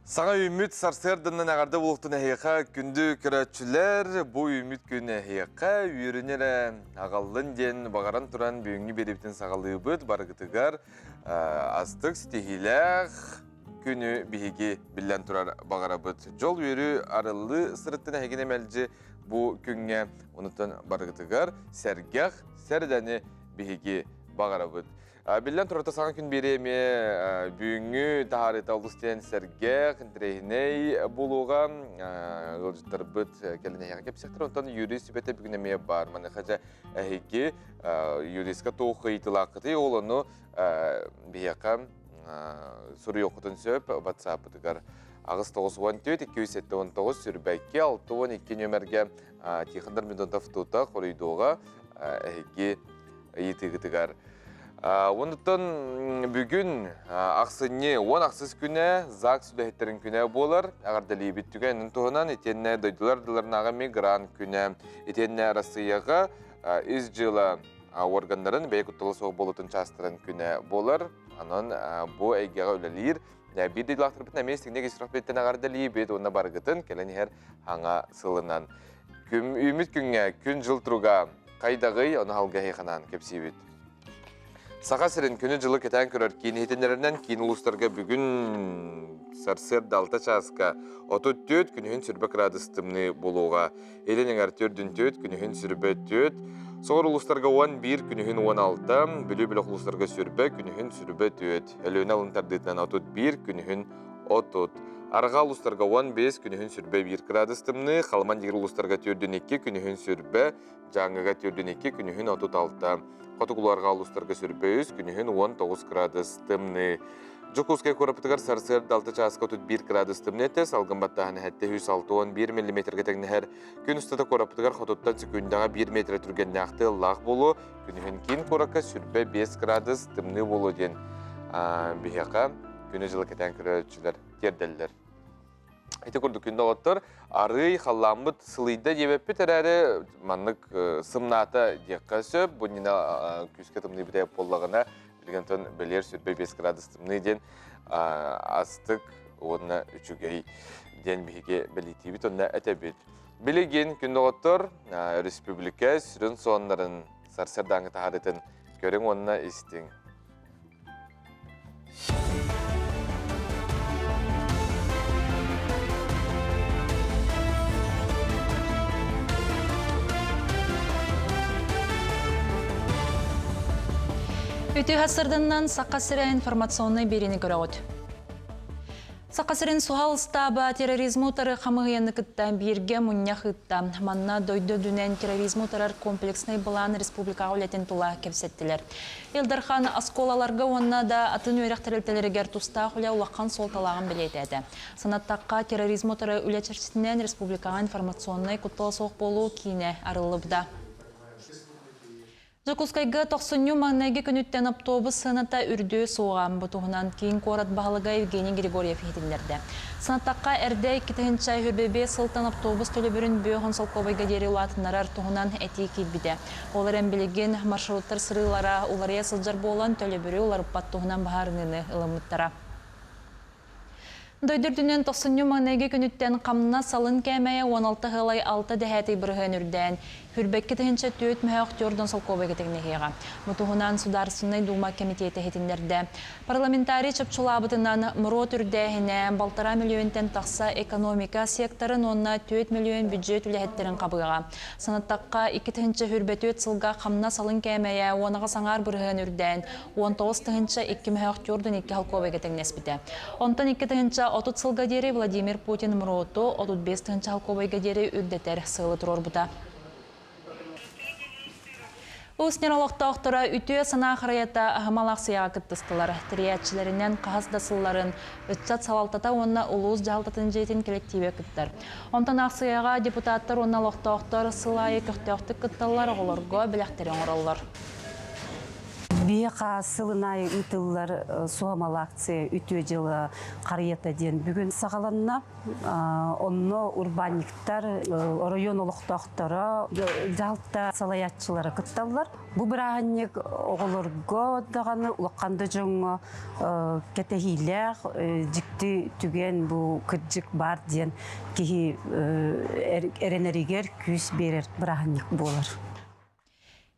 Саҥа үүммүт сарсыарданан эҕэрдэ буолуохтун эһиэхэ, күндү көрөөччүлэр! Бу үүммүт күн эһиэхэ үөрүүнү эрэ аҕаллын диэн баҕаран туран бүгүҥҥү биэриибитин саҕалыыбыт. Барыгытыгар астык, ситиһиилээх күнү биһиги биллэн турар баҕарабыт. Дьол үөрүү арыллыы сырыттын эһигини мэлдьи бу күҥҥэ онуттан барыгытыгар сэргэх сэрдэни биһиги баҕарабыт. Биллэн турар, саҥа күн биэриэ эмиэ бүгүҥҥү таһаарыыта олус диэн сэргэх, интэриэһинэй буолуоҕа. Ыалдьыттарбыт кэлин эһиэхэ кэпсиэхтэрэ. Онтон юрист сүбэтэ бүгүн эмиэ баар. Маныаха дьэ эһиги юристка туох ыйытыылааххытый, ол ону биһиэхэ суруйуоххутун сөп WhatsApp-ытыгар 894 279 сүрбэкки 62 нүөмэргэ Тихон Дормидонтов тута хоруйдуоҕа эһиги ыйытыыгытыгар. Онуттан бүгүн ахсынньы 10 ахсыс күнэ ЗАГС үлэһиттэрин күнэ буолар. Эҕэрдэлиибит түгэнин туһунан итиэннэ дойдулар дыларнааҕы мигрант күнэ, итиэннэ Арассыыйаҕа ис дьыала органнарын бэйэ куттала суох буолуутун чаастарын күнэ буолар. Онон бу эйгэҕэ үлэлиир биир дойдулаахтарбытын эмиэ истиҥник ис сүрэхпититтэн эҕэрдэлиибит уонна барыгытын кэлэн иһэр хаҥа сылынан. Үүммүт күҥҥэ күн-дьыл туруга хайдаҕый, ону халга ханаан кэпсиибит. Саха сирин күнү-дьылы кэтээн көрөр киин иһитиннэрэринэн киин улуустарга бүгүн сарсыарда 6 чааска 34 күнүһүн сүрбэ кыраадыс тымныы буолуоҕа. Илин эҥэр төрдүн 4, күнүһүн сүрбэ 4, Соҕур улуустарга 11, күнүһүн 16, Бүлүү бөлөх улуустарга сүрбэ, күнүһүн сүрбэ 4, Өлүөнэ алын тардыытынан 31, күнүһүн 30. Арҕаа улуустарга 15, күнүһүн сүрбэ 1 кыраадыс тымныы, Халыман дигир улуустарга төрдүн 2, күнүһүн сүрбэ, Дьааҥыга төрдүн 2, күнүһүн 36. Хотугулуу арҕаа улуустарга сүрбэ 3, күнүһүн 19 кыраадыс тымныы. Дьокуускай куораппытыгар сарсыарда 6 чааска 31 кыраадыс тымныы этэ, салгын баттааһын 761 миллиметргэ тэҥнэһэр. Күн устата куораппытыгар хотуттан секундаҕа 1 метр түргэннээх тыаллаах буолуо, күнүһүн киин куоракка сүрбэ 5 кыраадыс тымныы буолуо диэн биһиэхэ күнү-дьылы кэтээн көрөөччүлэр тиэрдэллэр. Ити курдук күндү оҕоттор арыый халлааммыт сылыйда диэбэппит эрээри маннык сымнаата диэххэ сөп. Бу иннинэ күүскэ тымныйбыта буоллаҕына билигин онтон бэлиэр сүрбэ 5 градус тымныы диэн астык уонна үчүгэй диэн биһиги бэлиэтиибит уонна этэбит. Билигин күндү оҕоттор республика сүрүн суоннарын сарсыардааҥҥы таһаарыытын көрүҥ уонна истиҥ. Үтүө сарсыарданнан Саха сирэ информационнай биэриини көрөҕүт. Саха сирин суһал ыстааба терроризмы утары хамыыһыйаны кытта бииргэ мунньах ыытта. Манна дойду үрдүнэн терроризмы утарар комплекснай былаан республикаҕа үлэтин тула кэпсэттилэр. Ил Дархан оскуолаларга уонна да атын үөрэх тэрилтэлэригэр тустаах үлэ улахан суолталааҕын бэлиэтээтэ. Санаттахха, терроризмы утары үлэ чэрчитинэн республикаҕа информационнай куттала суох буолуу киинэ арыллыбыта. Дьокуускайга тохсунньу маҥнайгы күнүттэн оптуобус сыаната үрдүө суоҕа. Бу туһунан киин куорат баһылыга Евгений Григорьев иһитиннэрдэ. Санаттахха, эрдэ 2025 сылтан оптуобус төлөбүрүн бүө солкуобайга диэри улаатыннарар туһунан этии киирбитэ. Ол эрэн билигин маршруттар сырыылара уларыйа сылдьар буолан, төлөбүрү уларыппат туһунан быһаарыныыны ылыммыттара. Дойду үрдүнэн тохсунньу маҥнайгы күнүттэн хамнас алын кээмэйэ 16 ыалай 6 дэһээтий бырыһыан үрдээн, хүрбэкки тыһыынча түөрт мөһөөх түөрт солкуобайга тэҥнэһиэҕэ. Бу туһунан Судаарыстыбаннай Дуума кэмитиэтэ иһитиннэрдэ. Парламентарий чопчулаабытынан, МРОТ үрдээһинэ балтараа мөлүйүөнтэн тахса экономика секторын уонна 4 мөлүйүөн бүддьүөт үлэһиттэрин хабыаҕа. Санаттахха, 2 тыһыынча 24 сылга хамнас алын кээмэйэ уонаҕа саҥаар бырыһыан үрдээн, 19 002 мөһөөх 42 холкуобайга тэҥнэспитэ. Онтон 2 030 сылга диэри Владимир Путин МРОТу 35 тыһыынча холкуобайга диэри үрдэтэр сыалы туруорбута. Уус-Ньара олохтоохторо үтүө санаа харайата аһымал аахсыйаҕа кыттыстылар. Тэрийээччилэринэн хаһыс да сылларын ыччат салалтата уонна улуус дьаһалтатын дьиэтин кэлэктиибэ кыттар. Онтон аахсыйаҕа депутаттар уонна олохтоохтор сыл аайы көхтөөхтүк кытталлар, оҕолорго бэлэхтэри оҥороллор. Биһиэхэ сылын аайы ыытыллар суһамал акция үтүө дьыала харыйата диэн бүгүн саҕаланна. Онно урбаанньыктар, оройуон олохтоохторо, дьаһалта салайааччылара кытталлар. Бу бырааһынньык оҕолорго даҕаны, улахан да дьоҥҥо кэтэһиилээх, дьикти түгэн бу кырдьык баар диэн киһи эрэнэригэр күүс биэрэр бырааһынньык буолар.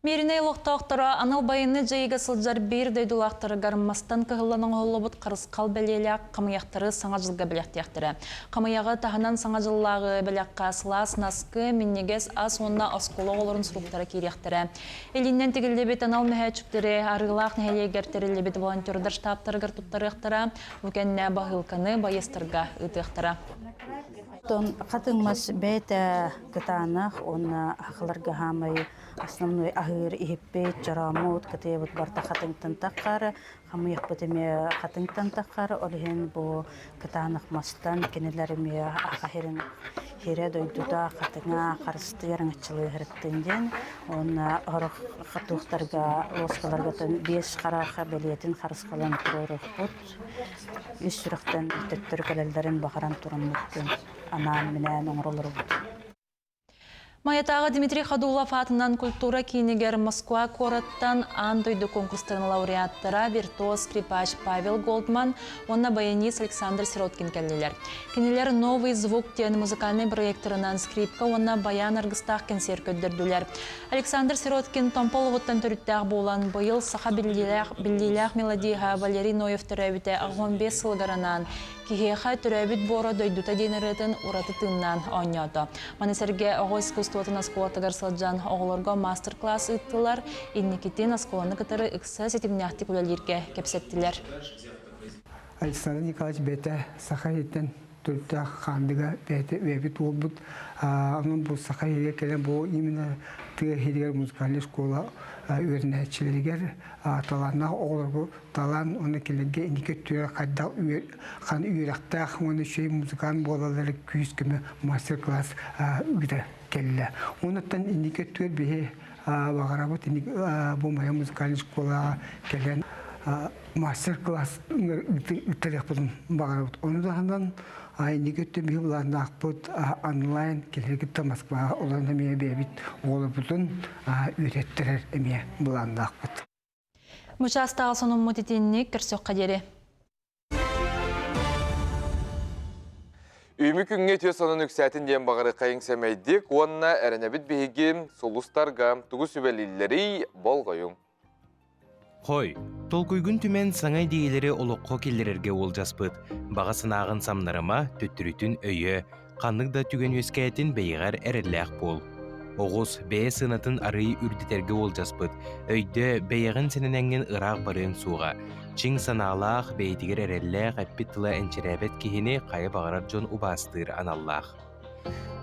Мииринэй олохтоохторо анал байыаннай дьайыыга сылдьар биир дойдулаахтарыгар мастан кыһыллан оҥоһуллубут харысхал бэлиэлээх хамыйахтары Саҥа дьылга бэлэхтиэхтэрэ. Хамыйаҕы таһынан Саҥа дьыллааҕы бэлэххэ сылаас наскы, минньигэс ас уонна оскуола оҕолорун суруктара киириэхтэрэ. Илиинэн тигиллибит анал мөһөөччүктэри Арыылаах нэһилиэгэр тэриллибит волонтердар штабтарыгар туттарыахтара, бу кэннэ баһыылканы байыастарга ыытыахтара. Оттон хатыҥ мас бэйэтэ кытаанах уонна сахаларга хаамай основной аһыыр иһиппит, чорооммут, кытыйабыт барыта хатыҥтан таххар, хамыйахпыт эмиэ хатыҥтан таххар, ол иһин бу кытаанах мастан кинилэр эмиэ аха сирин сирэ дойдута хатыҥа харыстыыр аҥаччылыыһырыттын диэн уонна сорох туохтарга луоскаларга биэс хараха бэлиэтин харысхалын туруоруохпут Ис сүрэхтэн төттөрү кэлэллэрин баҕаран тураммыт анаан-минээн оҥоролоробут. Майатааҕы Дмитрий Ходулов аатынан культура киинигэр Москва куораттан аан дойду конкурстарын лауреаттара виртуоз скрипач Павел Голдман уонна баянист Александр Сироткин кэллилэр. Кинилэр «Новый звук» диэн музыкальнай проекторынан скрипка уонна баян аргыстаах кэнсиэр көрдөрдүлэр. Александр Сироткин Томпо олоҕуттан төрүттээх буолан, быйыл саха биллиилээх, биллиилээх мелодиһа Валерий Ноев төрөөбүтэ 15 сылыгар анаан «Киһиэхэ төрөөбүт буора дойдута» диэн ырыатын ураты тыыннаан оонньоото. Маны сэргэ оҕо искусствотын оскуолатыгар сылдьан оҕолорго мастер-класс ыыттылар, инникитин оскуоланы кытары ыкса ситимнээхтик үлэлииргэ кэпсэттилэр. Александр Николаевич бэйэтэ саха иһиттэн төрүттээх хаандыга бэйэтэ үйэбит буолбут. Онон бу саха иһигэр кэлэн бу именно тыа иһигэр музыкальнай школа үөрэнээччилэригэр талааннаах оҕолорго талаан уонна кинилэргэ инники өттүгэр хайдах хан үөрэхтээх уонна үчүгэй музыкант буолаллара күүс-көмө мастер-класс ыыта кэллэ. Онуттан инники өттүгэр биһи баҕарабыт бу моя музыкальная школаҕа кэлэн мастер-класс ыыттарыахпытын баҕарабыт. Ону таһынан инники өттүн биһи былааннаахпыт онлайн кэлэр кытта Москваҕа олорон эмиэ бэйэбит оҕолорбутун үөрэттэрэр эмиэ былааннаахпыт. Бу чаастааҕы сонуммут итинник көрсөххө диэри. Үүмү күҥҥэ үтүө сонун үксээтин диэн баҕарыаххайыҥ сэмэйдик уонна эрэнэбит биһиги сулустарга тугу сүбэлииллэрий болҕойуҥ. Хой, толкуйгун түмэн саҥа идиэйэлэри олоххо киллэрэргэ уолдьаспыт, баҕа санааҕын самнарыма, төттөрүтүн өйөө, ханнык да түгэн үөскээтин бэйэҕэр эрэллээх буол. Оҕус, бэйэ сыанатын арыый үрдэтэргэ уолдьаспыт, өйдөө, бэйэҕин сэнэнэҥҥин ыраах барыаҥ суоҕа. Чиҥ санаалаах, бэйэтигэр эрэллээх, эппит тыла энчирээбэт киһини хайа баҕарар дьон убаастыыр аналлаах.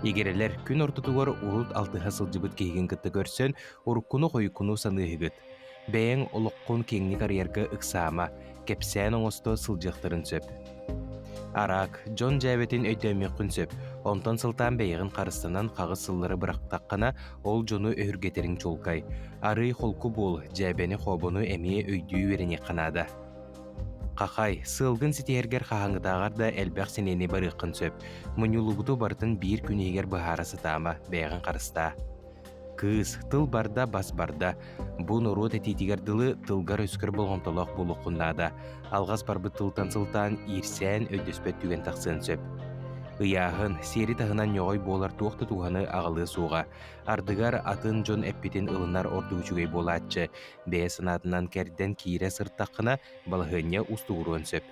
Игирэлэр, күн ортотугар урут алтыһа сылдьыбыт киһигин кытта көрсөн, уруккуну-хойуккуну саныыһыгыт. Бэйэҥ олоххун киэҥник арыйарга ыксаама, кэпсээн оҥосто сылдьыахтарын сөп. Араак, дьон дьээбэтин өйдөөмүөххүн сөп, онтон сылтаан бэйэҕин харыстанан хаҕыс сыллары бырахтаххына, ол дьону өһүргэтэриҥ чуолкай. Арыый холку буол, дьээбэни-хообону эмиэ өйдүү үөрэниэххэ наада. Хахай, сыалгын ситиһэргэр хаһааҥҥытааҕар да элбэх сэниэни барыаххын сөп. Мунньуллубуту барытын биир күн иһигэр быһаара сатаама, бэйэҕин харыстаа. Кыыс, тыл барда, бас барда. Бу норуот этиитигэр дылы тылгар-өскөр болҕомтолоох буолуоххун наада. Алҕас барбыт тылтан сылтаан иирсээн өйдөспөт түгэн тахсыан сөп. Ыйааһын, сиэри таһынан ньоҕой буолар туох да туһаны аҕалыа суоҕа. Ардыгар атын дьон эппитин ылынар ордук үчүгэй буолааччы. Бэйэ санаатынан кэрдэн киирэ сыртаххына, балаһыанньа устугуруон сөп.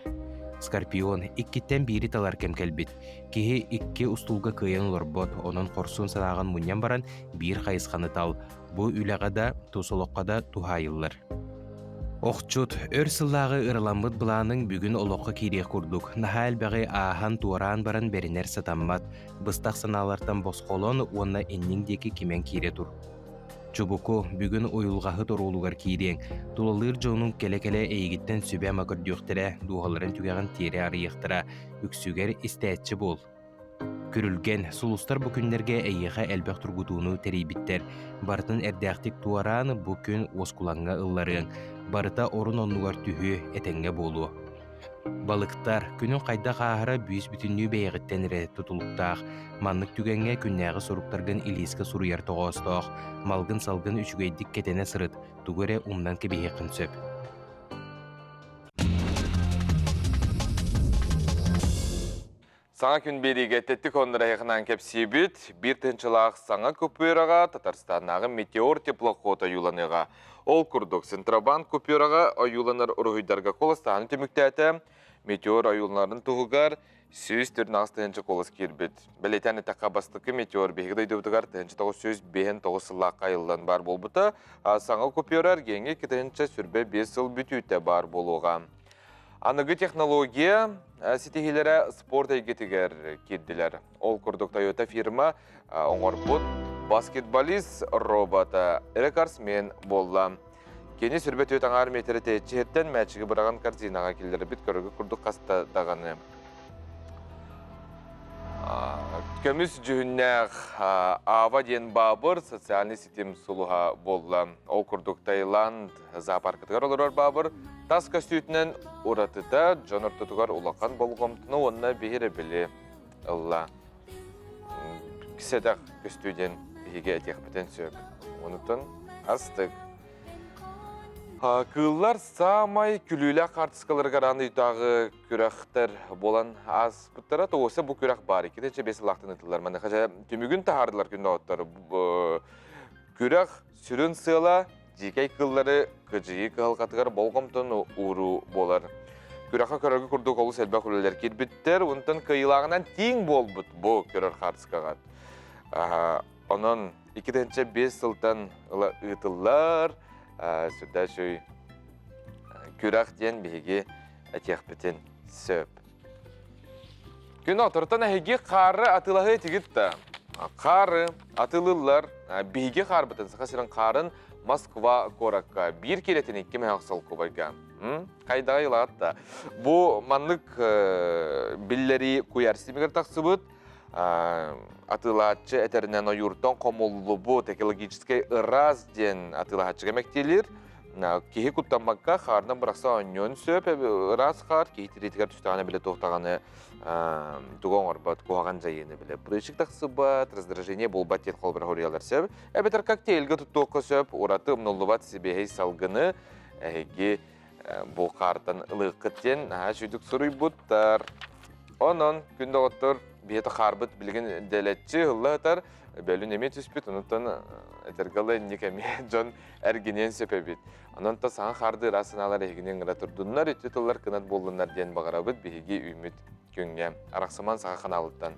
Скорпион иккиттэн биири талар кэм кэлбит. Киһи икки устуулга кыайан олорбот, онон хорсун санааҕын мунньан баран биир хайысханы тал. Бу үлэҕэ да, тус олоххо да туһаайыллар. Охчут, өр сыллааҕы ыраламмыт былааныҥ бүгүн олоххо киириэх курдук. Наһаа элбэҕи ааһан-туораан баран бэринэр сатаммат. Быстах санаалартан босхолон уонна инниҥ диэки кимэн киирэ тур. Чубуку, бүгүн уйулҕаһыт оруолугар киириэҥ, тулалыыр дьонуҥ кэлэ-кэлэ эйигиттэн сүбэ-ама көрдүөхтэрэ, дууһаларын түгэҕин тиэрэ арыйыахтара, үксүгэр истээччи буол. Күрүлгэн, сулустар бу күннэргэ эйиэхэ элбэх тургутууну тэрийбиттэр. Барытын эрдээхтик туораан, бу күн уоскулаҥҥа ылларыаҥ. Барыта орун-оннугар түһүө, этэҥҥэ буолуо. Балыктар, күнүҥ хайдах ааһара бүүс-бүтүннүү бэйэҕиттэн эрэ тутулуктаах. Маннык түгэҥҥэ күннээҕи суруктаргын илиискэ суруйар тоҕоостоох. Малгын-салгын үчүгэйдик кэтэнэ сырыт, тугу эрэ умнан кэбиһиэххин сөп. Саҥа күн биэриигэ тэттик оннураһыахынан кэпсиибит. Биир тыһыынчалаах саҥа купюраҕа Татарстаннааҕы Метеор теплоход ойууланыаҕа. Ол курдук, Центробанк купюраҕа ойууланар уруһуйдарга куоластааһыны түмүктээтэ. Метеор ойууланарын туһугар 148 тыһыынча куолас киирбит. Бэлиэтээн эттэххэ, бастакы метеор биһиги дойдубутугар 1959 сыллаахха айыллан баар буолбута. Саҥа купюра эргиэҥҥэ 2025 сыл бүтүүтэ баар буолуоҕа. Аныгы технология ситиһиилэрэ спорт эйгэтигэр киирдилэр. Ол курдук Toyota фирма оҥорбут баскетболист робота рекордсмен буолла. Кини сүрбэ түөрт аҥаар метрэ тэйиччи иһиттэн мээчиги быраҕан корзинаҕа киллэрбит көрүгү курдук хаста даҕаны. Көмүс дьүһүннээх Ава диэн баабыр социальный ситим сулуһа буолла. Ол курдук Таиланд зоопаркатыгар олорор баабыр тас көстүүтүнэн уратыта дьон ортотугар улахан болҕомтону уонна биһирэбили ылла. Сэдэх көстүү диэн биһиги этиэхпитин сөп. Онутун астык. Кыыллар саамай күлүүлээх хаартыскаларыгар аан ыйдааҕы күрэхтэр буолан ааспыттара. Тоҕуса бу күрэх баар. Иккитинчи бес сылаахтан ыытыллар. Маныаха дьэ түмүгүн таһаардылар күн доҕоттор. Күрэх сүрүн сыала дьиикэй кыыллары кыдьыйыы кыһалҕатыгар болҕомтону ууруу буолар. Күрэххэ көрөргө курдук олус элбэх үлэлэр киирбиттэр. Онтон кыайыылааҕынан тииҥ буолбут бу көрөр хаартыскаҕа. Онон 2005 сылтан ыла ыытыллар сүрдээх үчүгэй күрэх диэн биһиги этиэхпитин сөп. Күн отортон эһиги хаары атыылаһыы этигит да. Хаары атыылыыллар. Биһиги хаарбытын Саха сирин хаарын Москва куоракка биир киилэтин икки мөһөх солкуобайга. Хайдаҕа ылаат да. Бу маннык биллэрии куйаар ситимигэр тахсыбыт. Атыылааччы этэринэн ойууртан хомуллубут экологическай ыраас диэн атыылаһааччыга мэктиэлиир. Киһи куттаммакка хаарынан бырахса оонньуон сөп, ыраас хаар киһи тириитигэр түстэҕинэ билэ туох даҕаны тугу оҥорбот, куһаҕан дьайыыны билэ. Прыщик тахсыбат, раздражение буолбат диэн холобура хоруйалар сөп. Эбэтэр коктейльга туттуохха сөп, ураты умнуллубат сибиэһэй салгыны эһиги бу хаартан ылыаххыт диэн наһаа үчүгдүк суруйбуттар. Онон күн доҕоттор биһиэхэ хаарбыт билигин дэлэччи ыһылла сытар, бөлүн эмиэ түспүт, онуттан этэргэ дылы инник эмиэ дьон эргиниэн сөп эбит. Онон то саҥа хаарды ыраас санаалар эһигини ыҥыра турдуннар, үтүө тыллар кынат буоллуннар диэн баҕарабыт биһиги үүммүт күҥҥэ. Арахсыман саха ханаалыттан.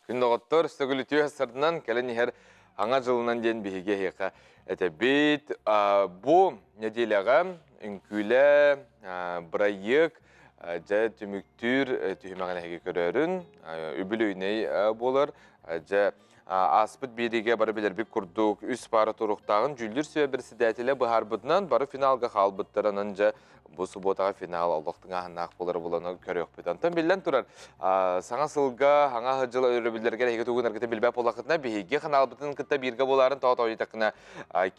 Күн доҕоттор, сөгүл үтүө сарданан кэлэн иһэр Аҥа дьылынан диэн биһиги эһиэхэ этэбит. Бу нэдиэлэҕэ үҥкүүлэ бырайыак дьэ түмүктүүр түһүмэҕин эһиги көрөөрүн үбүлүөйнэй буолар. Дьэ ааспыт биэриигэ бары билэрбит курдук үс паара туруктааҕын дьүүллүүр сүбэ председателэ быһаарбытынан бары финалга хаалбыттарынан дьэ бу субуотаҕа финал олох тыҥааһыннаах буолар буланы көрүөхпүт. Онтон биллэн турар, саҥа сылга, саҥа дьыл өрөбүллэригэр эһиги тугун эргитэ билбэт буоллаххытына, биһиги ханаалбытын кытта бииргэ буоларын тоҕо тоойутаххына,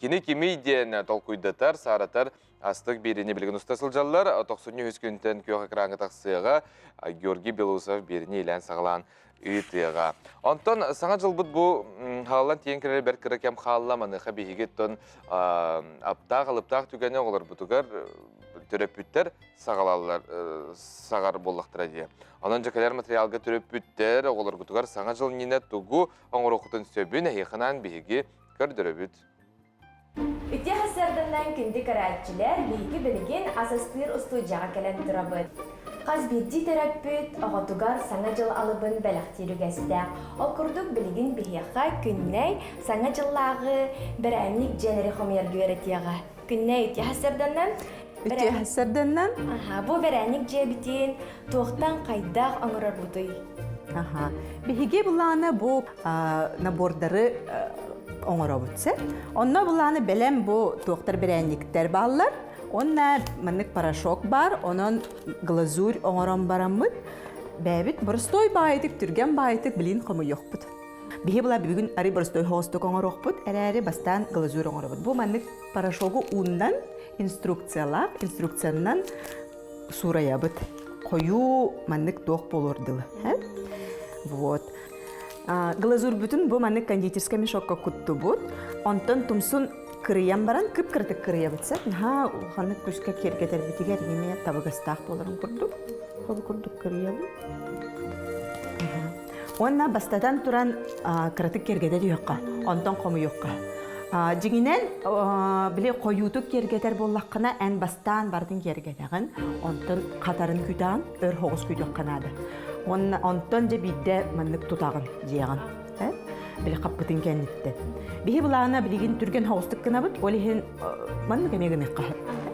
кини кимий диэн толкуйдатар, сааратар астык биэриини билигин уста сылдьаллар. Тохсунньу үһүс күнтэн күөх экраҥҥа тахсыаҕа Георгий Белоусов биэриини илээн-саҕалаан ыытыаҕа. Онтон саҥа дьылбыт бу хааллан тиийэн кэлэр бэрт кыра кэм хаалла. Маныаха биһиги оттон аптаах алыптаах түгэни оҕолорбутугар төрөппүттэр саҕалаллар саҕар буоллахтара дии. Онон дьэ кэлэр материалга төрөппүттэр оҕолоргутугар саҥа дьыл иннинэ тугу оҥоруоххутун сөбүн эһиэхэ биһиги көрдөрөбүт. Үтүө сарсыарданнан күндү көрөөччүлэр, биһиги билигин ас астыыр устуудьуйаҕа кэлэн турабыт. Хас биирдии төрөппүт оҕотугар Саҥа дьыл алыбын бэлэхтиир үгэстээх. Ол курдук билигин биһиэхэ Күннэй Саҥа дьыллааҕы бэрээнньик дьиэлэри хомуйарга үөрэтиэҕэ. Күннэй үтүө сарсыарданнан Үтүө сарсыарданнан Аха, бу бэрээнньик дьиэбитин туохтан хайдах оҥорорбутуй? Аха. Биһиги былаана бу набордары оҥоробут сэ. Онно былааны бэлэм бу туохтар бэрээнньиктэр бааллар. Онна маннык порошок бар, онон глазурь оҥорон бараммыт, бэйэбит боростой баайытык, түргэн баайытык билин хомуйуохпут. Биһи була бүгүн арый боростой хоостук оҥоруохпут, эрээри бастаан глазурь оҥоробут. Бу маннык порошогу ууннан инструкциялаах, инструкциянан суурайабыт. Хойуу маннык туох буолуор дылы. Вот. Глазурьбутун бу маннык кондитерскай мешокка куттубут. Онтон тумсун кырыйан баран кып-кыратык кырыйабыт сеп. Наһаа улаханнык күскэ киэргэтэрбитигэр эмиэ табыгастаах буоларын курдук. Ол курдук кырыйабыт. Уонна бастатан туран кыратык киэргэтэ түһүөххэ, онтон хомуйуохха. Дьиҥинэн, били хойуутук киэргэтэр буоллаххына, эн бастаан барытын киэргэтэҕин, онтон хатарын күтэҕин, өр соҕус күтүөххэ наада. Уонна онтон дьэ биирдэ маннык тутаҕын дьиэҕин. Били хаппытын кэнниттэн. Биһи былаана билигин түргэн соҕустук гынабыт, ол иһин маннык эмиэ гыныахха.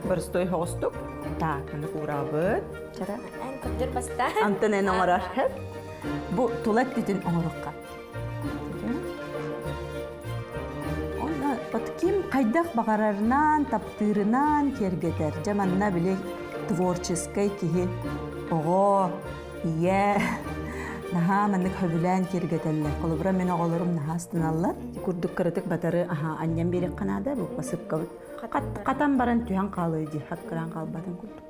Боростуой соҕустук. Так, маннык уурабыт. Чара. Эн көрдөр бастаан. Антон эн оҥорор. Бу тула өттүтүн оҥоруохха. Онно вот ким хайдах баҕарарынан, таптыырынан киэргэтэр. Дьэ манна били творческай киһи оҕо, ийэ наһаа маннык сөбүлээн киэргэтэллэр. Холобура мин оҕолорум наһаа астыналлар. Курдук кыратык батары аһа анньан биэриэххэ наада, бу посыпкабыт. Хатан баран түһэн хаалыы дии, хаккыраан хаалбатын курдук.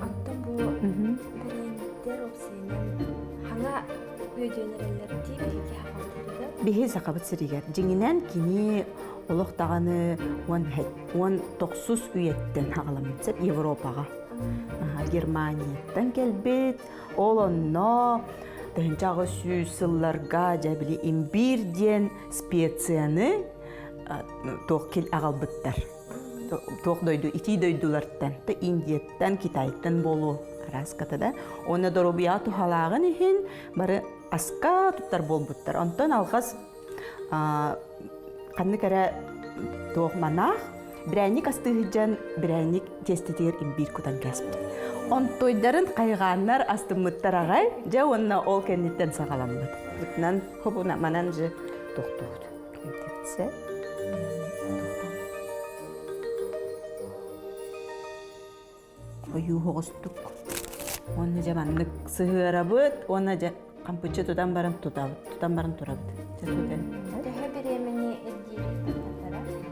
Онтон бу бэрээнниктэр уопсайынан хаҥа үөдүөн эрэллэр дии биһиги сахабыт Биһи сахабыт сиригэр дьиҥинэн кини олох даҕаны 19 үйэттэн хаҕаламмыт сөп Европаҕа. Германияттан кэлбит. Ол онно 1800 сылларга дьэ били имбирь диэн специяны туох кил аҕалбыттар. Туох дойду итии дойдулартан, Индияттан, Китайтан буолуо араас да. Уонна доруобуйаҕа туһалааҕын иһин бары аска туттар буолбуттар. Онтон алҕас ханнык эрэ туох манаах бирээнньик астыы сылдьан бирээнньик тиэстэтигэр имбиир кутан кээспит. Онтуйдарын хайҕааннар астыммыттар аҕай, дьэ уонна ол кэнниттэн саҕаламмыт. Бутунан хобуна манан же тохтуут. Ойуу оҕустук. Уонна дьэ маннык сыһыарабыт уонна дьэ хампыччы тутан баран тутабыт, тутан баран турабыт. Дьэ тутан. Төһө бириэмэни ирдиирий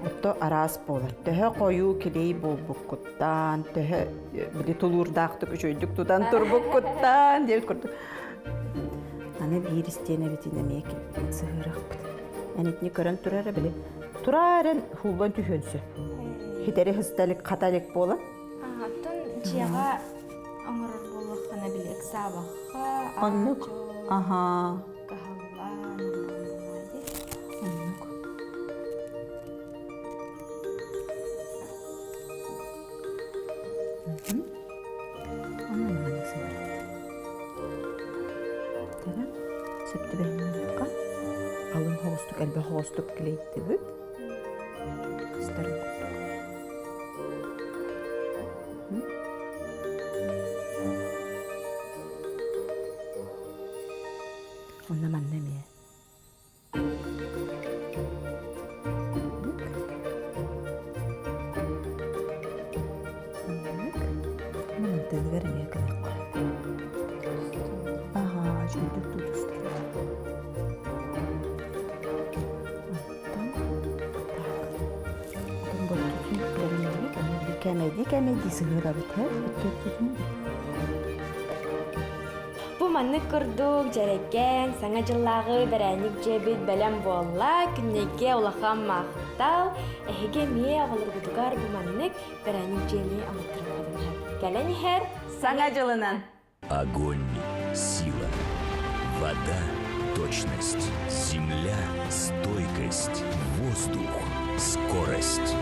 Отто араас буолар. Төһө хойуу килей буолбуккуттан, төһө били тулуурдаахтык үчүгэйдик тутан турбуккуттан диэн курдук. Аны биир истиэнэбитин эмиэ сыһыарахпыт. Эн итини көрөн турара били. Тураарен хууллан түһүөн сөп. Хитэри хысталик хаталик буолан. Оттон дьиэҕэ оҥорор буоллаххына били ыксаабахха, Оннук. Аха. кыһаллаан Оннук. Сөп түбэһиннэрэххэ алын хоҕустук элбэх хоҕустук килэйдибит кыстарын курдук Онно манна эмиэ Мантыыныгар эмиэ гыныахха. Аһаа, үчүгэйдик тутустум. Онтон так. Онтон боттутун бэлэмнэбит. Аны кээмэйдии кээмэйдии сыһыарабыт, һэ? Өттөттүтүн. Бу маннык курдук дьэрэкээн Саҥа дьыллааҕы бэрээнньик дьиэбит бэлэм буолла. Күннэйгэ улахан махтал. Эһиги эмиэ оҕолоргутугар бу маннык бэрээнньик дьиэни оҥотторуоххутун сөп. Кэлэн иһэр Саҥа дьылынан! Огонь – сила, вода – точность, земля – стойкость, воздух – скорость.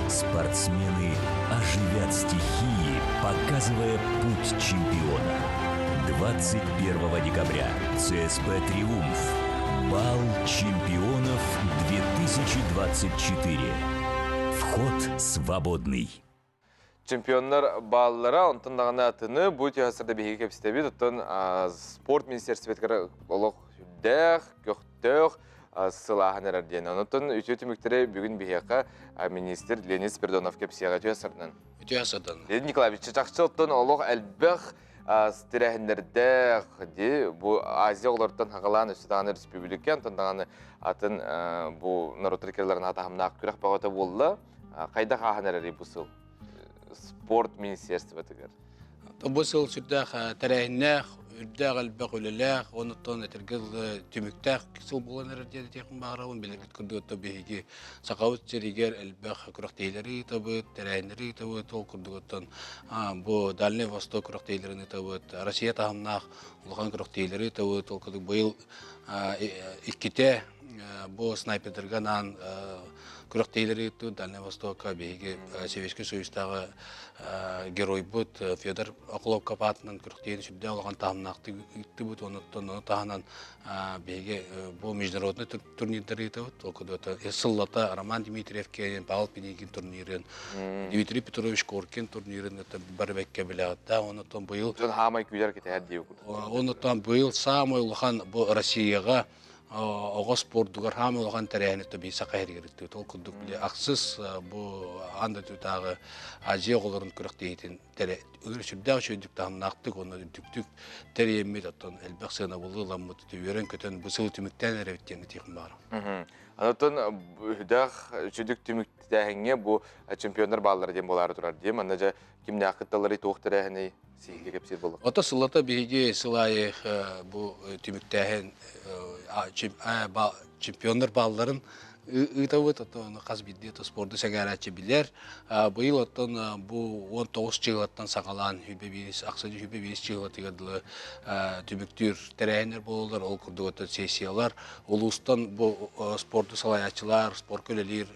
Спортсмены оживят стихии, показывая путь чемпиона. 21 декабря ЦСП «Триумф». Бал чемпионов 2024. Вход свободный. Чемпионнар бааллара, онтон даҕаны атыны бу түһэсэрдэ биһиги кэпсэтэбит. Оттон спорт министерствотыгар олох сүрдээх, көхтөөх. сылааһын эрэр диэн. Онтон үтүө түмүктэри бүгүн биһиэхэ министр Леонид Спиридонов кэпсиэҕэ үтүө сырынан. Үтүө сырдан. Леонид Николаевич, чахчы оттон олох элбэх тэрээһиннэрдээх ди бу Азия оҕолоруттан хагалаан өссө даҕаны республика, онтон даҕаны атын бу норуоттар иккилэрин атаһымнаах күрэх бөҕөтө буолла. Хайдах ааһан эрэрий бу сыл спорт министерствотыгар? Бу сыл сүрдээх тэрээһиннээх, үрдээх элбэх үлэлээх, онуттан этэргэ дылы түмүктээх сыл буолан эрэр диэн этиэхпин баҕарабын. Билэргит курдук биһиги Сахабыт сиригэр элбэх күрэхтэһиилэри ыытабыт, тэрээһиннэри ыытабыт. Ол курдугуттан бу Дальний Восток күрэхтэһиилэрин ыытабыт, Россия таһымнаах улахан күрэхтэһиилэри ыытабыт. Ол курдук быйыл иккитэ бу снайпердарга анаан күрэхтэһиилэри ыыттыбыт. Дальний Востокка биһиги Советскай Союзтааҕы геройбут Федор Охлопков аатынан күрэхтэһиини сүрдээх улахан таһымнаахтык ыыттыбыт. Онуттан ону таһынан биһиги бу международный турнирдары ыытабыт. Ол курдук сыллата Роман Дмитриев кэлин Павел Пинигин турнирын, Дмитрий Петрович Коркин турнирын бары бэккэ билэҕит. Онуттан быйыл Дьон хаамай күүтэр кэтэһэр дии Онуттан быйыл саамай улахан бу Россияҕа оҕо спордугар хаамай улахан тэрээһини тобии саха иһигэр ыттыбыт. Ол курдук били ахсыс бу аан дойдутааҕы Азия оҕолорун күрэхтэһиитин сүрдээх үчүгэйдик таһымнаахтык уонна үрдүктүк тэрийэммит оттон элбэх сыанабылы ыламмыт үөрэн-көтөн бу сыл түмүктээн эрэбит диэн этиэхпин баҕарабын. Онтон үһдээх үчүдүк түмүктээһиҥҥэ бу чемпионнар бааллара диэн буолаары турар дии. Манна дьэ кимнээх кытталларый туох тэрээһиний сиһилии кэпсиир буолла. Ото сыллата биһиги сыл аайы бу түмүктээһин чемпионнар баалларын ыытабыт, оттон хас биирдии спорду сэҥээрээччи билэр. Быйыл оттон бу 19 чыылаттан саҕалаан 25, ахсынньы 25 чыылатыгар дылы түмүктүүр тэрээһиннэр буолаллар. Ол курдук оттон сессиялар, улуустан бу спорду салайааччылар, спорка үлэлиир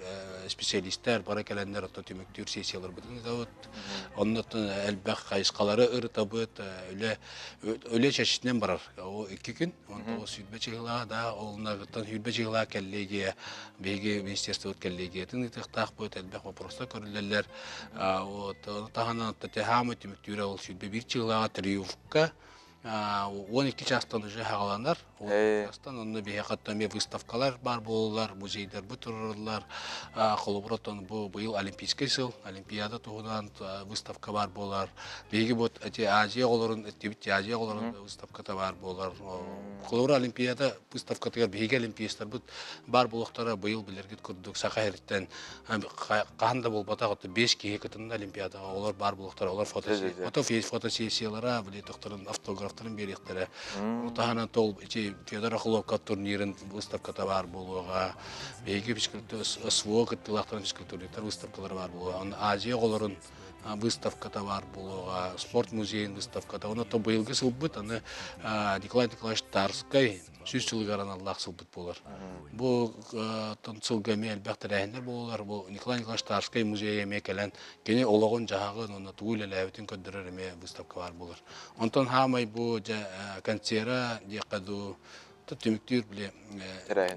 специалистэр бары кэлэннэр оттон түмүктүүр сессияларбытын ыытабыт. Онно элбэх хайысхалары ырытабыт, үлэ үлэ чэрчитинэн барар. Ол икки күн 19 сүүрбэ чыһылаа да, олунарыттан сүүрбэ чыһылаа коллегия, биһиги министерствобыт коллегиятын ыытыахтаахпыт, элбэх вопростар көрүллэллэр. Вот, ону таһынан хаамы түмүктүүрэ ол 21 чыһылааҕа Триумфка 12 чаастан уже хаҕаланар. Чаастан онно биһиэхэ эмиэ выставкалар баар буолаллар, музейдарбыт турараллар. Холобур, оттон бу быйыл Олимпийскай сыл, Олимпиада туһунан выставка баар буолар. Биһиги вот эти Азия оҕолорун, эттибит Азия оҕолорун выставката баар буолар. Холобур, Олимпиада выставкатыгар биһиги олимпиецтарбыт баар буолуохтара быйыл билэргит курдук Саха сириттэн хаһан да буолбатах отто биэс киһи кытынна Олимпиадаҕа олор баар буолуохтара олор фотосессиялара били тохторун автографтарын биэриэхтэрэ ону таһынан тол ити Федор Охлопков турнирын выставката баар буолуоҕа биһиги СВО кыттыылаахтарын физкультурниктар выставкалара баар буолуоҕа онно Азия оҕолорун выставката баар буолуоҕа спорт музейын выставката онно быйылгы сылбыт аны Николай Николаевич Тарскай 100 сылыгар аналлаах сылбыт буолар. Бу сылга эмиэ элбэх тэрээһиннэр буолаллар. Бу Николай Николаевич Тарскай музейа эмиэ кэлэн кини олоҕун-дьаһаҕын уонна тугу үлэлээбитин көрдөрөр эмиэ выставка баар буолар. Онтон хаамай бу дьэ концера диэххэ дуу түмүктүүр били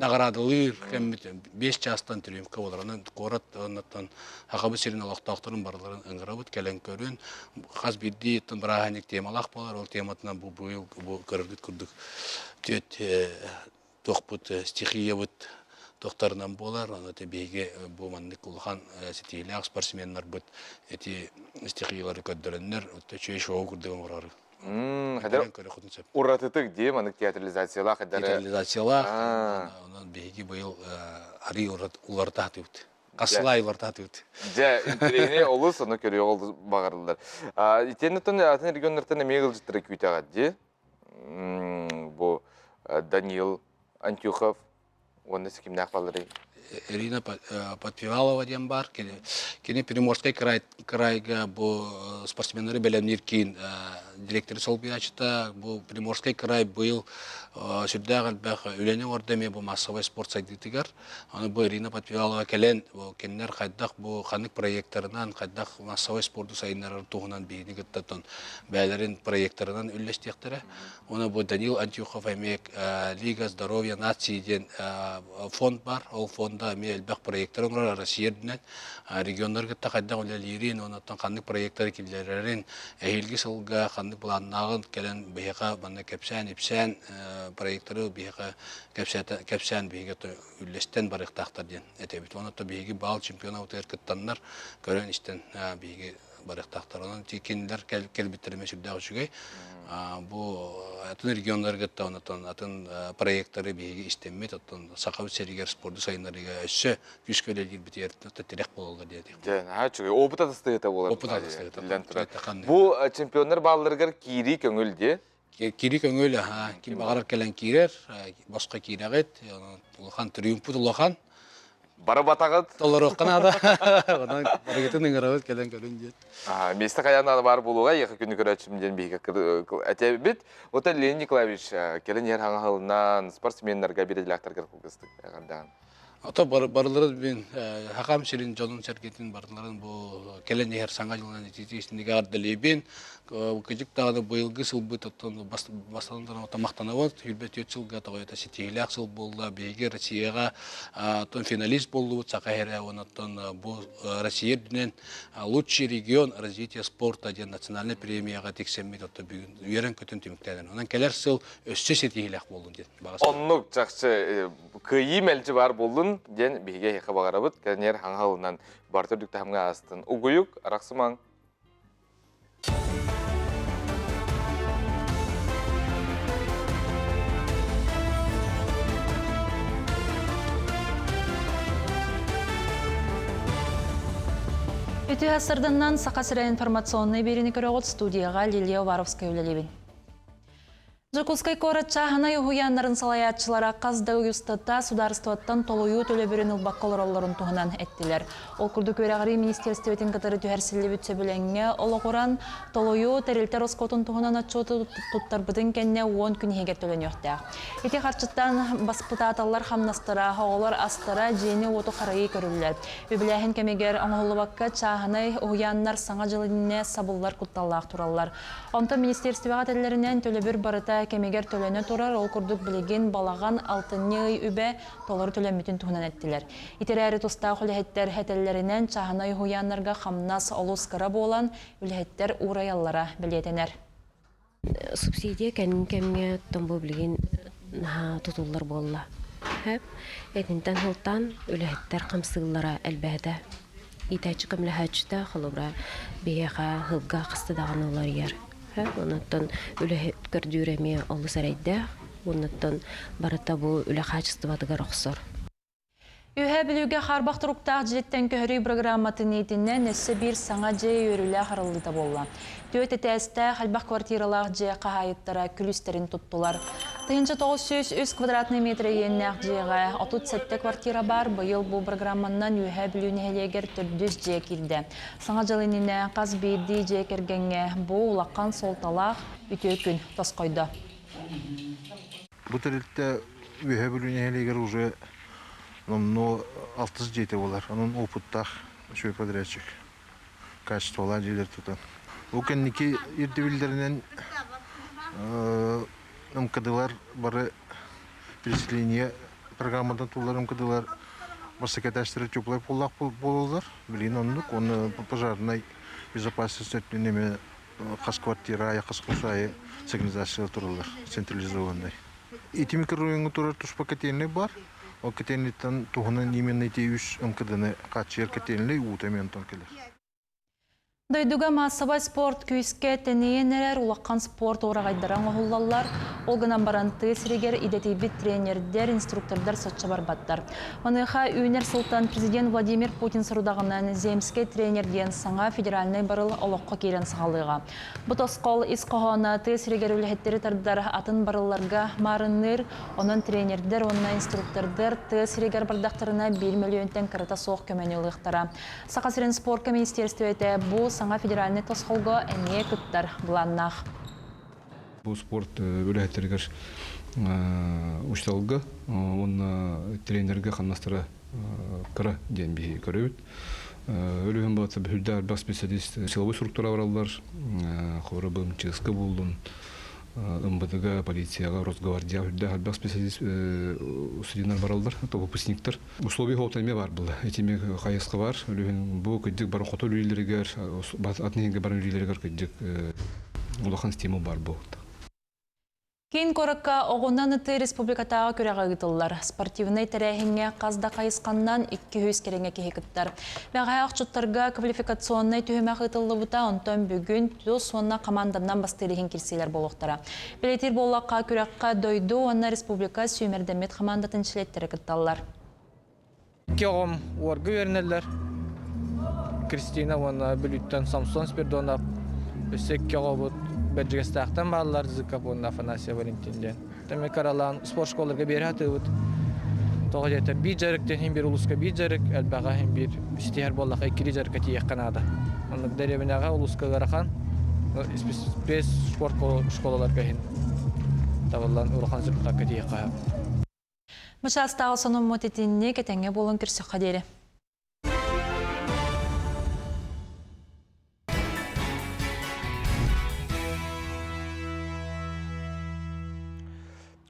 наҕараадалыыр кэммит 5 чаастан триумфка буолар. Онон куорат оннуттан Сахабыт сирин олохтоохторун барыларын ыҥырабыт, кэлэн көрүн. Хас биирдии бырааһынньык темалаах буолар. Ол тематынан бу быйыл бу көрөргүт курдук түөт туохпут стихиябыт туохтарынан буолар. Ону биһиги бу маннык улахан ситиилээх спортсменнарбыт эти стихиялары көрдөрөннөр үчүгэй шоу курдук оҥорору. Уратытык дии маннык театрализациялаах театрализациялаах онон биһиги быйыл арый уларытаатыбыт. Хасылай уларытаатыбыт. Дьэ, интэриэһинэй олус, ону көрүөх олус баҕарыллар. Итиэннэ атын регионнартан эмиэ ыалдьыттары күүтэҕит дии. Бу Даниил Антюхов уонна кимнээх балларый? Ирина Подпевалова диэн баар. Кини Приморскай крайга бу спортсменнары бэлэмниир киин директоры солбуйааччыта. Бу Приморскай край быйыл сүрдээх элбэх үлэни оҥордо эмиэ бу массовай спорт сайдыытыгар. Аны бу Ирина Подпевалова кэлэн бу кинилэр хайдах бу ханнык проектарынан, хайдах массовай спорду сайыннарар туһунан биһигини кытта бэйэлэрин проектарынан үллэстиэхтэрэ. Уонна бу Данил Антюхов эмиэ Лига здоровья нации диэн фонд бар. Ол фонда эмиэ элбэх проектар оҥорор Россия үрдүнэн. Регионнары кытта хайдах үлэлиирин, оннуттан ханнык проектары киллэрэрин, эһиилги сылга ханнык ханнык былааннааҕын кэлэн биһиэхэ манна кэпсээн-ипсээн проекторы биһиэхэ кэпсээн биһиги үллэстэн барыахтаахтар диэн этэбит. Онон биһиги баал чемпионатыгар кыттаннар көрөн-истэн биһиги барыахтаахтар. Онон кинилэр кэлбиттэрэ эмиэ сүрдээх үчүгэй. Бу атын регионнарга кытта онтон атын проекттары биһиги истэммит, оттон Сахабыт сиригэр спорду сайыннарыыга өссө күүскэ үлэлиирбитигэр тирэх буолаллар диэтих. Дьэ, наһаа үчүгэй. Опыт атастыһыта буолар. Опыт атастыһыта. Биллэн турар. Бу чемпионнар баалларыгар киирии көҥүл дии. Киирии көҥүл, ким баҕарар кэлэн киирэр, босхо киирэҕит. Улахан триумфпут улахан. Бары батаҕыт. Толоруохха наада. Онон барыгытын ыҥырабыт кэлэн көрүн диэн. Миэстэ хайаан даҕаны баар буолуоҕа, эйиэхэ күнү көрөөччүм диэн биһиги этэбит. Оттон Леонид Николаевич кэлин иһэр хаҥаһылынан спортсменнарга биридлээхтэргэр кылгастык эҕэрдэҕин. Ото барыларын мин Хакам сирин дьонун-сэргэтин барыларын бу кэлэн иһэр саҥа дьылынан итиитинигэ ардалиибин. Кыдьык даҕаны быйылгы сылбыт оттон бастатан туран махтанабын. 24 сылга тоҕойото ситиһиилээх сыл буолла. Биһиги Россияҕа оттон финалист буоллубут Саха сирэ онон бу Россия үрдүнэн лучший регион развития спорта диэн национальнай премияҕа тиксэммит оттон бүгүн үөрэн-көтөн түмүктэнэн. Онон кэлэр сыл өссө ситиһиилээх буоллун диэн баҕа Оннук чахчы кыайыы мэлдьи баар буоллун диэн биһиги эһиэхэ баҕарабыт. Кэнниэр хаҥаһылынан барыта үрдүк таһымҥа аастын. Угуйук, арахсымаҥ. Үтүө сырдыннан Саха сирэ информационнай биэриини көрөҕүт студияҕа Лилия Уваровская үлэлиибин. Дьокуускай куорат чааһынай уһуйааннарын салайааччылара хас да ый устата судаарыстыбаттан толуйуу төлөбүрүн ылбакка олороллорун туһунан эттилэр. Ол курдук үөрэҕирии министиэристибэтин кытары түһэрсиллибит сөбүлэҥҥэ олоҕуран, толуйуу тэрилтэ ороскуотун туһунан отчуоту туттарбытын кэннэ 10 күн иһигэр төлөнүөхтээх. Ити харчыттан баспытааталлар хамнастара, оҕолор астара, дьиэни-уоту харайыы көрүллэр. Үбүлээһин кэмигэр оҥоһуллубакка чааһынай уһуйааннар Саҥа дьыл иннинэ сабыллар кутталлаах тураллар. Онтон министиэристибэҕэ этэллэринэн, төлөбүр барыта кэмигэр төлөнө турар, ол курдук билигин балаҕан алтынньы ый үбэ толору төлөммүтүн туһунан эттилэр. Ити эрээри тустаах үлэһиттэр этэллэринэн, чааһынай уһуйааннарга хамнас олус кыра буолан, үлэһиттэр уурайаллара бэлиэтэнэр. Субсидия кэнники кэмҥэ оттон бу билигин наһаа тутуллар буолла. Итинтэн сылтаан үлэһиттэр хамсыыллара элбээтэ. Иитээччи көмөлөһөөччүтэ, холобура, биһиэхэ ыһылга хаста даҕаны уларыйар. Онуттан үлэһит көрдүүр эмиэ олус эрэйдээх. Онуттан барыта бу үлэ хаачыстыбатыгар охсор. Үөһээ Бүлүүгэ хаарбах туруктаах дьиэттэн көһөрүү программатын иитинэн өссө биир саҥа дьиэ үөрүүлээх арыллыыта буолла. Түөрт этээстээх элбэх квартиралаах дьиэ хаһаайыттара күлүүстэрин туттулар. 1903 квадратный метр иэннээх дьиэҕэ 37 квартира баар. Быйыл бу программаннан Үөһээ Бүлүү нэһилиэгэр төрдүс дьиэ киирдэ. Саҥа дьыл иннинэ хас биирдии дьиэ кэргэҥҥэ бу улахан суолталаах үтүө күн тосхойдо. Бу тэрилтэ Үөһээ Бүлүү нэһилиэгэр уже номнуо алтыс дьиэтэ буолар. Онон опыттаах үчүгэй подрядчик. Качестволаах дьиэлэр тутан. Бу кэнники ирдэбиллэринэн МКДлар бары переселение программадан туллар МКДлар бастакы этээстэрэ теплай поллаах буолаллар. Билигин оннук. Уонна пожарнай безопасность өттүнэн эмиэ хас квартира аайы, хас хос аайы сигнализация тураллар централизованный. Ити микрорайоҥҥа турар туспа котельнай бар. Ол котельныйтан туһунан именно ити үс МКДны хааччыйар котельнай уута эмиэ онтон кэлэр. Дойдуга маассабай спорт күүскэ тэнийэн эрэр улахан спорт уораҕайдара оҥоһуллаллар. Ол гынан баран тыа сиригэр идэтийбит тренердэр, инструктордар соччо барбаттар. Маныаха үүнэр сылтан президент Владимир Путин сорудаҕынан «Земскэй тренер» диэн саҥа федеральнай барыл олоххо киирэн саҕалыаҕа. Бу тосхол ис хоһооно тыа сиригэр үлэһиттэри тардар атын барылларга маарынныыр, онон тренердэр уонна инструктордар тыа сиригэр бардахтарына биир мөлүйүөнтэн кырата суох көмөнү ылыахтара. Саха сирин спорка министиэристибэтэ бу саҥа федеральнай тосхолго эмиэ кыттар былааннаах. Бу спорт үлэһиттэригэр учууталга уонна тренергэ хамнастара кыра диэн биһиги көрөбүт. Өлүһүн баҕата бүһүрдээх элбэх специалист силовой структура бараллар, холобура МЧС-ка буоллун, МВД-га, полицияҕа, Росгвардияҕа үрдээх элбэх специалист студеннар бараллар, то выпускниктар. Условия хоҕутан эмиэ баар была. Ити эмиэ хайысха бар. Өлүһүн бу кырдьык бары хоту үлэлэригэр, атын иһингэ баран үлэлэригэр кырдьык. Улахан стимул баар буолуохтаах. Киин куоракка оҕунан ытыы республикатааҕы күрэҕэ ыытыллар. Спортивнай тэрээһиҥҥэ хас да хайысханнан 200 кэриҥэ киһи кыттар. Бэҕэһээ охчуттарга квалификационнай түһүмэх ыытыллыбыта, онтон бүгүн тус уонна хамаанданан бастыыр иһин кирсиилэр буолуохтара. Бэлиэтиир буоллахха, күрэххэ дойду уонна республика сүүмэрдэммит хамаандатын чилиэттэрэ кытталлар. Икки оҕом уорга үөрэнэллэр. Кристина уонна Бүлүүттэн Самсон Спирдонов. Өссө икки оҕобут Бэрдьигэстээхтэн бааллар Зыков уонна Афанасия Валентин диэн. Тэми каралаан спорт школаларга биэрэ сатыыбыт. Тоҕо диэтэр биир дьарыктан иһин биир улууска биир дьарык, элбэҕэ иһин биир ситиһэр буоллахха иккилии дьарыкка тиийиэххэ наада. Оннук дэриэбинэҕэ улууска ыарахан спец спорт школаларга иһин табыллан улахан результакка тиийиэххэ сөп. Бачаастааҕы сонуммут итинник этэҥҥэ буолан көрсөххө диэри.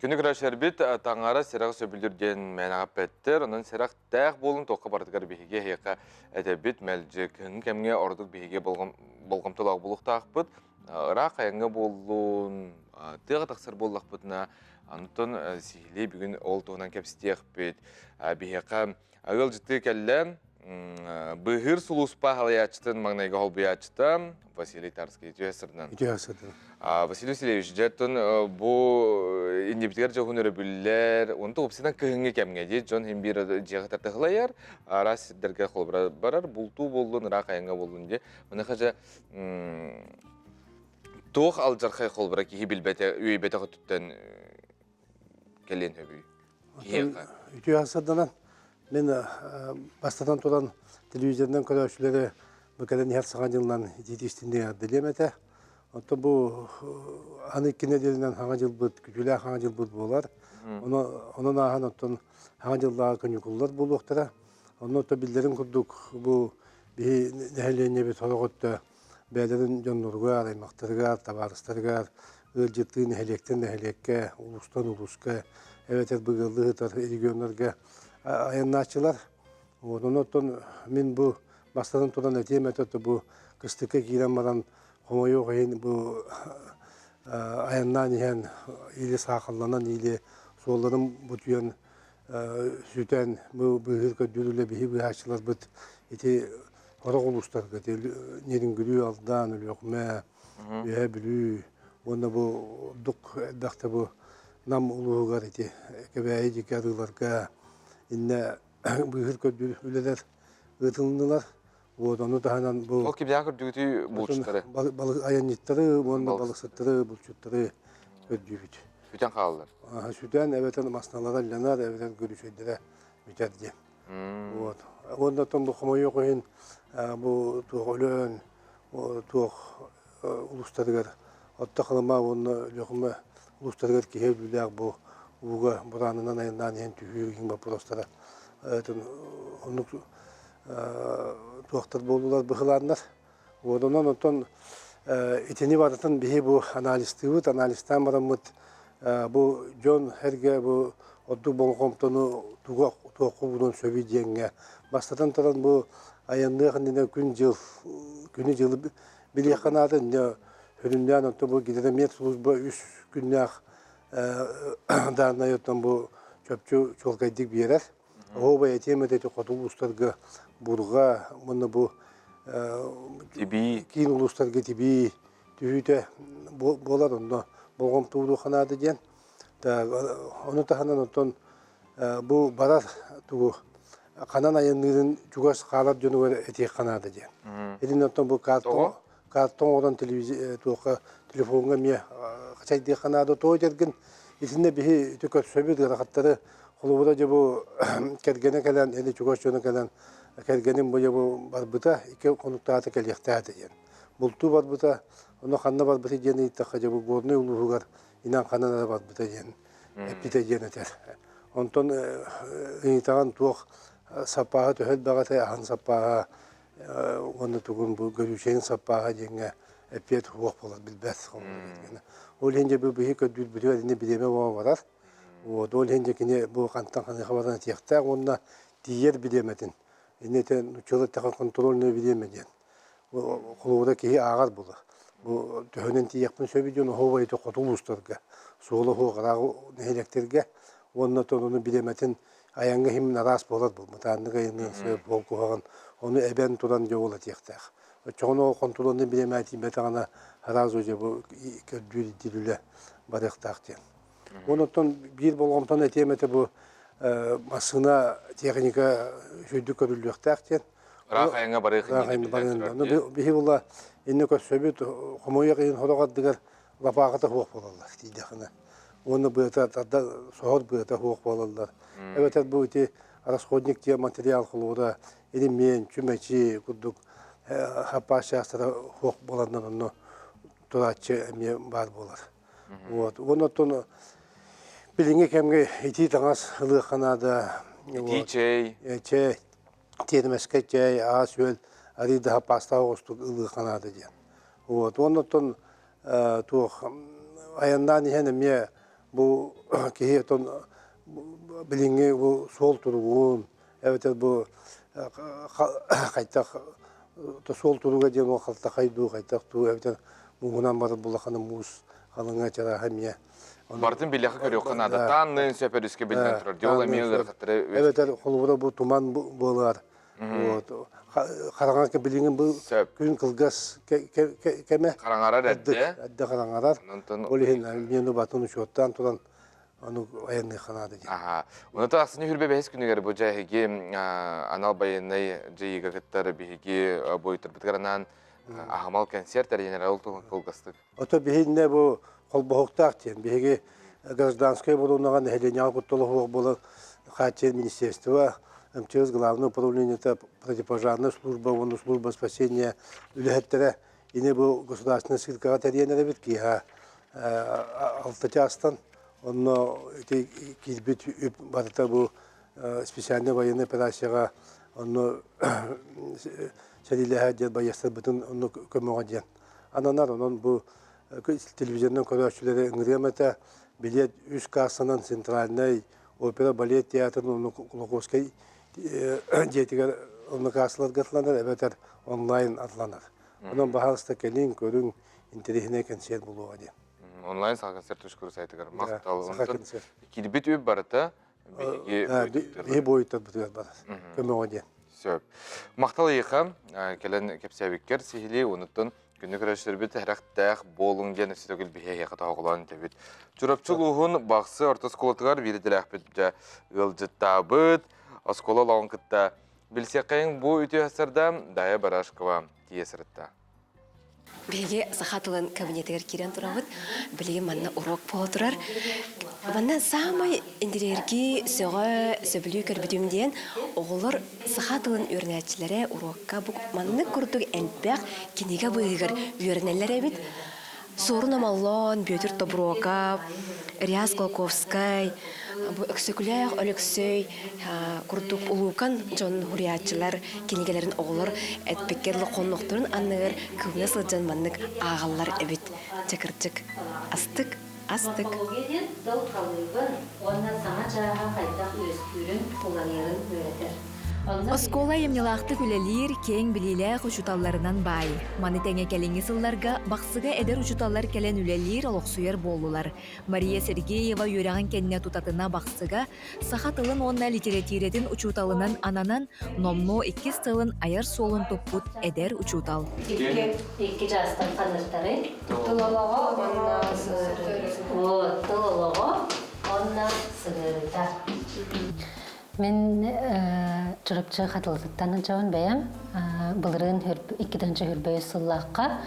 Күнү көрөшөрбүт таҥара сэрэх сөбүлүр диэн мээнэҕэ эппэттэр. Онон сэрэхтээх буолун туохха барытыгар биһиги эһиэхэ этэбит мэлдьи кыһыҥҥы кэмҥэ ордук биһиги болҕомтолоох буолуохтаахпыт. Ыраах айаҥҥа буоллун, тыаҕа тахсар буоллахпытына, онтон сиһилии бүгүн ол туһунан кэпсэтиэхпит. Биһиэхэ ыалдьыттыы кэллэ Быыһыыр сулууспа халайааччытын маҥнайгы холбуйааччыта Василий Тарский үтүө сырдынан. Үтүө сырдынан. Василий Васильевич, дьэ бу иннибитигэр дьоһун өрөбүллэр, онто упсынан кыһыҥҥы кэмҥэ дии дьон иһин биир дьиэҕэ тартыһылайар, араас сирдэргэ холобура барар, бултуу буоллун, ыраах айаҥҥа буоллун дии. Маныаха дьэ туох алдьархай холобура киһи билбэтэ, үөйбэтэх өттүттэн кэлиэн сөбүй? Киһиэхэ. Үтүө сырданан мен бастатан туран телевизорынан көрөөччүлэри бу кэлэн иһэр саҥа дьылынан итиити истинник эҕэрдэлиэм этэ. Оттон бу аны икки нэдиэлэнэн саҥа дьылбыт, күтүүлээх саҥа дьылбыт буолар. Онон ааһан оттон саҥа дьыллааҕы каникуллар буолуохтара. Онно оттон биллэрин курдук бу биһи нэһилиэнньэбит сорох өттө бэйэлэрин дьонноругар, аймахтарыгар, табаарыстарыгар ыалдьыттыы нэһилиэктэн нэһилиэккэ, улуустан улууска эбэтэр быгыаллыы сытар регионнарга айаннааччылар. Вот, онон мин бу бастатан туран этиэм этэ бу кыстыкка киирэн баран хомойуох иһин бу айаннаан иһэн или саахалланан или суолларын бутуйан сүтэн бу быыһыыр көрдүүр үлэ биһи быыһааччыларбыт ити сорох улуустарга Нерюнгри, Алдан, Өлүөхүмэ, Үөһээ Бүлүү уонна бу ордук элбэхтэ бу Нам улууһугар ити Кэбээйи диэки арыыларга иннэ быыһыыр көрдүүр үлэлэр ыытылыннылар. Вот ону таһынан бу Ол кимнээх көрдүүгүтүй булчуттары? Айанньыттары уонна балыксыттары, булчуттары көрдүүбүт. Сүтэн хааллар. Сүтэн эбэтэр масналара ылланар, эбэтэр көрүсөйдөрө бүтэр диэн. Вот. Уонна оттон бу хомойуох иһин бу туох Өлөөн, туох улуустарыгар Орто Халыма уонна Өлүөхүмэ улуустарыгар киһи өлүүлээх бу ууга бураанынан айаннаан иһэн түһүү иһин боппуруостара оннук туохтар буоллулар быһылааннар. Вот онон оттон итини барытын биһи бу анализтыыбыт, анализтаан бараммыт бу дьон эргэ бу ордук болҕомтону туга туохха уунан сөбүй диэҥҥэ бастатан туран бу айанныах иннинэ күн-дьыл күнү-дьылы билиэххэ наада инньэ сүрүннээн оттон бу гидромет служба үс күннээх дааннай оттон бу чопчу чуолкайдык биэрэр. Оһуобай этиэм этэ хоту улуустарга бурҕа уонна бу тибии киин улуустарга тибии түһүүтэ буолар онно болҕомто ууруохха наада диэн. Ону таһынан оттон бу барар тугу ханан айанныырын чугас хаалар дьонугар этиэххэ наада диэн. Итиннэ оттон бу картон картон оҥорон туохха телефоҥҥа эмиэ хачайдыахха наада. Тоҕо дэргин итиннэ биһи ити көрсөбүт ыарахаттары холобура дьэ бу кэргэнэ кэлэн или чугас дьоно кэлэн кэргэним бу дьэ бу барбыта икки хонуктаата кэлиэхтээтэ диэн. Бултуу барбыта, ону ханна барбыта диэн ыйыттахха дьэ бу Горнай улууһугар инан ханан эрэ барбыта диэн эппитэ диэн этэр. Онтон ыйытаҕын туох саппааһа төһө элбэх этэй, аһын саппааһа уонна тугун бу көрүүчэйин саппааһа диэҥҥэ эппиэт суох буолар билбэт. Ол иһин дьэ бу биһи көрдүүрбүтүгэр ини бириэмэ буола барар. Вот ол иһин дьэ кини бу хантан ханыаха баран этиэхтээх уонна тиийэр бириэмэтин иннитэ нууччалыы эттэххэ контрольное бириэмэ диэн. Холобура киһи ааҕар буолар. Бу төһөнөн тиийиэхпин сөбүй диэн оһуобай ити хоту улуустарга, суола суох ыраах нэһилиэктэргэ уонна ону бириэмэтин айаҥҥа иһин араас буолар буолбут. Ааннык айанныан сөп, ол куһаҕан ону эбэн туран дьэ ол этиэхтээх. Оччоҕуна ол хонтуруолунай бириэмэ тиийбэтэҕинэ сразу дьэ бу көрдүүр ирдиир үлэ барыахтаах диэн. Онон биир болҕомтону этиэм этэ бу массыына техника үчүгэйдик көрүллүөхтээх диэн. Ыраах айаҥҥа барыах иннинэ биллэн турар дии. Биһи була иннэ көрсөбүт хомойуох иһин сорох ардыгар лапаахата суох буолаллар тиийдэххинэ. Уонна быата тарда соһор быата суох буолаллар. Эбэтэр бу ити расходник диэн материал холобура ремень, чүмэчи курдук саппаас чаастара суох буоланнар онно турааччы эмиэ баар буолар. Вот. Уонна оттон билиҥҥи кэмҥэ итии таҥас ылыахха наада. Итии чэй. Чэй, тиэрмэскэ чэй, ас-үөл арыый да саппаастаах оҕустук ылыахха наада диэн. Вот. Уонна оттон туох айаннаан иһэн эмиэ бу киһи оттон билиҥҥи бу суол туругун эбэтэр бу хайдах суол туруга диэн ол халтахай дуу хайдах дуу эбэтэр мууһунан барар булаханы муус халыҥа чарааһа эмиэ Барытын билиэхэ көрүөххэ наада. Таанныын сөп өрүскэ биллэн турар. Дьол эмиэ ыарахаттары Эбэтэр холобура бу туман буолар. Вот. Хараҥа билиҥҥи бу күн кылгас кэмэ. Хараҥарар эрдэ. Эрдэ хараҥарар. Ол иһин миэни батын учуоттаан туран ону айанныахха наада диэн. Аха. Онон ахсынньы хүрбэ бэһис күнүгэр бу дьэ эһиги анал байыаннай дьайыыга кыттар биһиги буойуттарбытыгар анаан аһымал кэнсиэр тэрийэнэр ол туһун кылгастык. Ото биһиннэ бу холбоһуктаах диэн биһиги гражданскай оборонаҕа нэһилиэнньэҕэ куттала суох буолар хааччыйар министерство МЧС главное управлениета противопожарная служба уонна служба спасения үлэһиттэрэ ини бу государственнай ссылкаҕа тэрийэн эрэбит киэһэ алта чаастан онно ити киирбит үп барыта бу специальнай военной операцияҕа онно сэриилэһэ диэн байыастарбытын онно көмөҕө диэн ананар. Онон бу телевизорынан көрөөччүлэри ыҥырыам этэ. Билиэт үс кассанан центральнай опера балет театрын уонна Кулаковскай дьиэтигэр онно кассаларга атыланар эбэтэр онлайн атыланар. Онон баһаалыста кэлиҥ, көрүҥ, интэриэһинэй кэнсиэр буолуоҕа диэн. Онлайн Саха концерт түскүрү сайтыгар махтал. Саха концерт. Киирбит үп барыта биһиги биһи буойуттарбытыгар барар. Көмөҕө диэн. Сөп. Махтал эйиэхэ кэлэн кэпсээбиккэр сиһилии онуттан күнү көрөччүлэрбит эрэхтээх буолуҥ диэн өссө төгүл биһи эһиэхэ тоһоҕолоон этэбит. Чурапчы улууһун Бахсы орто оскуолатыгар биир идэлээхпит дьэ ыалдьыттаабыт. Оскуола олоҕун кытта билсиэххэйиҥ бу үтүө сарда Дая Барашкова тиийэ сырытта. Биһиги саха тылын кабинетыгар киирэн турабыт. Билигин манна уруок буола турар. Манна саамай интириэргии, сөҕө, сөбүлүү көрбүтүм диэн оҕолор саха тылын үөрэнээччилэрэ уруокка бу маннык курдук элбэх кинигэ быыһыгар үөрэнэллэр эбит. Суорун Омоллоон, Бүөтүр Тобуруокап, Реас Колковскай, бу Өксөкүлээх Өлөксөй курдук улуукан дьон суруйааччылар кинигэлэрин оҕолор эппиккэ дылы хоннохторун анныгар кыбына сылдьан маннык ааҕаллар эбит. Дьэ кырдьык, астык, астык. Морфология диэн тыл халыыбын уонна саҥа чааһа хайдах үөскүүрүн, уларыйарын үөрэтэр. Оскуола айымньылаахтык үлэлиир, киэҥ билиилээх учууталларынан баай. Маны тэҥэ кэлиҥҥи сылларга Бахсыга эдэр учууталлар кэлэн үлэлиир, олохсуйар буоллулар. Мария Сергеева үөрэҕин кэннэ тутатына Бахсыга саха тылын уонна литэрэтиирэтин учууталынан ананан, номнуо иккис тылын айар суолун туппут эдэр учуутал. Икки, икки чаастан ханныктарый? Тыл олоҕо уонна сыһыарыыта. Тыл олоҕо уонна сыһыарыыта. Мин Чурапчы Хатылытыттан сылдьабын бэйэм. Былырыын иккитинчи хүрбэйис сыллаахха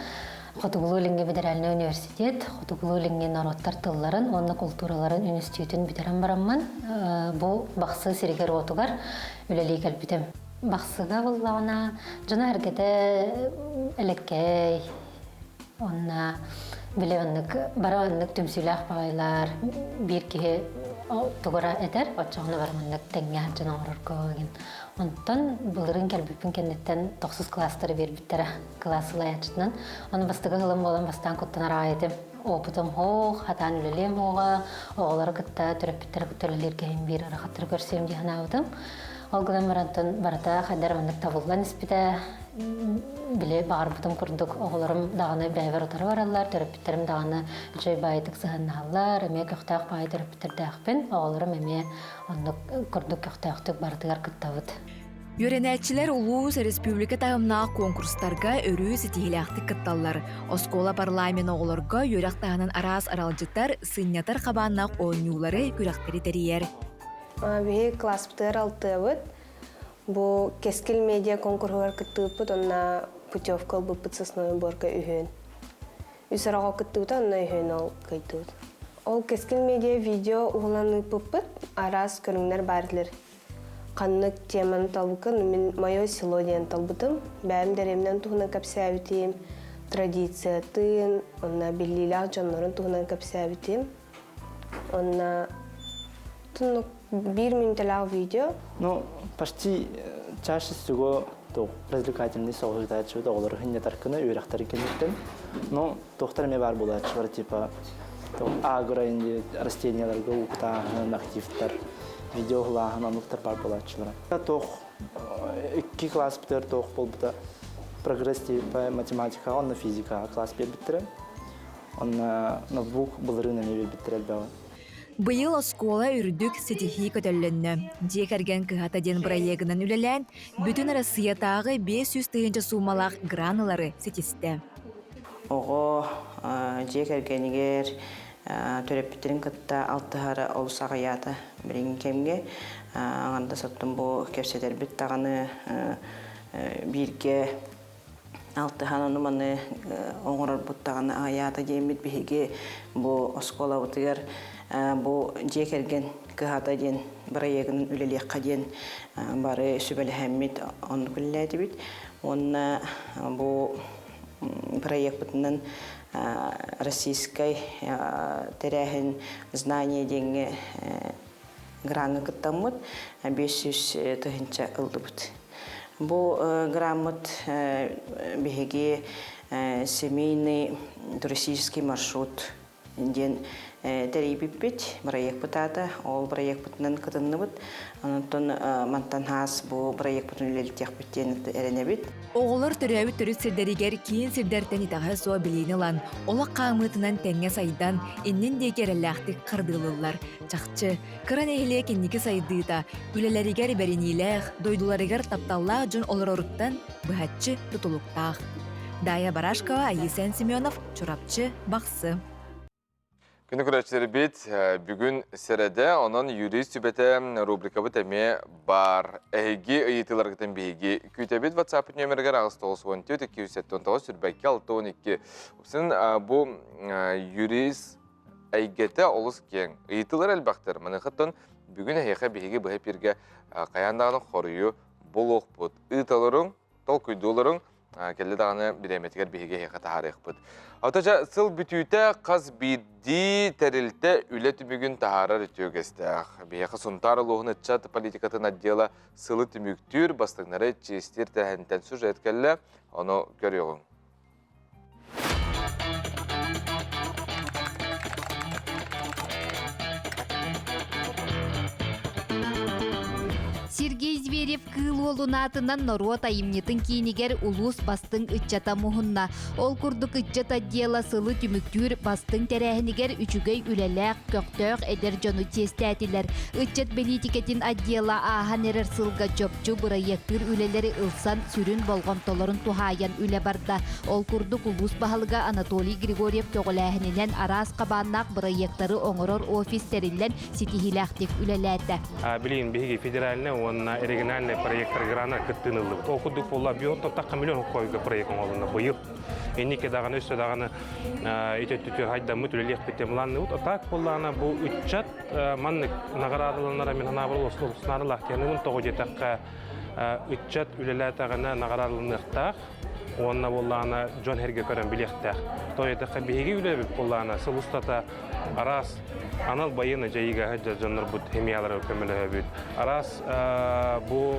Хотугулуу-Илиҥҥи федеральнай университет Хотугулуу-Илиҥҥи норуоттар тылларын уонна култуураларын үнүстүүтүн бүтэрэн бараммын бу Бахсы сиригэр-уотугар үлэлии кэлбитим. Бахсыга буоллаҕына дьоно-сэргэтэ элэккэй, Онно били оннук бары оннук түмсүүлээх баҕайылар биир киһи тугура этэр, оччоҕуна бары маннык тэҥҥэ сылдьан оҥорорго диэн. Онтон былырыын кэлбиппин кэнниттэн тохсус кылаастары биэрбиттэрэ кылаас салайааччытынан. Ону бастакы сылым буолан бастаан куттанар аҕай этим. Опытым суох, хатаан үлэлиэм суоҕа, оҕолору кытта, төрөппүттэри кытта үлэлииргэ иһин биир ыарахаттары көрсүөм дии санаабытым. Ол гынан баран барыта хайдах эрэ маннык табыллан испитэ. Били баҕарбытым курдук оҕолорум даҕаны бэйэбэр утары бараллар, төрөппүттэрим даҕаны үчүгэй баайытык сыһыаннаһаллар, эмиэ көхтөөх баайы төрөппүттэрдээхпин, оҕолорум эмиэ оннук курдук көхтөөхтүк барытыгар кыттабыт. Үөрэнээччилэр улуус, республика таһымнаах куонкурстарга өрүү ситиһиилээхтик кытталлар. Оскуола парламент оҕолорго үөрэх таһынан араас аралдьытар, сынньатар хабааннаах оонньуулары, күрэхтэри тэрийэр. Биһиги класспытыгар алтыабыт. Бу Кэскил медиа конкурһугар кыттыбыппыт уонна путевка ылбыппыт сосновый борка үһүөн. Үс ороҕо кыттыбыта онно үһүөн ол кыайдыбыт. Ол Кэскил медиа видео уһулан ыыппыппыт араас көрүҥнэр баар этилэр. Ханнык теманы талбыккын мин мое село диэн талбытым. Бэйэм дэриэбинэм туһунан кэпсээбитим, традициятын, онно биллиилээх дьоннорун туһунан кэпсээбитим. Онно биир мүнүүтэлээх видео. Ну, почти чаще всего то развлекательный соҕуһутааччыбыт оҕолору хынньатаркына үөрэхтэрин кэнниттэн. Ну, туохтар эмиэ баар буолааччылар типа агро растенияларга укутааһын, активтар, видео уһулааһын оннуктар баар буолааччылар. Туох икки класс бүтэр туох буолбута прогресс типа математикаҕа уонна физикаҕа класс биэрбиттэрэ. Онно ноутбук былырыын эмиэ биэрбиттэрэ элбэҕи. Быйыл оскуола үрдүк ситиһии көтөллөннө. Дьиэ кэргэн кыһата диэн бырайыагынан үлэлээн, Бүтүн Арассыыйатааҕы 500 тыһыынча суумалаах гран ылары ситистэ. Оҕо дьиэ кэргэнигэр төрөппүттэрин кытта алтыһара олус аҕыйаата билиҥҥи кэмҥэ. Аҥардас оттон бу кэпсэтэрбит даҕаны бииргэ алтыһан ону-маны оҥорорбут даҕаны аҕыйаата диэммит биһиги бу оскуолабытыгар бу дьиэ кэргэн кыһата диэн бырайыагынан үлэлиэххэ диэн бары сүбэлэһэммит оннук үлэлээтибит уонна бу бырайыакпытынан российскай тэрээһин знание диэҥҥэ граҥҥа кыттаммыт 500 тыһыынча ыллыбыт. Бу граммыт биһиги семейный туристический маршрут диэн тэрийбиппит, бырайыакпыт аата. Ол бырайыакпытынан кытынныбыт. Онтон мантан хаас бу бырайыакпытын үлэлэтиэхпит диэн эрэнэбит. Оҕолор төрөөбүт төрүт сирдэригэр киин сирдэртэн итэҕэһэ суох билиини ылан, олох хаамыытынан тэҥҥэ сайдан, иннин диэки эрэллээхтик хардыылыыллар. Чахчы, кыра нэһилиэк инники сайдыыта, үлэлэригэр бэриниилээх, дойдуларыгар тапталлаах дьон олороруттан быһаччы тутулуктаах. Дая Барашкова, Айысен Семенов, Чурапчы, Бахсы. Күнү көрөөччүлэрбит бүгүн сэрэдэ, онон юрист сүбэтэ рубрикабыт эмиэ бар. Эһиги ыйытыыларгытын биһиги күүтэбит WhatsApp нөмеригэр 894 279 сүрбэккэ 612. Упсын бу юрист эйгэтэ олус киэҥ. Ыйытыылар элбэхтэр. Маныхаттан бүгүн эһиэхэ биһиги быһа эпиргэ хайаан даҕаны хоруйу булуохпут. Ыыталарыҥ, толкуйдууларыҥ кэлли даҕаны бириэмэтигэр биһиги эһиэхэ таһаарыахпыт. Оточа сыл бүтүүтэ хас биирдии тэрилтэ үлэ түмүгүн таһаарар үтүө үгэстээх. Биһиэхэ Сунтаар улууһун ыччат политикатын отдела сылы түмүктүүр, бастыҥнары чиэстиир тэрээһинтэн сюжет кэллэ. Ону көрүөҕүҥ. Сергей Зверев Кыыл Уолун аатынан норуот айымньытын киинигэр улуус бастыҥ ыччата муһунна. Ол курдук ыччат отдела сылы түмүктүүр бастыҥ тэрээһинигэр үчүгэй үлэлээх, көхтөөх эдэр дьону чиэстээтилэр. Ыччат бэлиитикэтин отдела ааһан эрэр сылга чопчу бырайыактыыр үлэлэри ылсан сүрүн болҕомтолорун туһаайан үлэ барда. Ол курдук улуус баһылыга Анатолий Григорьев көҕүлээһининэн араас хабааннаах бырайыактары оҥорор офис тэриллэн ситиһиилээхтик үлэлээтэ. Билигин биһиги федеральнай уонна региональнай проекттар грана кыттыыны ыллыбыт. Ол курдук буолла биотоптахха миллион хойга проект оҥоһулунна быйыл. Инники даҕаны өссө даҕаны ити өттүтү хайдаммыт үлэлиэхпит диэн былаанныыбыт. А так буоллаҕына бу ыччат маннык наҕараадаланара мин санаабар олус наадалаах диэн тоҕо диэтэххэ ыччат үлэлээтэҕинэ наҕараадаланыахтаах уонна буоллаҕына дьон эргэ көрөн билиэхтээх. Тоҕо диэтэххэ биһиги үлэбит буоллаҕына сыл устата араас анал байыаннай дьайыыга сылдьар дьоннорбут химиялары көмөлөһөбүт. Араас бу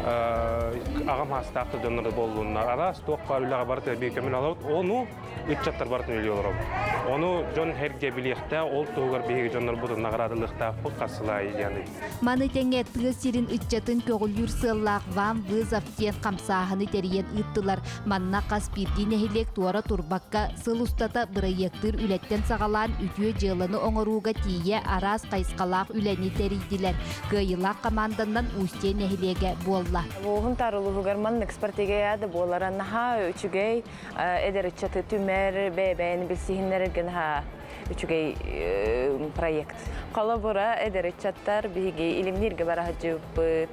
Аҕам хаастаах да дьоннор буоллуннар. Араас туох баар үлэҕэ барыта биир көмөл алабыт. Ону ыччаттар барытын үлэлии олоробут. Ону дьон эргэ билиэхтээх, ол туһугар биһиги дьоннорбутун наҕараадалыахтаахпыт хас сыл аайы диэн. Маны тэҥэ тыа сирин ыччатын көҕүлүүр сыаллаах «Вам вызов» диэн хамсааһыны тэрийэн ыыттылар. Манна хас биирдии нэһилиэк туора турбакка сыл устата бырайыактыыр үлэттэн саҕалаан үтүө дьыаланы оҥорууга тиийэ араас хайысхалаах үлэни тэрийдилэр. Кыайыылаах хамаанданнан Устье нэһилиэгэ буолла. Улууһун таарылууһугар маннык спартакиада буолара наһаа үчүгэй эдэр ыччаты түмэр, бэйэ-бэйэни билсиһиннэрэргэ наһаа үчүгэй проект. Холобура, эдэр ыччаттар биһиги илимнииргэ бара сылдьыбыппыт.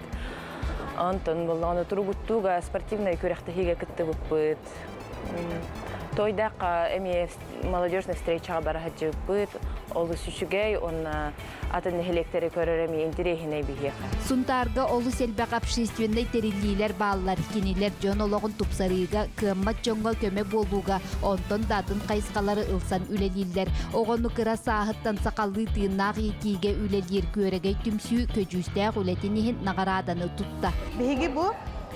Онтон буоллаҕына туругуттууга спортивнай күрэхтэһиигэ кыттыбыппыт. Тойдаахха эмиэ молодежный встречаҕа бара сылдьыбыппыт. Олус үчүгэй уонна атын нэһилиэктэри көрөр эмиэ интэриэһинэй биһиэхэ. Сунтаарга олус элбэх общественнай тэриллиилэр бааллар. Кинилэр дьон олоҕун тупсарыыга, кыаммат дьоҥҥо көмө буолууга, онтон да атын хайысхалары ылсан үлэлииллэр. Оҕону кыра сааһыттан сахалыы тыыннаах иитиигэ үлэлиир Күөрэгэй түмсүү көдьүүстээх үлэтин иһин наҕарааданы тутта. Биһиги бу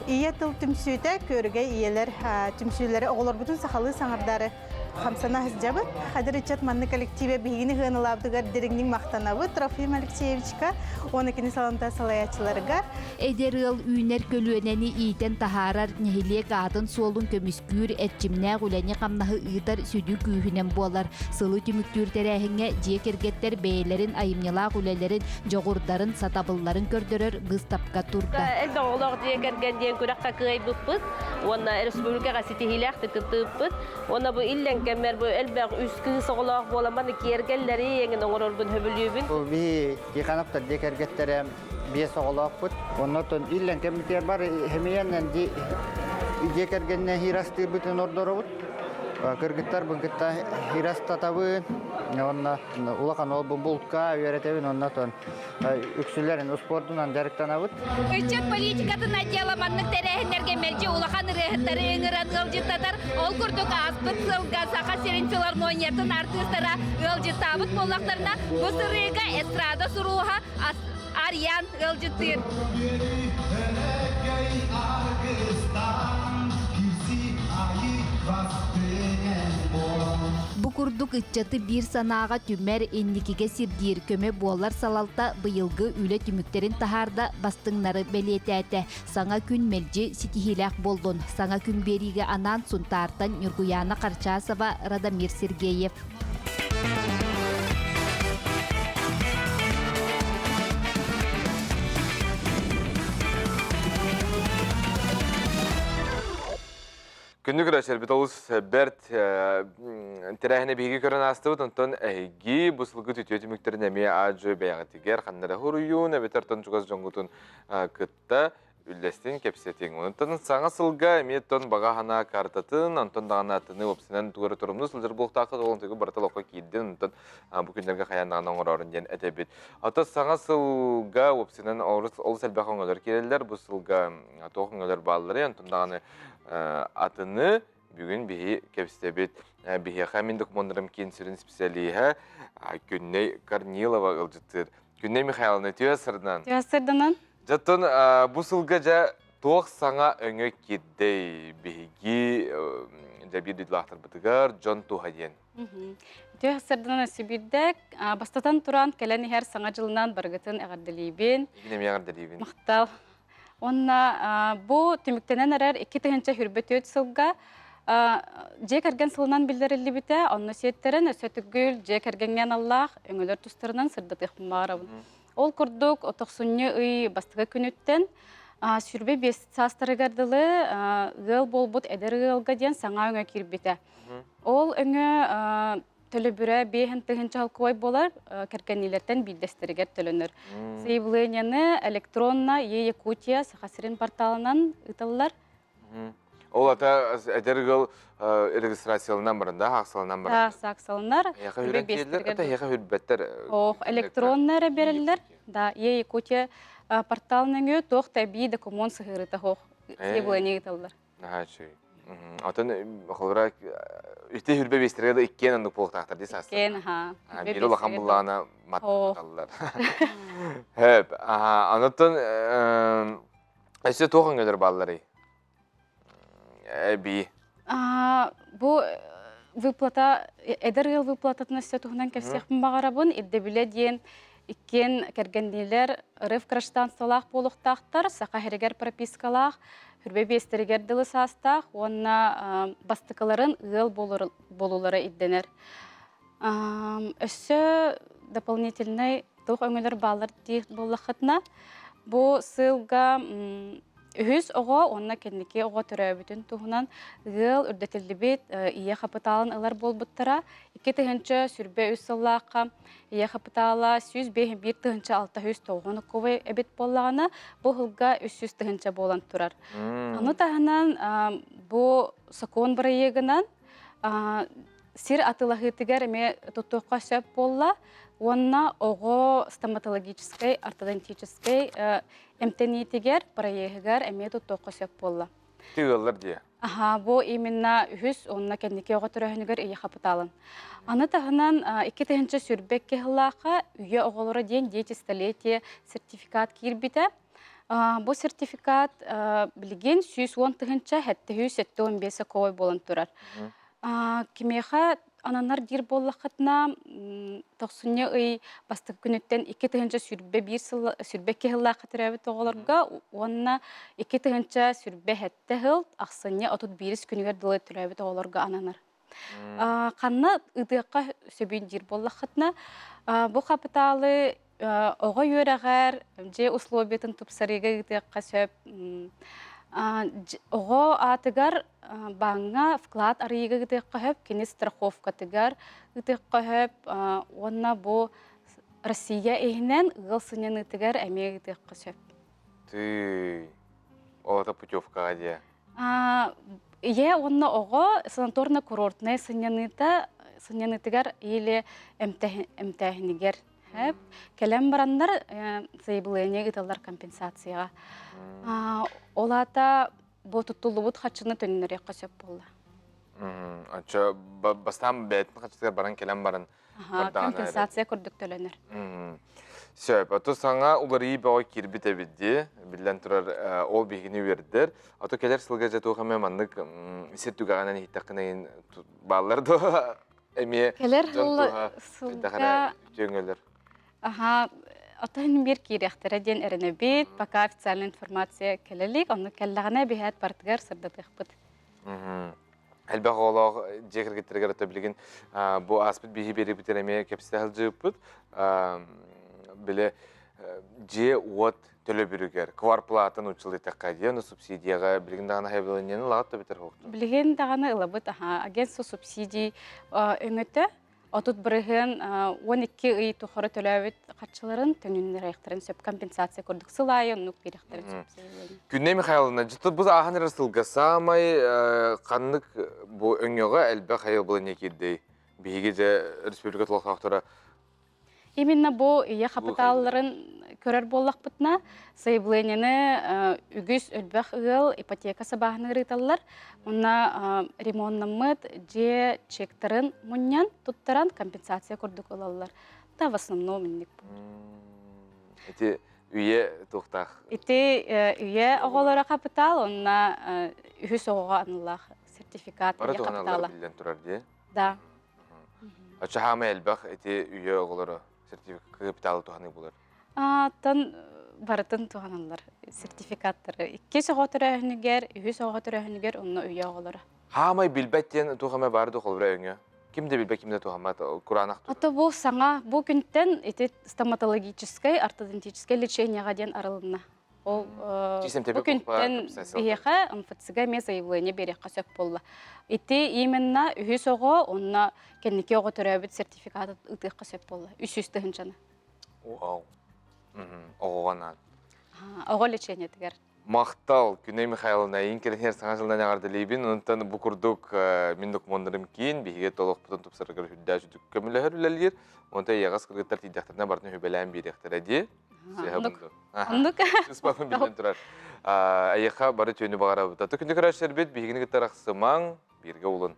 Ийэ тыл түмсүүтэ Күөрэгэй ийэлэр түмсүүлэрэ оҕолорбутун сахалыы саҥардаары хамсана сылдьабыт. Эдэр ыччат маннык коллективе биһигини сыаналаабытыгар дириҥник махтанабыт Трофим Алексеевичка уонна кини саламта салайааччыларыгар. Эдэр ыал үүнэр көлүөнэни иитэн таһаарар, нэһилиэк аатын-суолун көмүскүүр, эрчимнээх үлэни-хамнаһы ыытар сүдү күүһүнэн буолар. Сылы түмүктүүр тэрээһиҥҥэ дьиэ кэргэттэр бэйэлэрин айымньылаах үлэлэрин, дьоҕурдарын, сатабылларын көрдөрөр быыстапка турда. Элбэх оҕолоох дьиэ кэргэн диэн күрэххэ кыайбыппыт уонна республикаҕа ситиһиилээхтик кыттыбыппыт. Уонна бу иллэҥ кэммэр бу элбэх үс кыыс оҕолоох буолан маны киэргэллэри эҥин оҥорорбун сөбүлүүбүн. Бу биһи Тихоновтар дьиэ кэргэттэрэ биэс оҕолоохпут. Оннотон иллэҥ кэммитигэр бар хэмийэннэн дьиэ кэргэннэ хирастыырбытын ордоробут. Кыргыттарбын кытта хирастатабын. Онно улахан уолбун булка үөрэтэбин. Оннотон үксүлэрин успуордунан дьарыктанабыт. Ыччат политикатын отдела маннык тэрээһиннэргэ мэлдьи улахан ырыаһыттары ыҥыран ыалдьыттатар. Ол курдук ааспыт сылга Саха сирин филармониятын артыыстара ыалдьыттаабыт буоллахтарына, бу сырыыга эстрада сурууһа Арьян ыалдьыттыыр. Бу курдук ыччаты биир санааҕа түмэр, инникигэ сирдиир көмө буолар салалта быйылгы үлэ түмүктэрин таһаарда, бастыҥнары бэлиэтээтэ. Саҥа күн мэлдьи ситиһиилээх буоллун. Саҥа күн биэриигэ анаан Сунтаартан Ньургуйаана Харчасова, Радомир Сергеев. Күндү көрөөччүлэрбит олус бэрт тэрээһини биһиги көрөн аастыбыт. Онтон эһиги бу сылгы үтүө түмүктэрин эмиэ аа-дьуо бэйэҕитигэр ханна эрэ суруйуун эбэтэр тон чугас дьоҥҥутун кытта үллэстин, кэпсэтиҥ. Онтон саҥа сылга эмиэ тон баҕа санаа картатын, онтон даҕаны атыны уопсайынан тугу эрэ торумнуу сылдьар буолуохтааххыт, ол онтугу барыта олоххо киирдин, онтон бу күннэргэ хайаан даҕаны оҥороорун диэн этэбит. Ото саҥа сылга уопсайынан олус элбэх өҥөлөр киирэллэр. Бу сылга туох өҥөлөр баалларый, онтон даҕаны атыны бүгүн биһи кэпсэбит. Биһиэхэ мин докумуоннарым киин сүрүн специалиһа Күннэй Корнилова ыалдьыттыыр. Күннэй Михайловна, үтүө сырдынан. Үтүө сырдынан. Дьоттон бу сылга дьэ туох саҥа өҥө киирдэй биһиги дьэ биир дойдулаахтарбытыгар дьон туһа диэн. Үтүө сырдынан өссө биирдэ бастатан туран кэлэн иһэр саҥа дьылынан барыгытын эҕэрдэлиибин. Мин эмиэ эҕэрдэлиибин. Махтал. Уонна бу түмүктэнэн эрэр 2024 сылга дьиэ кэргэн сылынан биллэриллибитэ, онно сиэттэрэн өссө түгүл дьиэ кэргэҥҥэ аналлаах өҥөлөр тустарынан сырдатыахпын баҕарабын. Ол курдук, тохсунньу ый бастакы күнүттэн 25 саастарыгар дылы ыал буолбут эдэр ыалга диэн саҥа өҥө киирбитэ. Ол өҥө төлөбүрэ биэһин тыһыынча холкуой буолар, кэргэнниилэртэн биирдэстэригэр төлөнөр. Заявлениены электронно Е-Якутия Саха сирин порталынан ыыталлар. Ол ата эдэр ыал регистрацияланан баран да, хаахсаланан баран. Да, сааксаланар. Эһиэхэ үрэн киирэллэр, ата эһиэхэ үрбэттэр. Ох, электронно эрэ береллер. Да, Е-Якутия портал нөҥүө туох да эбии документ сыһыарыта хоох заявление ыыталлар. Наһаа үчүгэй. Отон холобура үтэ хүрбэ биэстэргэ да иккиэн оннук буолуохтаахтар дии саастар. Иккиэн, аха. Биир улахан буллаҕына матталлар. Хөп. Онтон. Өссө туох өҥөлөр баалларый? Эбии. Бу выплата, эдэр ыал выплататын өссө туһунан кэпсиэхпин баҕарабын. Ирдэбилэ диэн иккиэн кэргэнниилэр РФ гражданстволаах буолуохтаахтар, Саха сиригэр пропискалаах, хүрбэ биэстэригэр дылы саастаах уонна бастакыларын ыал буолуулара ирдэнэр. Өссө дополнительнай туох өҥөлөр бааллар диир буоллаххытына, бу сылга үһүс оҕо уонна кэнники оҕо төрөөбүтүн туһунан ыал үрдэтиллибит ийэ хапытаалын ылар буолбуттара. 2023 сыллаахха ийэ хапытаала 105 690 кубай эбит буоллаҕына, бу сылга 300 тыһыынча буолан турар. Ону таһынан бу сокуон бырайыагынан сир атыылаһыытыгар эмиэ туттуохха сөп буолла уонна оҕо стоматологическай, ортодонтическай эмтэниитигэр, проеһыгар эмиэ туттуохха сөп буолла. Тыаллар дии. Аха, бу именно үһүс уонна кэнники оҕо төрөөһүнүгэр ийэ хапытаалын. Аны таһынан 2022 сыллаахха үйэ оҕолоро диэн дети столетия сертификат киирбитэ. Бу сертификат билигин 110 тыһыынча 775 сокуой буолан турар. Кимиэхэ ананар диир буоллаххытына, тохсунньу ый бастакы күнүттэн 2021 сыл 22 сыллаахха төрөөбүт оҕолорго уонна 2027 сыл ахсынньы 31 күнүгэр дылы төрөөбүт оҕолорго ананар. Ханна ыытыахха сөбүн диир буоллаххытына, бу хапытаалы оҕо үөрэҕэр, дьиэ условиятын тупсарыыга ыытыахха сөп. Оҕо аатыгар бааҥҥа вклад арыйыыга ыытыахха сөп, кини страховкатыгар ыытыахха сөп уонна бу Россия иһинэн ыал сынньаныытыгар эмиэ ыытыахха сөп. Тыый, оҕото путевкаҕа диэ. Ийэ уонна оҕо санаторно-курортнай сынньаныыта сынньаныытыгар или эмтээһинигэр кэлэн бараннар заявление ыыталлар компенсацияҕа. Ол аата бу туттуллубут харчыны төннөрүөххэ сөп буолла. Оччо бастаан бэйэтин харчытыгар баран кэлэн баран компенсация курдук төлөнөр. Сөп. Ото саҥа уларыйыы бөҕө киирбит эбит дии. Биллэн турар, ол биһигини үөрдэр. Ото кэлэр сылга дьэ туох эмэ маннык сир түгэҕинэн иһиттэххинэ бааллар дуо? Эмиэ Кэлэр сылга үтүөҥөлөр. Аха, отон биир киириэхтэрэ диэн эрэнэбит. Пока официальная информация кэлэ илик. Онно кэллэҕинэ биһээт бартыгар сырдатыахпыт. Элбэх оҕолоох дьиэ кэргэттэригэр ото билигин бу ааспыт биһи биэрибитин эмиэ кэпсэтэ сылдьыбыппыт. Били дьиэ-уот төлөбүрүгэр кварплатын училытахха диэн субсидияҕа билигин даҕаны хайабыланньаны ылаҕыт да бүтэр хоохту. Билигин даҕаны ылабыт аха агентство субсидий өҥөтө 30% 12 ый тухары төлөөбүт харчыларын төнүннэриэхтэрин сөп компенсация курдук сыл аайы оннук биэриэхтэрин сөп. Күннэй Михайловна, дьэ бу ааһан эрэр сылга саамай ханнык бу өҥөҕө элбэх хайабыланньа киирдэй? Биһиги дьэ республика олохтоохторо Именно бу ийэ хапытаалларын көрөр буоллахпытына, заявлениены үгүс элбэх ыал ипотека сабааһыныгар ыыталлар. Уонна ремоннаммыт дьиэ чектарын мунньан туттаран компенсация курдук ылаллар. Да, в основном инник. Ити үйэ туохтаах? Ити үйэ оҕолоро капитал, онна үһүс оҕоҕо аналлаах сертификат Бары ийэ туһаналлара капитала. биллэн турар дии. Да. Оччо хаамай элбэх ити үйэ оҕолоро сертификат капиталы туһаныы булар. Тан барытын туһаналлар сертификаттары. Иккис оҕо төрөөһүнүгэр, үһүс оҕо төрөөһүнүгэр онно үйэ оҕолоро. Хаамай билбэт диэн туох эмэ баар дуу холобура өҥө? Ким да билбэт, ким да туһаммат, кураанах Ото бу саҥа бу күнтэн ити стоматологическай, ортодонтическай лечениеҕа диэн арылынна. Ол бу күнтэн биһиэхэ МФЦ-га эмиэ заявление биэриэххэ сөп буолла. Ити именно үһүс оҕо уонна кэнники оҕо төрөөбүт сертификаты ытыахха сөп буолла. 300 тыһыынчаны. Вау. Оҕоҕо анаан. Оҕо лечениетигэр. Махтал, Күнэй Михайловна, эйин кэлин саҥа сылынан эҕэрдэлиибин. Онтон бу курдук мин докумуоннарым киин, биһиги толохпутун тупсарарыгар үрдээх үрдүк көмөлөһөр үлэлиир. Онтон эйэҕэс кыргыттар тиийдэхтэринэ барытын үбэлээн биэриэхтэрэ дии. Оннук. Оннук. Ыспапын биллэн турар. Эйиэхэ бары түүнү баҕарабыт. Аты күндү көрөөччүлэрбит биһигини кытта арахсымаҥ, бииргэ улун.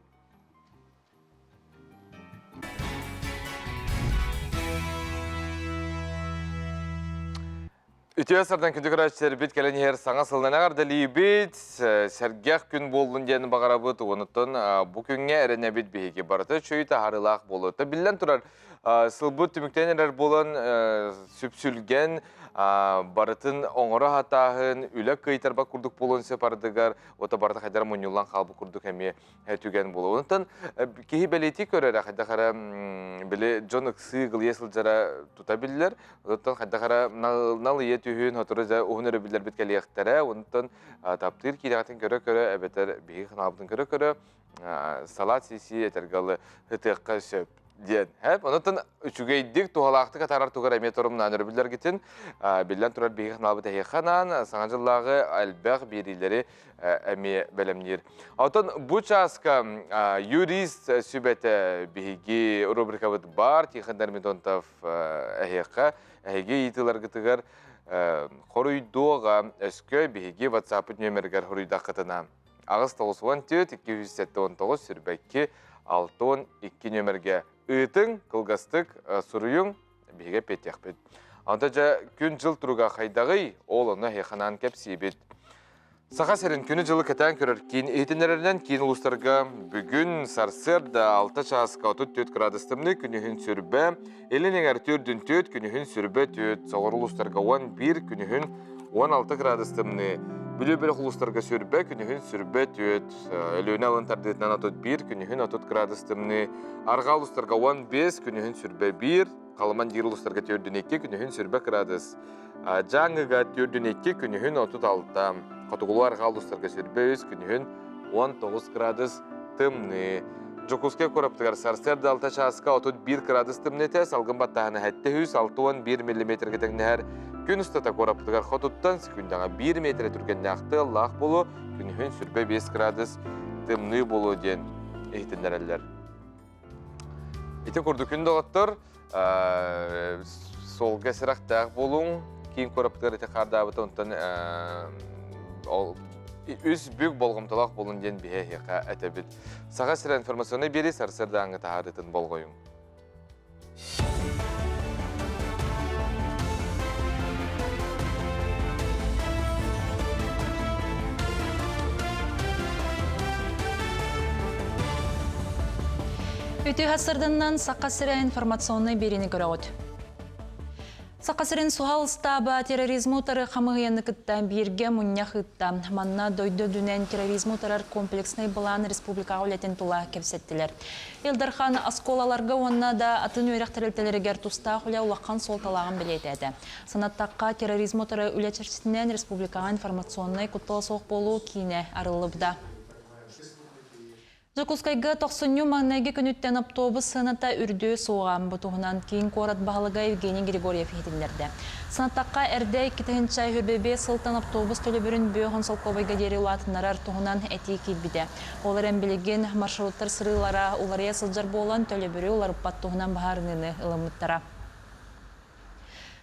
Үтүө сардан күндү көрөөччүлэрбит кэлэн иһэр саҥа сылынан эҕэрдэлиибит, сэргэх күн буоллун диэн баҕарабыт. Онуттан бу күҥҥэ эрэнэбит биһиги барыта үчүгэй таһаарыылаах буолуо. Биллэн турар, сылбыт түмүктэнэн эрэр буолан сүпсүлгэн барытын оҥоро сатааһын, үлэ кыайтарбат курдук буолуон сөп ардыгар, ото барыта хайдара мунньуллан хаалбыт курдук эмиэ түгэн буолуо. Онтон киһи бэлиэтии көрөрө хайдах эрэ били дьон ыксыы гылыйа сылдьара тута биллэр. Онтон хайдах эрэ налыйа түһүн, сотору дьэ уһун өрөбүллэрбит кэлиэхтэрэ. Онтон таптыыр киирэҕитин көрө-көрө эбэтэр биһиги ханаабытын көрө-көрө салат сии-сии этэргэ дылы ытыахха сөп диэн. Онтон үчүгэйдик, туһалаахтык атаарар тугар эмиэ торумнаан өрөбүллэргитин биллэн турар биһиги ханаабыт эһиэхэ анаан Саҥа дьыллааҕы элбэх биэриилэри эмиэ бэлэмниир. Оттон бу чааска юрист сүбэтэ биһиги рубрикабыт бар Тихон Дормидонтов эһиэхэ эһиги ыйытыыларгытыгар хоруйдуоҕа өскө биһиги WhatsApp нүөмэригэр хоруйдаххытына 894 279 22 62 нүөмэргэ ыытыҥ, кылгастык суруйуҥ, биһиги эппиэттиэхпит. Онто дьэ күн-дьыл туруга хайдаҕый, ол онно эһиэхэ кэпсиибит. Саха сирин күнү-дьылы кэтээн көрөр киин иһитиннэрэринэн киин улуустарга бүгүн сарсыарда 6 чааска 34 градус тымныы, күнүһүн сүрбэ, илин эҥэр төрдүн 4, күнүһүн сүрбэ 4, соҕуруу улуустарга 11, күнүһүн 16 градус тымныы, Бүлүү бөлөх улуустарга сүрбэ, күнүһүн сүрбэ 4, Өлүөнэ алын тардыытынан 31, күнүһүн 30 градус тымныы, Арҕаа улуустарга 15, күнүһүн сүрбэ 1, Халыман диир улуустарга төрдүн 2, күнүһүн сүрбэ градус, Дьааҥыга 42, күнүһүн 36, хотугулуу арҕаа улуустарга 23, күнүһүн 19 градус тымныы. Дьокуускай куораптыгар сарсыарда 6 чааска 31 градус тымныыта, салгын баттааһына 761 миллиметргэ тэҥнэһэр. Күн устата куораптыгар хотуттан секундаҕа 1 метрэ түргэннээх тыаллаах буолуо, күнүһүн 25 градус тымныы буолуо диэн иһитиннэрэллэр. Ити курдук күн доҕоттор, суолга сэрэхтээх буолуҥ, киин куораппытыгар ити хаардаабыта, онтон ол үс бүк болҕомтолоох буолун диэн биһи эһиэхэ этэбит. Саха сирэ информационнай биэрии сарсыардааҥҥы таһаарыытын болҕойуҥ. Үтүө сарсыарданнан Саха сирэ информационнай биэриини көрөҕүт. Саха сирин суһал ыстааба терроризмы утары хамыыһыйаны кытта бииргэ мунньах ыытта. Манна дойду үрдүнэн терроризмы утарар комплекснай былаан республикаҕа үлэтин тула кэпсэттилэр. Ил Дархан оскуолаларга уонна да атын үөрэх тэрилтэлэригэр тустаах үлэ улахан суолталааҕын бэлиэтээтэ. Санаттахха, терроризмы утары үлэ чэрчитинэн республикаҕа информационнай куттала суох буолуу киинэ арыллыбыта. Дьокуускайга тохсунньу маҥнайгы күнүттэн оптуобус сыаната үрдүө суоҕа. Бу туһунан киин куорат баһылыга Евгений Григорьев иһитиннэрдэ. Санаттахха, эрдэ 2025 сылтан оптуобус төлөбүрүн бүө солкуобайга диэри улаатыннарар туһунан этии киирбитэ. Ол эрэн билигин маршруттар сырыылара уларыйа сылдьар буолан, төлөбүрү уларыппат туһунан быһаарыныыны ылыммыттара.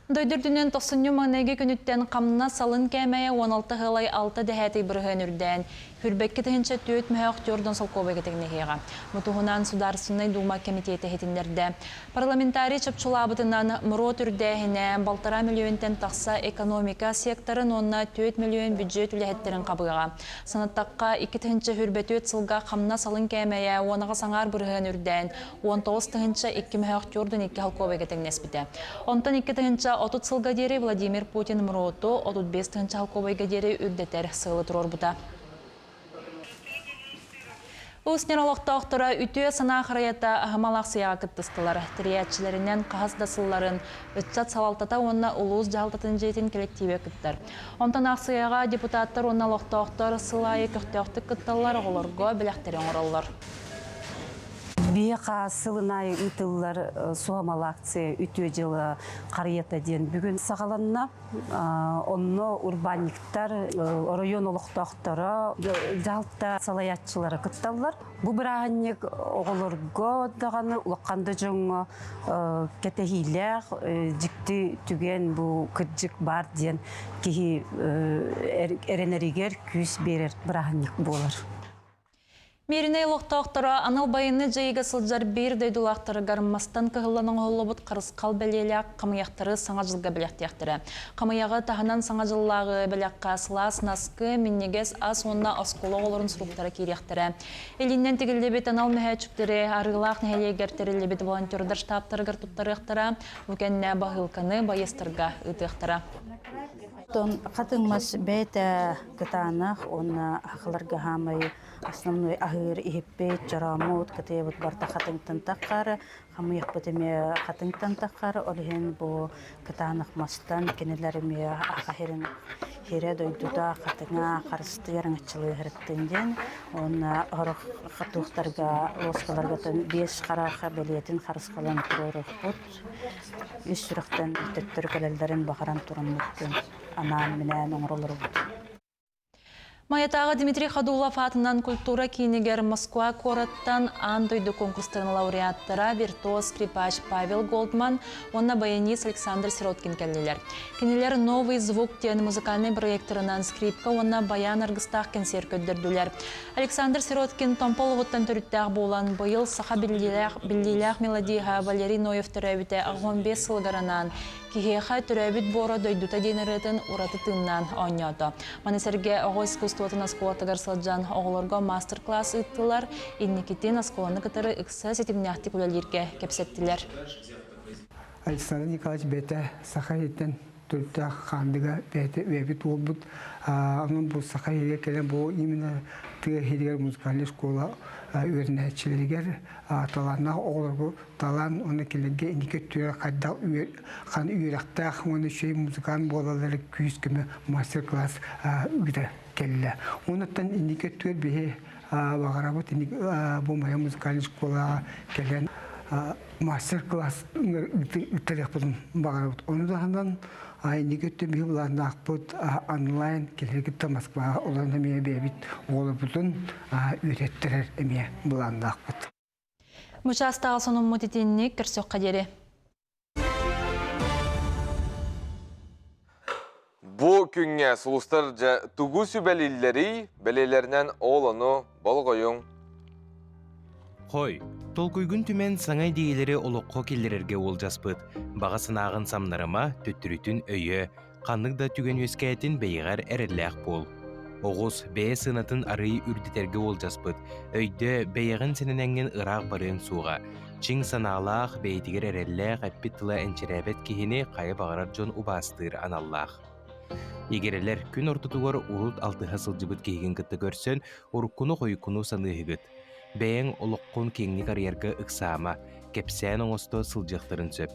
Дойду үрдүнэн тохсунньу маҥнайгы күнүттэн хамнас алын кээмэйэ 16 ыалай 6 дэһээтэй бырыһыан үрдээн, хүрбэкки тыһыынча түөрт мөһөөх түөрт солкуобайга тэҥнэһиэҕэ. Бу туһунан Судаарыстыбаннай Дуума кэмитиэтэ иһитиннэрдэ. Парламентарий чопчулаабытынан, МРОТ үрдээһинэ балтараа мөлүйүөнтэн тахса экономика секторын уонна 4 мөлүйүөн бүддьүөт үлэһиттэрин хабыаҕа. Санаттахха, 2024 сылга хамнас алын кээмэйэ 18 аҥаар бырыһыан үрдээн, 19 тыһыынча 2 мөһөөх 42 солкуобайга тэҥнэспитэ. Онтон 2 тыһыынча 30 сылга диэри Владимир Путин МРОТу 35 тыһыынча солкуобайга диэри үрдэтэр сыалы туруорбута. Уус олохтоохторо үтүө санаа харайата аһымал аахсыйаҕа кыттыстылар. Тэрийээччилэринэн хаһыс да сылларын ыччат салалтата уонна улуус дьаһалтатын дьиэтин кэлэктиибэ кыттар. Онтон аахсыйаҕа депутаттар уонна олохтоохтор сыл аайы көхтөөхтүк кытталлар, оҕолорго бэлэхтэри оҥороллор. Биһиэхэ сылын аайы ыытыллар суһамал акция үтүө дьыала харыйата диэн бүгүн саҕаланна. Онно урбаанньыктар, оройуон олохтоохторо, дьаһалта салайааччылара кытталлар. Бу бырааһынньык оҕолорго даҕаны, улахан да дьоҥҥо кэтэһиилээх, дьикти түгэн бу кырдьык баар диэн киһи эрэнэригэр күүс биэрэр бырааһынньык буолар. Мииринэй олохтоохторо анал байыаннай дьайыыга сылдьар биир дойдулаахтарыгар мастан кыһыллан оҥоһуллубут харысхал бэлиэлээх хамыйахтары Саҥа дьылга бэлэхтиэхтэрэ. Хамыйаҕы таһынан Саҥа дьыллааҕы бэлэххэ сылаас наскы, минньигэс ас уонна оскуола оҕолорун суруктара киириэхтэрэ. Илииннэн тигиллибит анал мөһөөччүктэри Арыылаах нэһилиэгэр тэриллибит волонтердар штабтарыгар туттарыахтара, бу кэннэ баһыылканы байыастарга ыытыахтара. Оттон хатыҥ мас бэйэтэ кытаанах уонна сахаларга хаамай основной аһыыр иһиппит, чорооммут, кытыйабыт барыта хатыҥтан таххар, хамыйахпыт эмиэ хатыҥтан таххар, ол иһин бу кытаанах мастан кинилэр эмиэ аха сирин сирэ дойдута хатыҥа харыстыыр аҥаччылыыһырыттын диэн уонна сорох хатыахтарга луоскаларга биэс харах бэлиэтин харысхалын туруоруохпут ис сүрэхтэн төттөрү кэлэллэрин баҕаран тураммыт анаан-минээн оҥоролоробут. Майатааҕы Дмитрий Ходулов аатынан культура киинигэр Москва куораттан аан дойду конкурстарын лауреаттара виртуоз скрипач Павел Голдман уонна баянист Александр Сироткин кэллилэр. Кинилэр «Новый звук» диэн музыкальнай проекторынан скрипка уонна баян аргыстаах кэнсиэр көрдөрдүлэр. Александр Сироткин Томпо олоҕуттан төрүттээх буолан, быйыл саха биллиилээх, биллиилээх мелодиһа Валерий Ноев төрөөбүтэ 85 сылыгар анаан Киһиэхэ төрөөбүт буора дойдута диэн ырыатын ураты тыыннаан оонньоото. Маны сэргэ оҕо искусствотын оскуолатыгар сылдьан оҕолорго мастер-класс ыыттылар, инникитин оскуоланы кытары ыкса ситимнээхтик үлэлииргэ кэпсэттилэр. Александр Николаевич бэйэтэ саха иһиттэн төрүттээх хаандыга бэйэтэ үйэбит буолбут. Онон бу саха иһигэр кэлэн бу именно тыа иһигэр музыкальнай школа үөрэнээччилэригэр талааннаах оҕолорго талаан уонна кинилэргэ инники өттүгэр хайдах хан үөрэхтээх уонна үчүгэй музыкант буолаллара күүс-көмө мастер-класс ыыта кэллэ. Онуттан инники өттүгэр биһи баҕарабыт бу моя музыкальная школаҕа кэлэн мастер-класс ыыттарыахпытын баҕарабыт. Ону таһынан инники өттүн биһи былааннаахпыт онлайн кэлэр кытта Москваҕа олорон эмиэ бэйэбит оҕолорбутун үөрэттэрэр эмиэ былааннаахпыт. Бу чаастааҕы сонуммут итинник көрсөххө диэри. Бу күҥҥэ сулустар дьэ тугу сүбэлииллэрий, бэлиэлэринэн ол ону болҕойуҥ. Хой, толкуйгун түмэн саҥа идиэйэлэри олоххо киллэрэргэ уолдьаспыт. Баҕа санааҕын самнарыма, төттөрүтүн өйөө, Ханнык да түгэн үөскээтин бэйэҕэр эрэллээх буол. Оҕус, бэйэ сыанатын арыый үрдэтэргэ уолдьаспыт, өйдөө, бэйэҕин сэнэнэҥҥин ыраах барыаҥ суоҕа. Чиҥ санаалаах, бэйэтигэр эрэллээх, эппит тыла энчирээбэт киһини хайа баҕарар дьон убаастыыр аналлаах. Игирэлэр, күн ортотугар урут алтыһа сылдьыбыт киһигин кытта көрсөн, уруккуну-хойуккуну саныыһыгыт. Бэйэҥ олоххун киэҥник арыйарга ыксаама, кэпсээн оҥосто сылдьыахтарын сөп.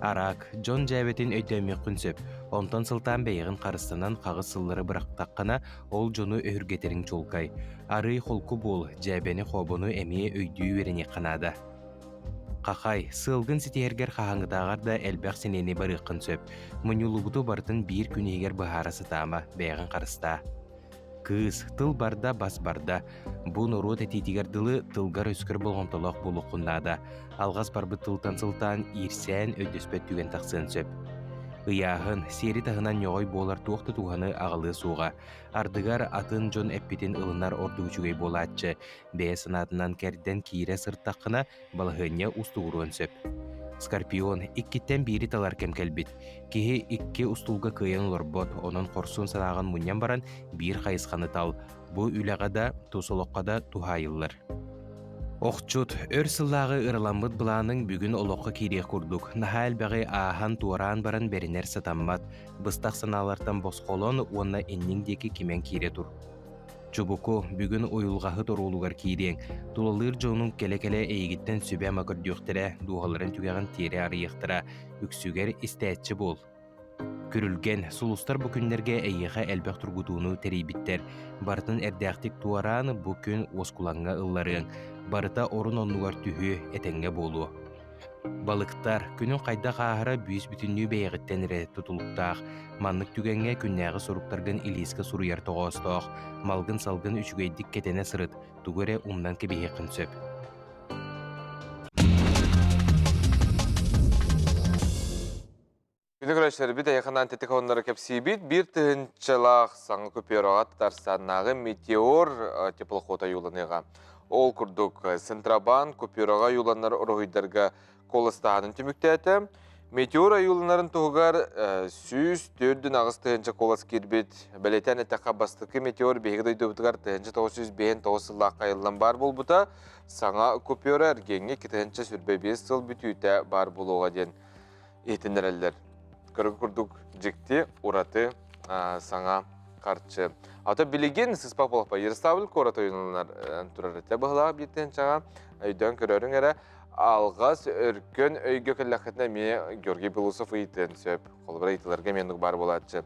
Араак, дьон дьээбэтин өйдөөмүөххүн сөп, онтон сылтаан бэйэҕин харыстанан хаҕыс сыллары бырахтаххына, ол дьону өһүргэтэриҥ чуолкай. Арыый холку буол, дьээбэни-хообону эмиэ өйдүү үөрэниэххэ наада. Хахай, сыалгын ситиһэргэр хаһааҥҥытааҕар да элбэх сэниэни барыаххын сөп. Мунньуллубуту барытын биир күн иһигэр быһаара сатаама, бэйэҕин харыстаа. Кыыс, тыл барда, бас барда. Бу норуот этиитигэр дылы тылгар-өскөр болҕомтолоох буолуоххун наада. Алҕас барбыт тылтан сылтаан иирсээн өйдөспөт түгэн тахсыан сөп. Ыйааһын, сиэри таһынан ньоҕой буолар туох да туһаны аҕалыа суоҕа. Ардыгар атын дьон эппитин ылынар ордук үчүгэй буолааччы. Бэйэ санаатынан кэрдэн киирэ сыртаххына, балаһыанньа устугуруон сөп. Скорпион иккиттэн биири талар кэм кэлбит. Киһи икки устуулга кыайан олорбот, онон хорсун санааҕын мунньан баран биир хайысханы тал. Бу үлэҕэ да, тус олоххо да туһаайыллар. Охчут, өр сыллааҕы ыраламмыт былааныҥ бүгүн олоххо киириэх курдук. Наһаа элбэҕи ааһан-туораан баран бэринэр сатаммат. Быстах санаалартан босхолон уонна инниҥ диэки кимэн киирэ тур. Чубуку, бүгүн уйулҕаһыт оруолугар киириэҥ, тулалыыр дьонуҥ кэлэ-кэлэ эйигиттэн сүбэ-ама көрдүөхтэрэ, дууһаларын түгэҕин тиэрэ арыйыахтара, үксүгэр истээччи буол. Күрүлгэн, сулустар бу күннэргэ эйиэхэ элбэх тургутууну тэрийбиттэр. Барытын эрдээхтик туораан, бу күн уоскулаҥҥа ылларыаҥ. Барыта орун-оннугар түһүө, этэҥҥэ буолуо. Балыктар, күнүҥ хайдах ааһара бүүс-бүтүннүү бэйэҕиттэн эрэ тутулуктаах. Маннык түгэҥҥэ күннээҕи суруктаргын илиискэ суруйар тоҕоостоох. Малгын-салгын үчүгэйдик кэтэнэ сырыт, тугу эрэ умнан кэбиһиэххин сөп. Күнү көрөөччүлэрбит эйэхэ тэтик оннары кэпсиибит. Биир тыһыынчалаах саҥа купюраҕа Татарстаннааҕы Метеор теплоход ойууланыаҕа. Ол курдук, Центробанк купюраҕа ойууланар уруһуйдарга куоластааһынын түмүктээтэ. Метеор ойууланарын туһугар 148 тыһыынча куолас киирбит. Бэлиэтээн эттэххэ, бастакы метеор биһиги дойдубутугар 1959 сыллаахха айыллан баар буолбута. Саҥа купюра эргиэҥҥэ 2025 сыл бүтүүтэ баар буолуоҕа диэн иһитиннэрэллэр. Көрүҥ курдук дьикти, ураты саҥа харчы. Ата билигин сыспах буолаппа Ярославль куорат ойуунанар турар этэ быһылаах биир тыһыынчаҕа өйдөөн көрөрүҥ эрэ алҕас өркөн өйгө кэллэххитинэ эмиэ Георгий Белоусов ыйытыан сөп. Холобура ыйытыларга эмиэ оннук баар буолааччы.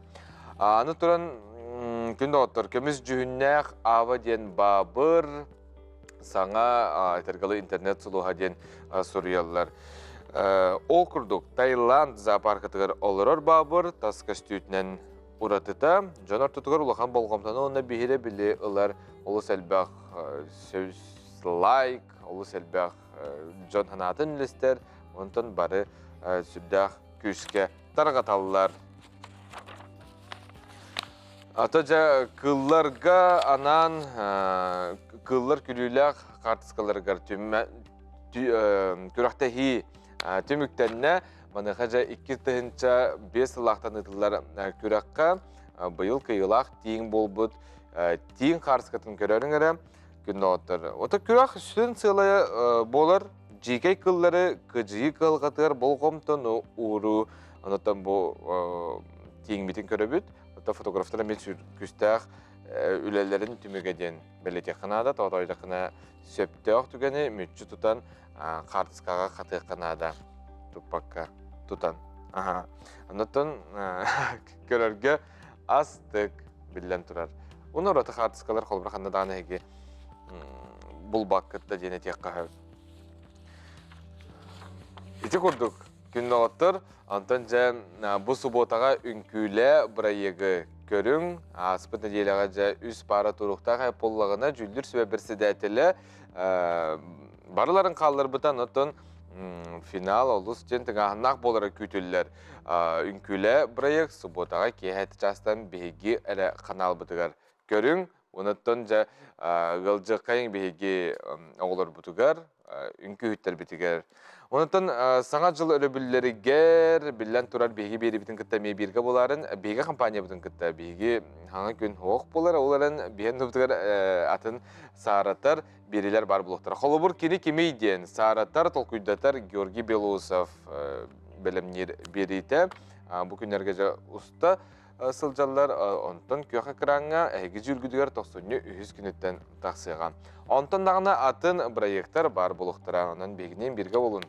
Аны туран күн доҕоттор көмүс дьүһүннээх Ава диэн баабыр саҥа этэргэлы интернет сулуһа диэн суруйаллар. Ол курдук, Таиланд зоопаркатыгар олорор баабыр тас көстүүтүнэн уратыта дьон ортотугар улахан болҕомтону уонна биһирэбили ылар олус элбэх лайк, олус элбэх дьон санаатын үллэстэр, онтон бары сүрдээх күүскэ тарҕаталлар. Ата дьэ кыылларга анаан кыыллар күлүүлээх хаартыскаларыгар күрэхтэһии түмүктэннэ. Маныаха дьэ 2005 сыллаахтан ыытыллар күрэххэ быйыл кыайыылаах тииҥ буолбут тииҥ хаартыскатын көрөрүҥ эрэ күн доҕоттор. Ото күрэх сүрүн сыала буолар дьиикэй кыллары кыдьыйыы кыһалҕатыгар болҕомтону ууруу. Онтон бу тииҥмитин көрөбүт. Оттон фотографтар эмиэ күүстээх үлэлэрин түмүгэ диэн бэлиэтиэххэ наада. Тоҕотойдоххуна сөптөөх түгэни мүччү тутан хаартыскаҕа хатыахха наада. Туппакка тутан. Аха. Онтон көрөргө астык биллэн турар. Уну ураты хаартыскалар холобура ханна даҕаны эһиги булбаккыт да диэн этиэххэ сөп. Ити курдук күн доҕоттор, онтон дьэ бу субуотаҕа үҥкүүлээ бырайыагы көрүҥ. Ааспыт нэдиэлэҕэ дьэ үс паара туруктаах буоллаҕына дьүүллүүр сүбэ председателэ барыларын хаалларбыта, оттон финал олус диэн тыҥааһыннаах буолара күүтүллэр. Үҥкүүлээ бырайыак субуотаҕа киэһэ чаастан биһиги эрэ ханаалбытыгар көрүҥ. Онуттан дьэ ыалдьыаххайыҥ биһиги оҕолорбутугар, үҥкүүһүттэрбитигэр. Онуттан Саҥа дьыл өрөбүллэригэр биллэн турар биһиги биэрибитин кытта эмиэ бииргэ буоларын, биһиги компаниябытын кытта биһиги хаҥа күн суох буолар, ол эрэн биһиэн тубутугар атын сааратар биэрилэр баар буолуохтара. Холобур, кини кимий диэн сааратар, толкуйдатар Георгий Белоусов бэлэмниир биэриитэ бу күннэргэ дьэ уста сылдьаллар. Онтон күөх экраҥҥа эһиги дьүүлгүтүгэр тохсунньу үһүс күнүттэн тахсыаҕа. Онтон даҕаны атын бырайыактар баар буолуохтара. Онон биһигиниин бииргэ буолун.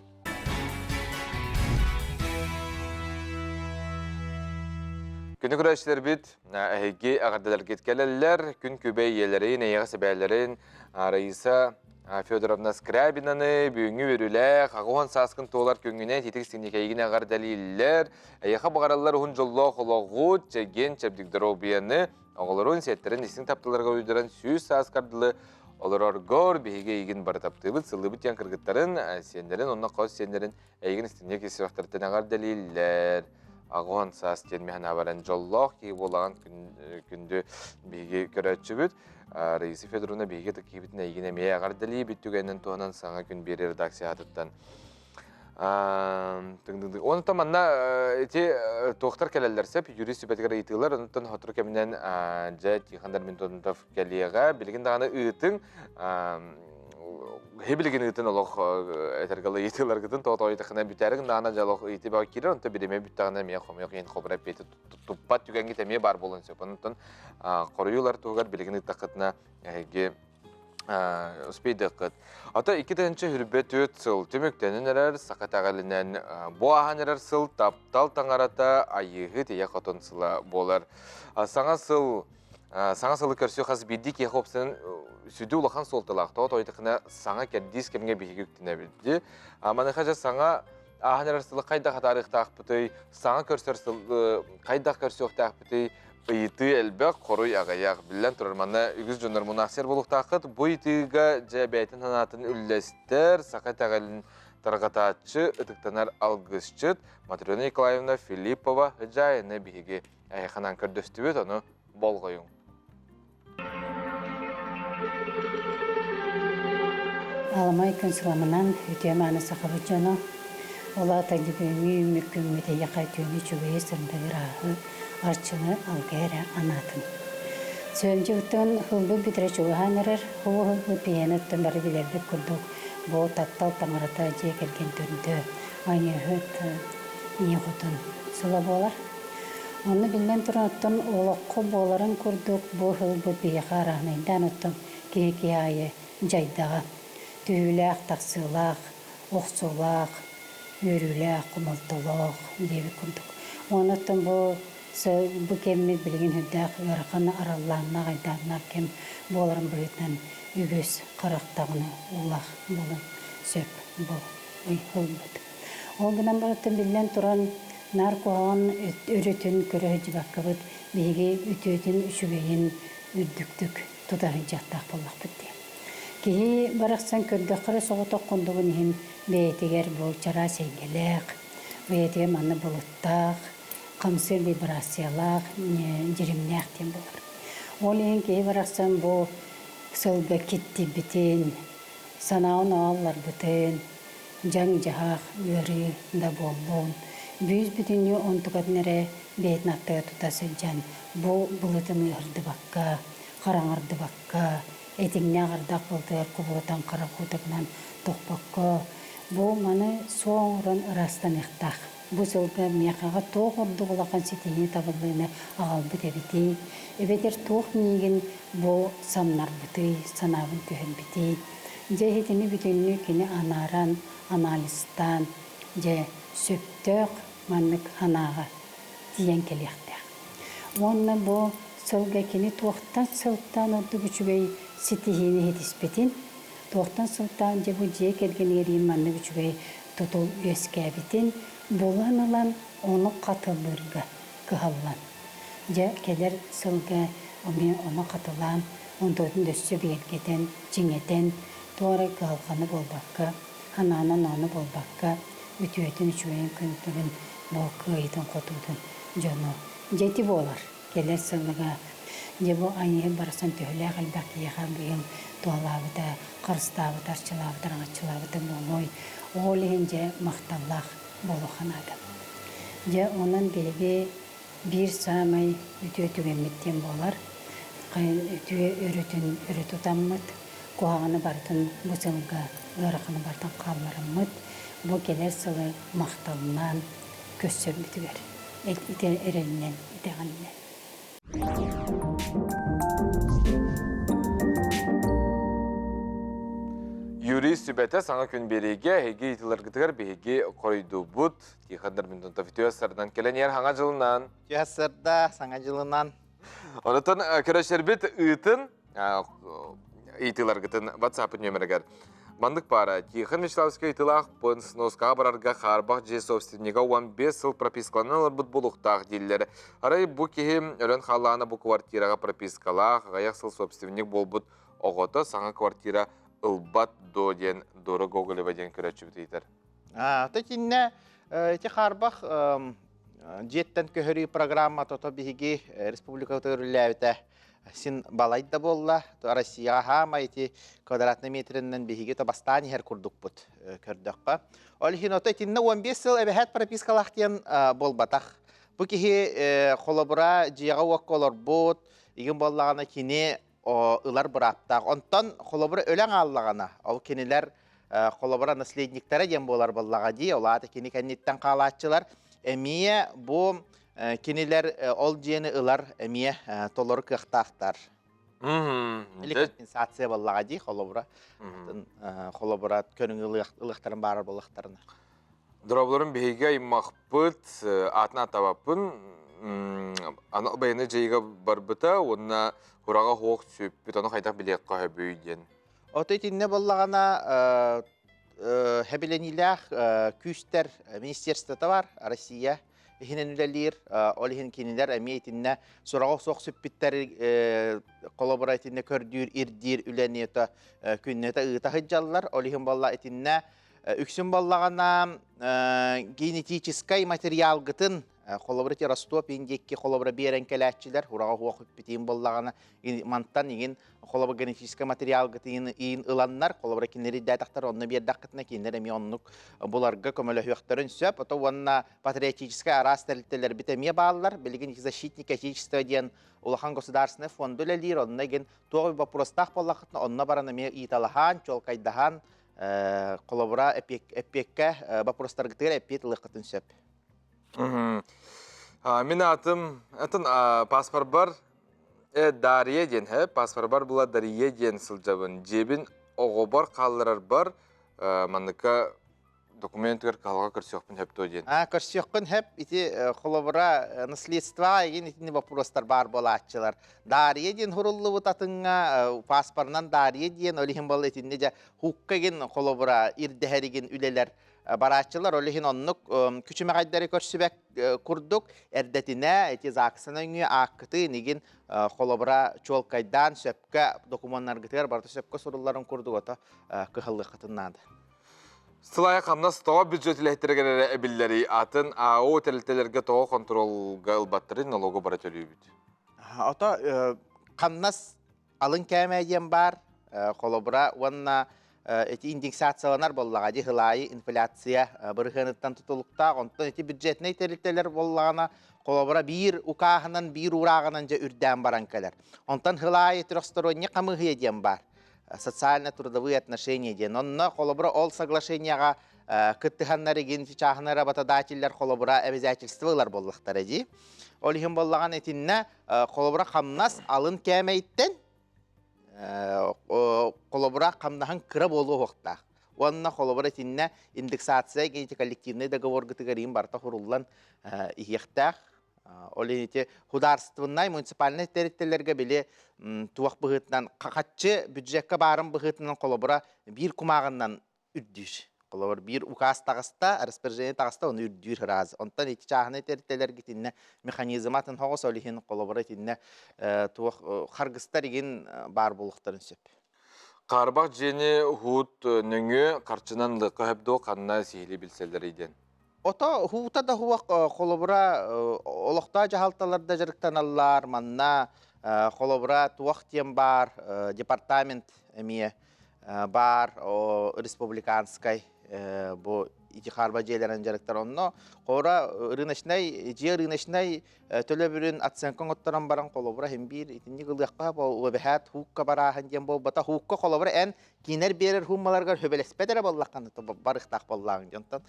Күнү көрөөччүлэрбит эһиги эҕэрдэлэргит кэлэллэр. Күн күбэй ийэлэрин, эйэҕэс эбээлэрин Раиса Федоровна Скрябинаны бүгүҥҥү үөрүүлээх, аҕыс сааскын туолар күҥҥүнэн ититик синикэйигин эҕэрдэлииллэр. Эйиэхэ баҕараллар уһун дьоллоох олоҕу, чэгиэн чэбдик доруобуйаны, оҕолорун, сиэттэрин истиҥ тапталларыгар уйдаран 100 сааскар дылы олороргор биһиги эйигин бары таптыыбыт, сыллыыбыт диэн кыргыттарын, сиэннэрин уонна хос сиэннэрин эйигин истиҥник ис сүрэхтэриттэн эҕэрдэлииллэр. Аҕыс саас диэн миһана баран дьоллоох киһи буолаҕын күндү биһиги көрөөччүбүт. Раиса Федоровна биһиги киһибитин эйигин эмиэ эҕэрдэлиибит түгэнин туһанан саҥа күн биэрии редакциятыттан Онтон манна ити туохтар кэлэллэр сөп, юрист сүбэтигэр ыйытыылар, онтон сотору кэминэн дьэ Тихон Дарминтонов кэлиэҕэ. Билигин даҕаны ыытыҥ, билигин ыытын олох этэргэ ыйытыыларгытын тоҕо бүтээрин даҕаны дьэ олох ыйытыы бөҕө киирэр, онтон бириэмэ бүттэҕинэ эмиэ хомойуох иһин хобура эппиэти туппат түгэҥҥит эмиэ баар буолуон сөп. Онтон хоруйуулар туһугар билигин ыыттаххытына эһиги успейдыаххыт. Ата 2024 сыл түмүктэнэн эрэр саха итэҕэлинэн бу ааһан эрэр сыл таптал таҥарата Айыыһы Тийэ Хотун сыла буолар. Саҥа сыл саҥа сылы көрсүү хас биирдии киһиэхэ уопсайынан сүдү улахан суолталаах. Тоҕо тоойдоххуна саҥа кэрдиис кэмҥэ биһиги үктэнэбит. Маныаха дьэ саҥа ааһан эрэр сылы хайдах атаарыахтаахпытый, саҥа көрсөр сылы хайдах көрсүөхтээхпитий ыйытыы элбэх, хоруй аҕыйах. Биллэн турар, манна үгүс дьоннор мунаахсыйар буолуохтааххыт. Бу ыйытыыга дьэ бэйэтин санаатын үллэстэр, саха итэҕэлин. тарҕатааччы, ытыктанар алгысчыт Матрена Николаевна Филиппова Ыдьаайыны биһиги эһиэхэнэн көрдөстүбүт, ону болҕойуҥ. Аламай күн сыламынан үтүө-мааны сахабыт дьоно, ол аата бүгүҥҥү үүммүт күммүт эйиэхэ үтүөнү үчүгэйи сырдыгы-ырааһы, арчыны алгыһы эрэ анаатын. Сөмдьүгүттэн ылбыт бүтэрэ чугаһаан эрэр, ол ылбыт биһиэнэ оттон бары билэрбит курдук бу таптал таҥарата дьиэ кэргэн төрдө, айыыһыт ийэ хотун сыла буолар. Онно биллэн туран оттон олоххо буоларын курдук бу ылбыт биһиэхэ арааһынайдаан оттон киһи-киһи аайы дьайдаҕа. Түһүүлээх, тахсыылаах, охсуулаах, үөрүүлээх, хомолтолоох диэбит курдук. Уонна оттон бу бу кэммит билигин сүрдээх ыарахан араллааннаах, айдааннаах кэм буоларын быһыытынан үгүс харах даҕаны уулаах буолуон сөп бу ылбыт. Ол гынан баран биллэн туран наар куһаҕан өрүтүн көрө сылдьыбаккабыт биһиги үтүөтүн үчүгэйин үрдүктүк тута сылдьыахтаах буоллахпыт дии. Киһи барахсан көрдөххө эрэ соҕотох курдугун иһин бэйэтигэр бу чараас эйгэлээх, бэйэтигэр манна былыттаах, хамсыыр вибрациялаах, дьиримнээх диэн буолар. Ол иһин киһи барахсан бу сылга киттийбитин, санааҕын аалларбытын, дьаҥ-дьаһах, ыарыы да буоллун, бүүс-бүтүннүү онтукатын эрэ бэйэтин аттыгар тута сылдьан бу былытын ыаһырдыбакка, хараҥардыбакка, этиҥнээх ардах былтыгар кубулутан хара куутагынан тохпокко, бу маны суох оҥорон ыраастаныахтаах. Бу сылга миэхэҕэ туох ордук улахан ситиһии табыллыыны аҕалбыт эбитий, эбэтэр туох миигин бу самнарбытый, санаабын түһэрбитий? Дьэ итини бүтүннүү кини анааран, анализтаан, дьэ, сөптөөх маннык санааҕа тиийэн кэлиэхтээх. Уонна бу сылга кини туохтан сылтаан ордук үчүгэй ситиһиини ситиспитин, туохтан сылтаан дьэ бу дьиэ кэргэнигэр маннык үчүгэй тутул үөскээбитин булан ылан ону хатылыырга кыһаллан. Дьэ, кэлэр сылга эмиэ ону хатылаан, онтубутун да өссө бигэргэтэн, чиҥэтэн, туох эрэ кыһалҕаны буолбакка, санааны-онону буолбакка, үтүөтүн, үчүгэйин күн-күнүн бу кыайыытын-хотуутун дьону дьэ ити буолар. Кэлэр сылга дьэ бу айыы барсан төһөлөөх элбэх киһиэхэ быйыл туһалаабыта, харыстаабыта, арчылаабыта, араҥаччылаабыта буолуой. Ол иһин дьэ махталлаах буолуохха наада. Дьэ онон биһиги биир саамай үтүө түгэммит диэн буолар. Үтүө өрүтүн өрө тутаммыт, куһаҕаны барытын бу сылга ыараханы барытын хааллараммыт, бу кэлэр сылы махталынан көрсөрбүтүгэр эрэлинэн итэҕэлинэн. Юрий сүбэтэ саҥа күн биэриигэ эһиги ыйытыыларгытыгар биһиги хоруйдуубут. Тихон Дарминтонов үтүө сарынан кэлэн иһэр саҥа дьылынан. Үтүө сарда, саҥа дьылынан. Онотон көрөшербит ыытын ыйытыыларгытын WhatsApp нөмеригэр Маннык паара Тихон Вячеславовичка ыйытыылаахпын сноскаҕа барарга хаарбах дьиэ собственнига 15 сыл пропискаланан олорбут буолуохтаах дииллэр. Арай бу киһи өлөн хааллаҕына бу квартираҕа пропискалаах, аҕыйах сыл собственник буолбут оҕото саҥа квартира ылбат дуо диэн Дора Гоголева диэн көрөөччүбүт ыйытар. Ата итиннэ ити хаарбах дьиэттэн көһөрүү программата то биһиги республикабытыгар үлэлээбитэ син балай да буолла. Россияҕа хаама ити квадратный метринэн биһиги то бастаан иһэр курдукпут көрдөххө. Ол иһин ото итиннэ 15 сыл эбэһээт пропискалаах диэн буолбатах. Бу киһи холобура дьиэҕэ-уокка олорбут, игин буоллаҕына кини ылар бырааптаах. Онтон холобура өлөн хааллаҕына, ол кинилэр холобура наследниктара диэн буолар буоллаҕа дии, ол аата кини кэнниттэн хаалааччылар эмиэ бу кинилэр ол дьиэни ылар эмиэ толору кыахтаахтар. Или компенсация буоллаҕа дии, холобура холобура көрүҥ ылыахтарын баарар буоллахтарына. Дорооболорум биһиги аймахпыт аатын ааттаабаппын анал байыаннай дьайыыга барбыта уонна кураҕа суох сүппүт ону хайдах билиэххэ сөбүй диэн. Ото итиннэ буоллаҕына хэбилэниилээх күүстэр министерствота бар Россия иһинэн үлэлиир ол иһин кинилэр эмиэ итиннэ сураҕа суох сүппүттэр холобура итиннэ көрдүүр ирдиир үлэни күннэтэ ыыта сылдьаллар ол иһин буолла итиннэ. Үксүн боллаҕына генетическай материалгытын холобура ити Ростов индиэкки холобура биэрэн кэлээччилэр ураҕа хуох үппүтүн боллаҕына мантан игин холобура генетическай материалгытын иин ыланнар холобура кинилэри ирдээтэхтэр онно биэрдэххитинэ кинилэр эмиэ оннук буларга көмөлөһүөхтэрин сөп ото уонна патриотическай араас тэрилтэлэрбит эмиэ бааллар билигин защитник отечества диэн улахан государственный фонду үлэлиир онно игин туох боппуруостаах буоллаххытына онно баран эмиэ ыйыталаһан чуолкайдаһан холобура эппиэккэ боппуруостаргытыгар эппиэт ылыаххытын сөп. Мин атым атын паспорбар Дария диэн һэ паспорбар була Дария диэн сылдьабын. Дьиэбин оҕобор хаалларарбар манныка документыгар кыһалҕа көрсүөхпүн сөп дуо диэн. А көрсүөххүн сөп ити холобура наследство эгин итини вопростар баар буолааччылар. Дария диэн хуруллубут атыҥҥа паспорынан Дария диэн ол иһин буолла итиннэ дьэ хукка эгин холобура ирдэһэригин үлэлэр барааччылар ол иһин оннук күчүмэҕэйдэри көрсүбэт курдук эрдэтинэ ити ЗАГС-ын өҥүө ааккытын игин холобура чуолкайдаан сөпкө докумуоннаргытыгар барыта сөпкө сурулларын курдук ото кыһаллыаххытын наада. Сылайа хамнас тоҕо бюджет үлэһиттэригэр эрэ эбиллэрий, атын АО тэрилтэлэргэ тоҕо хонтуруолга ылбаттарын налогу бара төлүүбүт? Ото хамнас алын кээмэй диэн баар, холобура уонна ити индексацияланар буоллаҕа дии сылаайы инфляция бырыһыаныттан тутулуктаах. Онтон ити бюджетнай тэрилтэлэр буоллаҕына, холобура биир укааһынан, биир уурааҕынан дьэ үрдээн баран кэлэр. Онтон сылаайы трехсторонний хамыыһыйа диэн баар. Социально-трудовые отношения диэн. Онно холобура ол соглашениеҕа кыттыһаннар игин чааһынай работодателлэр холобура обязательство ылар буоллахтара дии. Ол иһин буоллаҕына итиннэ холобура хамнас алын кээмэйиттэн холобура хамнаһын кыра буолуохтаах. Уонна холобура итиннэ индексация ити коллективный договоргытыгар иин барыта хуруллан иһиэхтээх. Ол иһин ити художественнай муниципальнай тэрилтэлэргэ били туох быһыытынан хаччы бюджекка баарын быһыытынан холобура биир кумааҕынан үрдүүр. Холобур биир указ таҕыста, распоряжение таҕыста, ону үрдүүр ыраас. Онтон ити чааһынай тэрилтэлэргэ итиннэ механизм атын хоҕус, ол иһин холобура итиннэ туох харгыстар игин баар буолуохтарын сөп. Хаарбах дьиэни уһуут нөҥүө харчынан ылыахха сөп дуо, ханна сиһилии билсэллэрий диэн? Ото уһуута да уһуох холобура олохтоох дьаһалталар да дьарыктаналлар, манна холобура туох диэн баар департамент эмиэ баар республиканскай бу ити хаарба дьиэлэрин дьарыктар онно хора рыночнай дьиэ рыночнай төлөбүрүн оценка оҥотторон баран холобура иһин биир итинник ылыахха эбэһээт хуукка барааһын диэн буолбата хуукка холобура эн киинэр биэрэр хууммаларгар хөбөлөспөт эрэ буоллаххына барыхтаах буоллааҥ дьонтон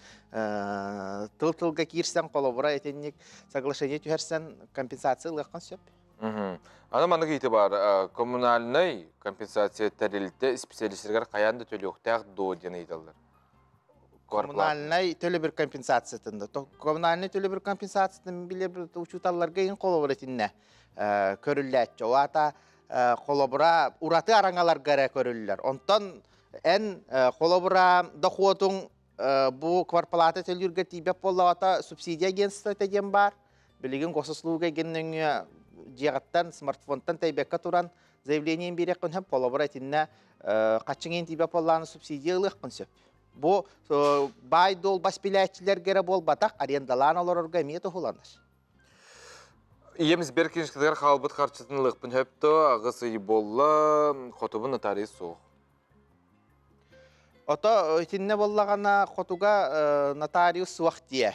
тыл тылга киирсэн холобура итинник соглашение түһэрсэн компенсация ылыаххын сөп Аны маннык ыйытыы баар, коммунальнай компенсация тэрилтэ специалистэригэр хайаан да төлүөхтээх дуо диэн ыйыталлар. Коммунальнай төлөбүр компенсациятын да. Коммунальнай төлөбүр компенсациятын билэр учууталларга иһин холобура итиннэ көрүллээччи. Ол аата холобура ураты араҥаларга эрэ көрүллэр. Онтон эн холобура дохуотуҥ бу кварплата төлүүргэ тиийбэт буоллаҕына субсидия агентствота диэн баар. Билигин госуслуга эгин нөҥүө дьиэҕиттэн смартфонтан тэйбэккэ туран заявлениен биэриэххин сөп. Холобура итиннэ хаччыҥ тиийбэт буоллаҕына субсидия ылыаххын сөп. Бу баай-дуол бас билээччилэргэ эрэ буолбатах, арендалаан олорорго эмиэ туһуланар. Ийэм сберкнижкатыгар хаалбыт харчытын ылыахпын сөп дуо? Аҕыс ый буолла, хотубун нотариус суох. Ото итиннэ буоллаҕына хотуга нотариус суох диэ.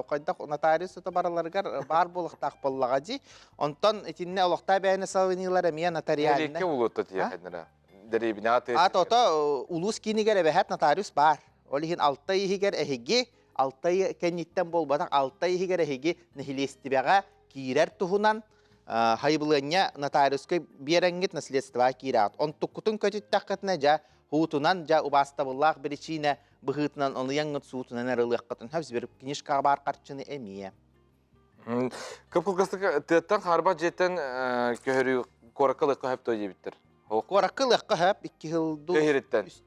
Хайдах нотариус ото бараларыгар баар буолуохтаах буоллаҕа дии. Онтон итиннэ олохтоох бэйэни салайыныылар эмиэ нотариальнай. Нэһилиэккэ улуутта тиэхэннэрэ. Дэриэбинэ аты. Ат ото улуус киинигэр эбэһээт нотариус баар. Ол иһин алта иһигэр эһиги алта кэнниттэн буолбатах алта иһигэр эһиги нэһилиэстибэҕэ киирэр туһунан хайыбылыанньа нотариуска биэрэҥҥит наследствоҕа киирэҕит. Онтуккутун көтүттэххитинэ дьэ хуутунан дьэ убаастабыллаах биричиинэ быһыытынан ылыйаҥҥыт суутунан эрэ ылыаххытын сөп сберкнижкаҕа баар харчыны эмиэ. Кып-кылгастык тыаттан хаарбах дьиэттэн көһөрүү куоракка ылыахха сөп дуо диэбиттэр. Куоракка ылыахха сөп икки сыл ду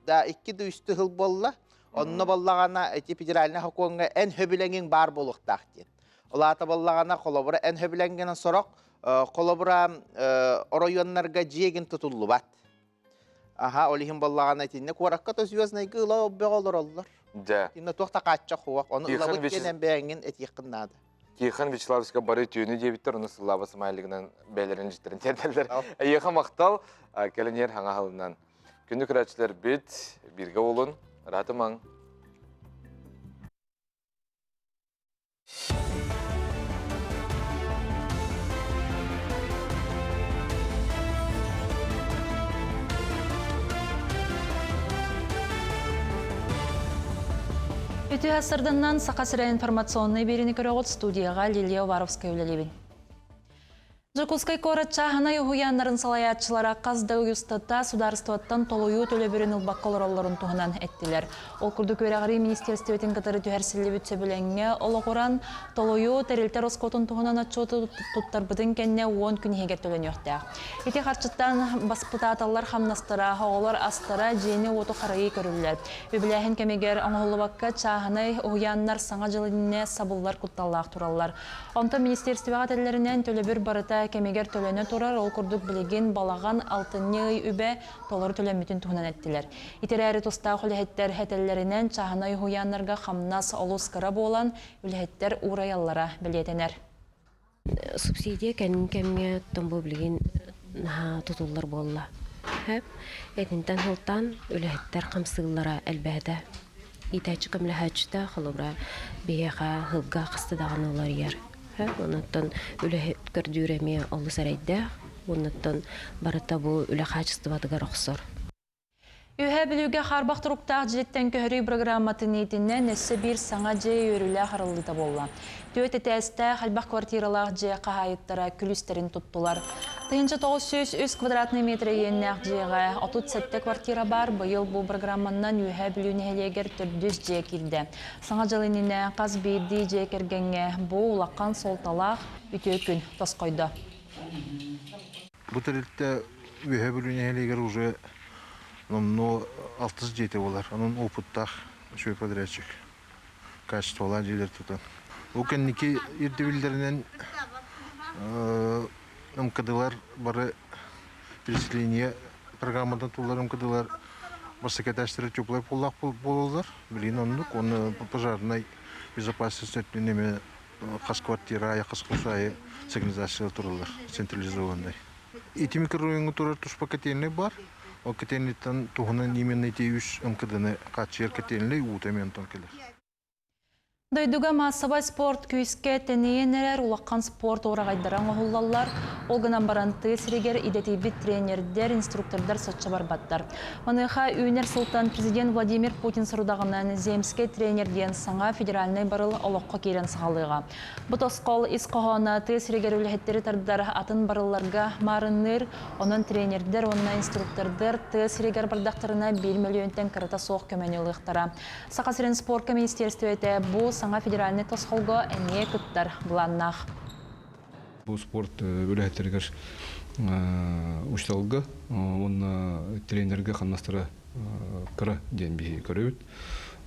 да икки да үс сыл буолла. Онно боллаҕына ити федеральнай сокуоҥҥа эн сөбүлэҥиҥ баар буолуохтаах диэн. Ол аата буоллаҕына, холобура, эн сөбүлэҥҥинэн сорох, холобура, оройуоннарга дьиэгин тутуллубат. Аха, ол иһин боллаҕына итиннэ куоракка то звезднайга ыла бөҕө олороллор. Дьэ. Инна туох да хааччах хуох, ону Тихон ылабыт диэн бэйэҥҥин этиэххин наада. Тихон Вячеславовичка бары түүнү диэбиттэр, ону сыллаабы смайлигынан бэйэлэрин дьиттэрин тиэрдэллэр. Эйиэхэ махтал, кэлин хаҥа халынан. Күндү көрөөччүлэрбит, бииргэ болун, ыраатымаҥ. Үтүө сырдыннан Саха сирэ информационнай биэриини көрөҕүт студияҕа Лилия Уваровская үлэлиибин. Дьокуускай куорат чааһынай уһуйааннарын салайааччылара хас да ый устата судаарыстыбаттан толуйуу төлөбүрүн ылбакка олороллорун туһунан эттилэр. Ол курдук үөрэҕирии министиэристибэтин кытары түһэрсиллибит сөбүлэҥҥэ олоҕуран, толуйуу тэрилтэ ороскуотун туһунан отчуоту туттарбытын кэннэ 10 күн иһигэр төлөнүөхтээх. Ити харчыттан баспытааталлар хамнастара, оҕолор астара, дьиэни-уоту харайыы көрүллэр. Үбүлээһин кэмигэр оҥоһуллубакка чааһынай уһуйааннар саҥа дьыл иннинэ сабыллар кутталлаах тураллар. Онтон министиэристибэҕэ этэллэринэн, төлөбүр барыта кэмигэр төлөнө турар, ол курдук билигин балаҕан алтынньы ый үбэ толору төлөммүтүн туһунан эттилэр. Ити эрээри тустаах үлэһиттэр этэллэринэн, чааһынай уһуйааннарга хамнас олус кыра буолан, үлэһиттэр уурайаллара бэлиэтэнэр. Субсидия кэннин кэмҥэ оттон бу билигин наһаа тутуллар буолла. Этинтэн сылтаан үлэһиттэр хамсыыллара элбээтэ. Иитээччи көмөлөһөөччүтэ, холобура, биһиэхэ сылга хаста даҕаны уларыйар. Онуттан үлэһит көрдүүр эмиэ олус эрэйдээх. Онуттан барыта бу үлэ хаачыстыбатыгар охсор. Үөһээ Бүлүүгэ хаарбах туруктаах дьиэттэн көһөрүү программатын иитинэн өссө биир саҥа дьиэ үөрүүлээх арыллыыта буолла. Түөрт этээстээх элбэх квартиралаах дьиэ хаһаайыттара күлүүстэрин туттулар. 1903 квадратный метр иэннээх дьиэҕэ 37 квартира баар. Быйыл бу программаннан Үөһээ Бүлүү нэһилиэгэр төрдүс дьиэ киирдэ. Саҥа дьыл иннинэ хас биирдии дьиэ кэргэҥҥэ бу улахан суолталаах үтүө күн тосхойдо. Бу тэрилтэ Үөһээ Бүлүү нэһилиэгэр уже номнуо алтыс дьиэтэ буолар. Онон опыттаах үчүгэй подрядчик. Качестволаах дьиэлэр тутан. Ол кэнники ирдэбиллэринэн МКДлар бары переселение программадан туллар МКДлар бастакы этажтара теплай поллаах буолаллар. Билигин оннук. Уонна пожарнай безопасность өттүнэн эмиэ хас квартира аайы, хас хос аайы сигнализация тураллар централизованный. Ити микрорайоҥҥа турар туспа котельнай бар. Ол котельныйтан туһунан именно ити үс МКДны хааччыйар котельнай уута эмиэ онтон кэлэр. Дойдуга маассабай спорт күүскэ тэнийэн эрэр улахан спорт уораҕайдара оҥоһуллаллар. Ол гынан баран тыа сиригэр идэтийбит тренердэр, инструктордар соччо барбаттар. Маныаха үүнэр сылтан президент Владимир Путин сорудаҕынан «Земскэй тренер» диэн саҥа федеральнай барыл олоххо киирэн саҕалыаҕа. Бу тосхол ис хоһооно тыа сиригэр үлэһиттэри тардар атын барылларга маарынныыр, онон тренердэр уонна инструктордар тыа сиригэр бардахтарына биир мөлүйүөнтэн кырата суох көмөнү ылыахтара. Саха сирин спорка министиэристибэтэ бу саҥа федеральнай тосхолго эмиэ кыттар былааннаах. Бу спорт үлэһиттэригэр учууталга уонна тренергэ хамнастара кыра диэн биһиги көрөбүт.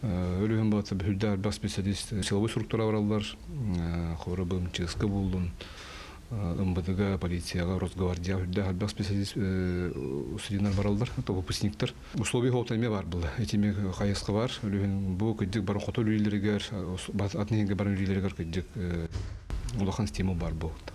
Өлүһүн баҕата бүһүрдээх элбэх специалист силовой структура бараллар, хора МЧС-ка буллун, МВД-га, полицияҕа, Росгвардияҕа үрдээх элбэх специалист студеннар бараллар, то выпускниктар. Условия хота эмиэ бар была. Эти эмиэ хайысха бар. Өлүһүн бу кырдьык бары хоту үлэлэригэр, атын иһингэ бары үлэлэригэр кырдьык улахан стимул бар буолта.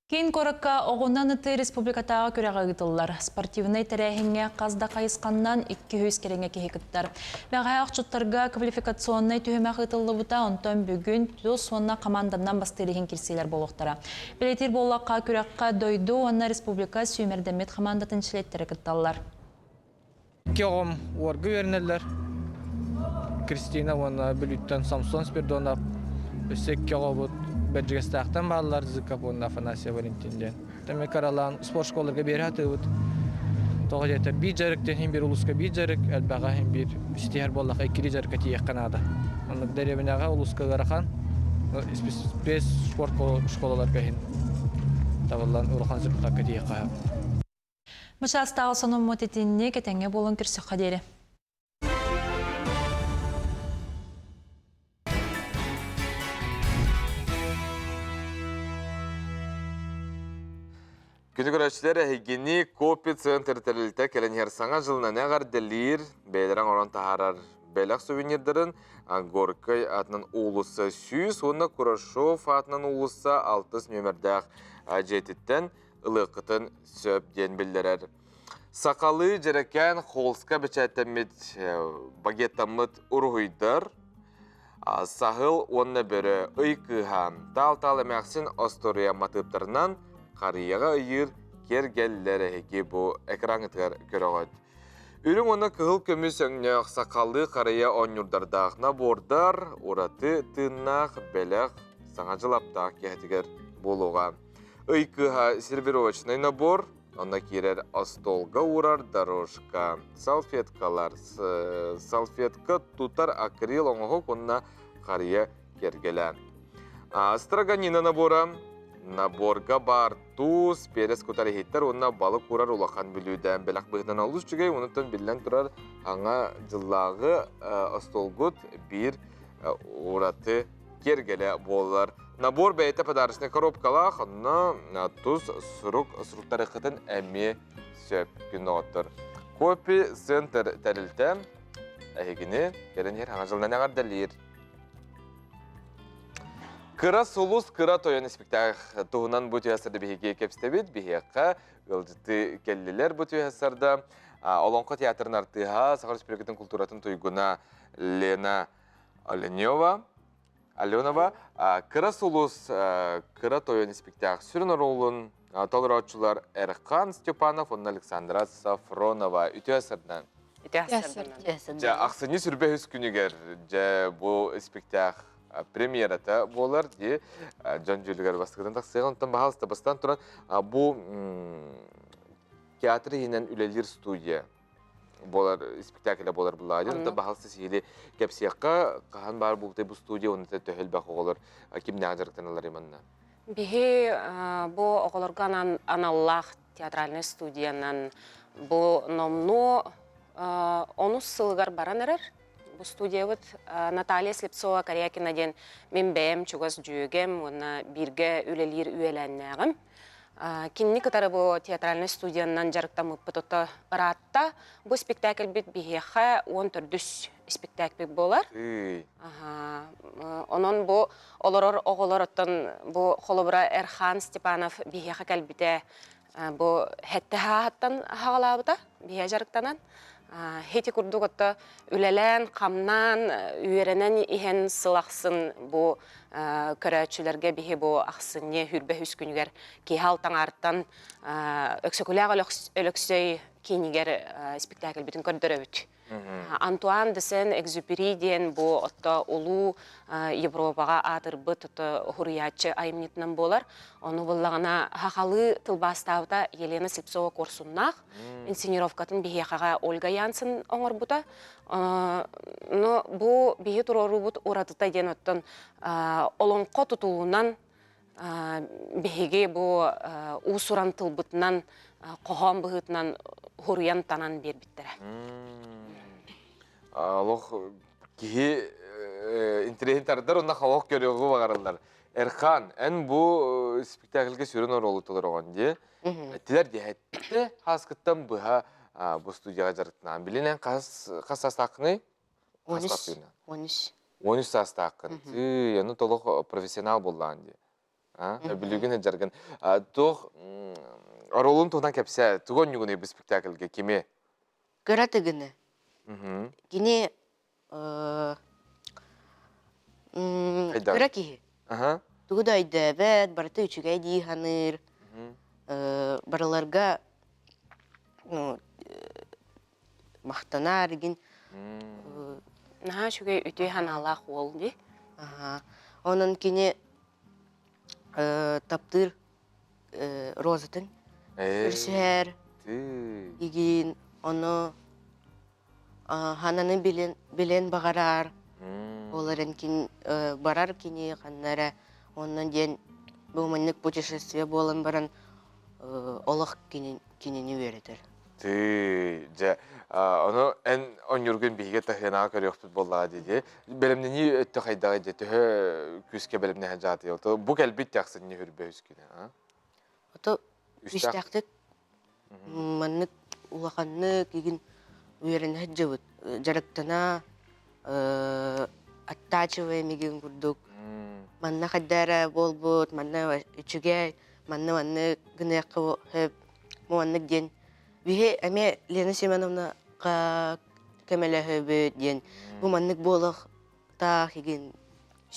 Киин куоракка оҕунан ытыы республикатааҕы күрэҕэ ыытыллар. Спортивнай тэрээһиҥҥэ хас да хайысханнан 200 кэриҥэ киһи кыттар. Бэҕэһээ охчуттарга квалификационнай түһүмэх ыытыллыбыта, онтон бүгүн тус уонна хамаанданан бастыыр иһин кирсиилэр буолуохтара. Бэлиэтиир буоллахха, күрэххэ дойду уонна республика сүүмэрдэммит хамаандатын чилиэттэрэ кытталлар. Икки оҕом уорга үөрэнэллэр. Кристина уонна Бүлүүттэн Самсон Спирдонов. Өссө икки оҕобут Бэрдьигэстээхтэн бааллар Зыков уонна Афанасия Валентин диэн. Тэми каралаан спорт школаларга биэрэ сатыыбыт. Тоҕо диэтэр биир дьарык диэн иһин биир улууска биир дьарык, элбэҕэ иһин биир ситиһэр буоллахха иккилии дьарыкка тиийиэххэ наада. Оннук дэриэбинэҕэ улууска ыарахан спец спорт школаларга иһин табыллан улахан результакка тиийиэххэ сөп. Бу чаастааҕы сонуммут итинник этэҥҥэ буолан көрсөххө диэри. Күнү көрөөччүлэр эһигини Копи центр тэрилтэ кэлэн иһэр саҥа дьылынан эҕэрдэлиир, бэйэлэрэ оҥорон таһаарар бэлэх сувенирдарын Горькай атынан уулусса 100 уонна Курашов атынан уулусса 6 нүөмэрдээх дьиэтиттэн ылыаххытын сөп диэн биллэрэр. Сахалыы дьэрэкээн холска бэчээттэммит багеттаммыт уруһуйдар Саһыл уонна бөрө ый кыыһа таал-таал эмээхсин остуоруйа матыыптарынан харыйаҕа ыйыыр киэргэллэр эһиги бу экраҥҥытыгар көрөҕүт. Үрүҥ уонна кыһыл көмүс өҥнөөх сахалыы харыйа оонньуурдардаах набордар ураты тыыннаах бэлэх саҥа дьыл аптаах киэһэтигэр буолуоҕа. Ый кыыһа сервировочный набор, Онно киирэр остуолга уурар дорожка, салфеткалар, салфетка тутар акрил оҥоһук уонна харыйа киэргэлэ. Строганина набора наборга баар туус, перец кутар иһиттэр уонна балык уурар улахан бүлүүдэ. Бэлэх быһыытынан олус үчүгэй, онуттан биллэн турар аҥа дьыллааҕы остуолгут биир ураты киэргэлэ буолар. Набор бэйэтэ подарочнай коробкалаах, онно тус сурук суруктарыххытын эмиэ сөп күн доҕоттор. Копи Центр тэрилтэ эһигини кэлэн иһэр хаҥа дьылынан эҕэрдэлиир. Кыра сулус, кыра тойон испиктаах туһунан бу түһэсэрдэ биһиги кэпсэтэбит. Биһиэхэ ыалдьыты кэллилэр бу түһэсэрдэ. Олоҥхо театрын артыыһа, Саха Республикатын культуратын туйгуна Лена Оленева, Аленова Кыра сулус кыра тойон испиктаах сүрүн оруолун толорооччулар Эрхан Степанов уонна Александра Сафронова үтүө сырдан. Дьэ, ахсынньы сүрбэ үс күнүгэр дьэ бу испиктаах премьерата буолар дии дьон дьүүлүгэр бастакытын тахсыаҕын онтон баһаалыста бастаан туран бу театр иһинэн үлэлиир студия буолар спектакль буолар буллаҕа дьон баһалса сиһили кэпсиэххэ хаһан баар буолбутай бу студия уонна төһө элбэх оҕолор кимнээх дьарыктаналлар манна Биһи бу оҕолорго аналлаах театральнай студиянан бу номнуо онус сылыгар баран эрэр. Бу студиябыт Наталья Слепцова Корякина диэн мин бэйэм чугас дьүөгэм уонна бииргэ үлэлиир үөлээннээҕим. Кинини кытары бу театральнай студиянан дьарыктаммыппыт ото ыраатта. Бу спектакльбит биһиэхэ 14 спектакльбит буолар. Онон бу олорор оҕолор оттон бу холобура Эрхан Степанов биһиэхэ кэлбитэ бу хэттэ хааһыттан хаҕалаабыта биһиэ дьарыктанан хити курдук отто үлэлээн хамнаан үөрэнэн иһэн сыл ахсын бу көрөөччүлэргэ биһи бу ахсынньы хүрбэ үс күнүгэр киһи алтаҥаартан Өксөкүлээх Өлөксөй киинигэр спектакльбитин көрдөрөбүт. Антуан де Сен-Экзюпери диэн бу отто улуу Европаҕа аатырбыт уһуруйааччы айымньытынан буолар. Ону буллаҕына хахалыы тылбаастаабыта Елена Слепцова-Куорсуннаах. Инсценировкатын биһиэхэҕэ Ольга Янсен оҥорбута. Но бу биһи туруорубут уратыта диэн оттон олоҥхо тутулунан биһиги бу уус-уран тылбытынан хоһоон быһыытынан хуруйан танан биэрбиттэрэ. Олох киһи интэриэһин тардар уонна олох көрүөҕү баҕараллар. Эрхан, эн бу спектакльга сүрүн оруолу толороҕун дии. Эттилэр диэһэтте хааскыттан быһа бу студияҕа дьарыктанаан. Билин эн хас хас саастааххыный? 13. 13. 13 саастааххын. Тыы, ону толох профессионал буоллаҕын дии. А? Бүлүгүн жаргын. Туох оруолун туһунан кэпсээ. Тугу онньугунуй бу спектакльга кими? Кыра тыгыны. Кини кыра киһи. Тугу да өйдөөбөт, барыта үчүгэй дии саныыр. Барыларга ну, махтанаар игин. Наһаа үчүгэй үтүө санаалаах уол дии. Онон кини таптыыр розатын көрсүһэр игин ону хананы билэн билэн баҕарар ол эрэн кин барар кини ханна эрэ онно диэн бу маннык путешествие буолан баран олох кинини үөрэтэр Тыы, дьэ, ону эн онньургун биһиги таһыанаҕа көрүөхпүт буоллаҕа дии Бэлэмнэнии өттө хайдаҕый дии, төһө күүскэ бэлэмнэһэн дьаатый? Бу кэлбит тахсынньы хүрбэ үс күнэ, а? Ото Үстээхтик маннык улаханнык игин үөрэнэ сылдьыбыт. Дьарыктана оттачиваем игин курдук. Манна хайда эрэ буолбут, манна үчүгэй, манна маннык гыныахха сөп, маннык диэн. Биһи эмиэ Лена Семеновна көмөлөһөбүт диэн бу маннык буолуох таах игин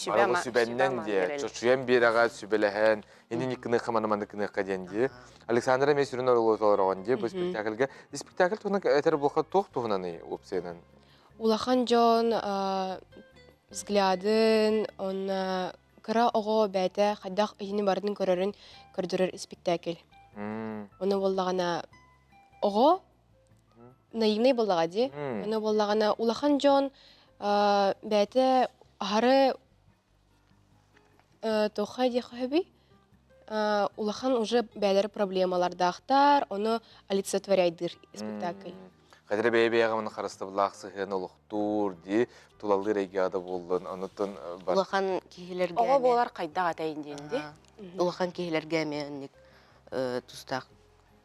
Арабы сүбэннэн диэ, чочуйан биэрэҕэ сүбэлэһэн, инини кыныахха маны маны кыныахха диэн дии. Александра эмиэ сүрүн оруолу толороҕун дии бу спектакльга. Спектакль туһунан этэр буолха туох туһунаный уопсайынан? Улахан дьон взглядын, онно кыра оҕо бэйэтэ хайдах итини барытын көрөрүн көрдөрөр спектакль. Ону буоллаҕына оҕо наивный буоллаҕа дии. Ону буоллаҕына улахан дьон бэйэтэ аһары туохха диэххэ сөбүй? Улахан уже бэйэлэрэ проблемалардаахтар, ону олицетворяйдыыр спектакль. Хадра бэйэ-бэйэҕэ маны харыстабылаах сыһыан олохтуур дии, тулалыыр эйгэҕэ да буоллун, онуттан бар. Улахан киһилэргэ Оҕо буолар хайдах этэйин диэн дии. Улахан киһилэргэ эмиэ инник тустаах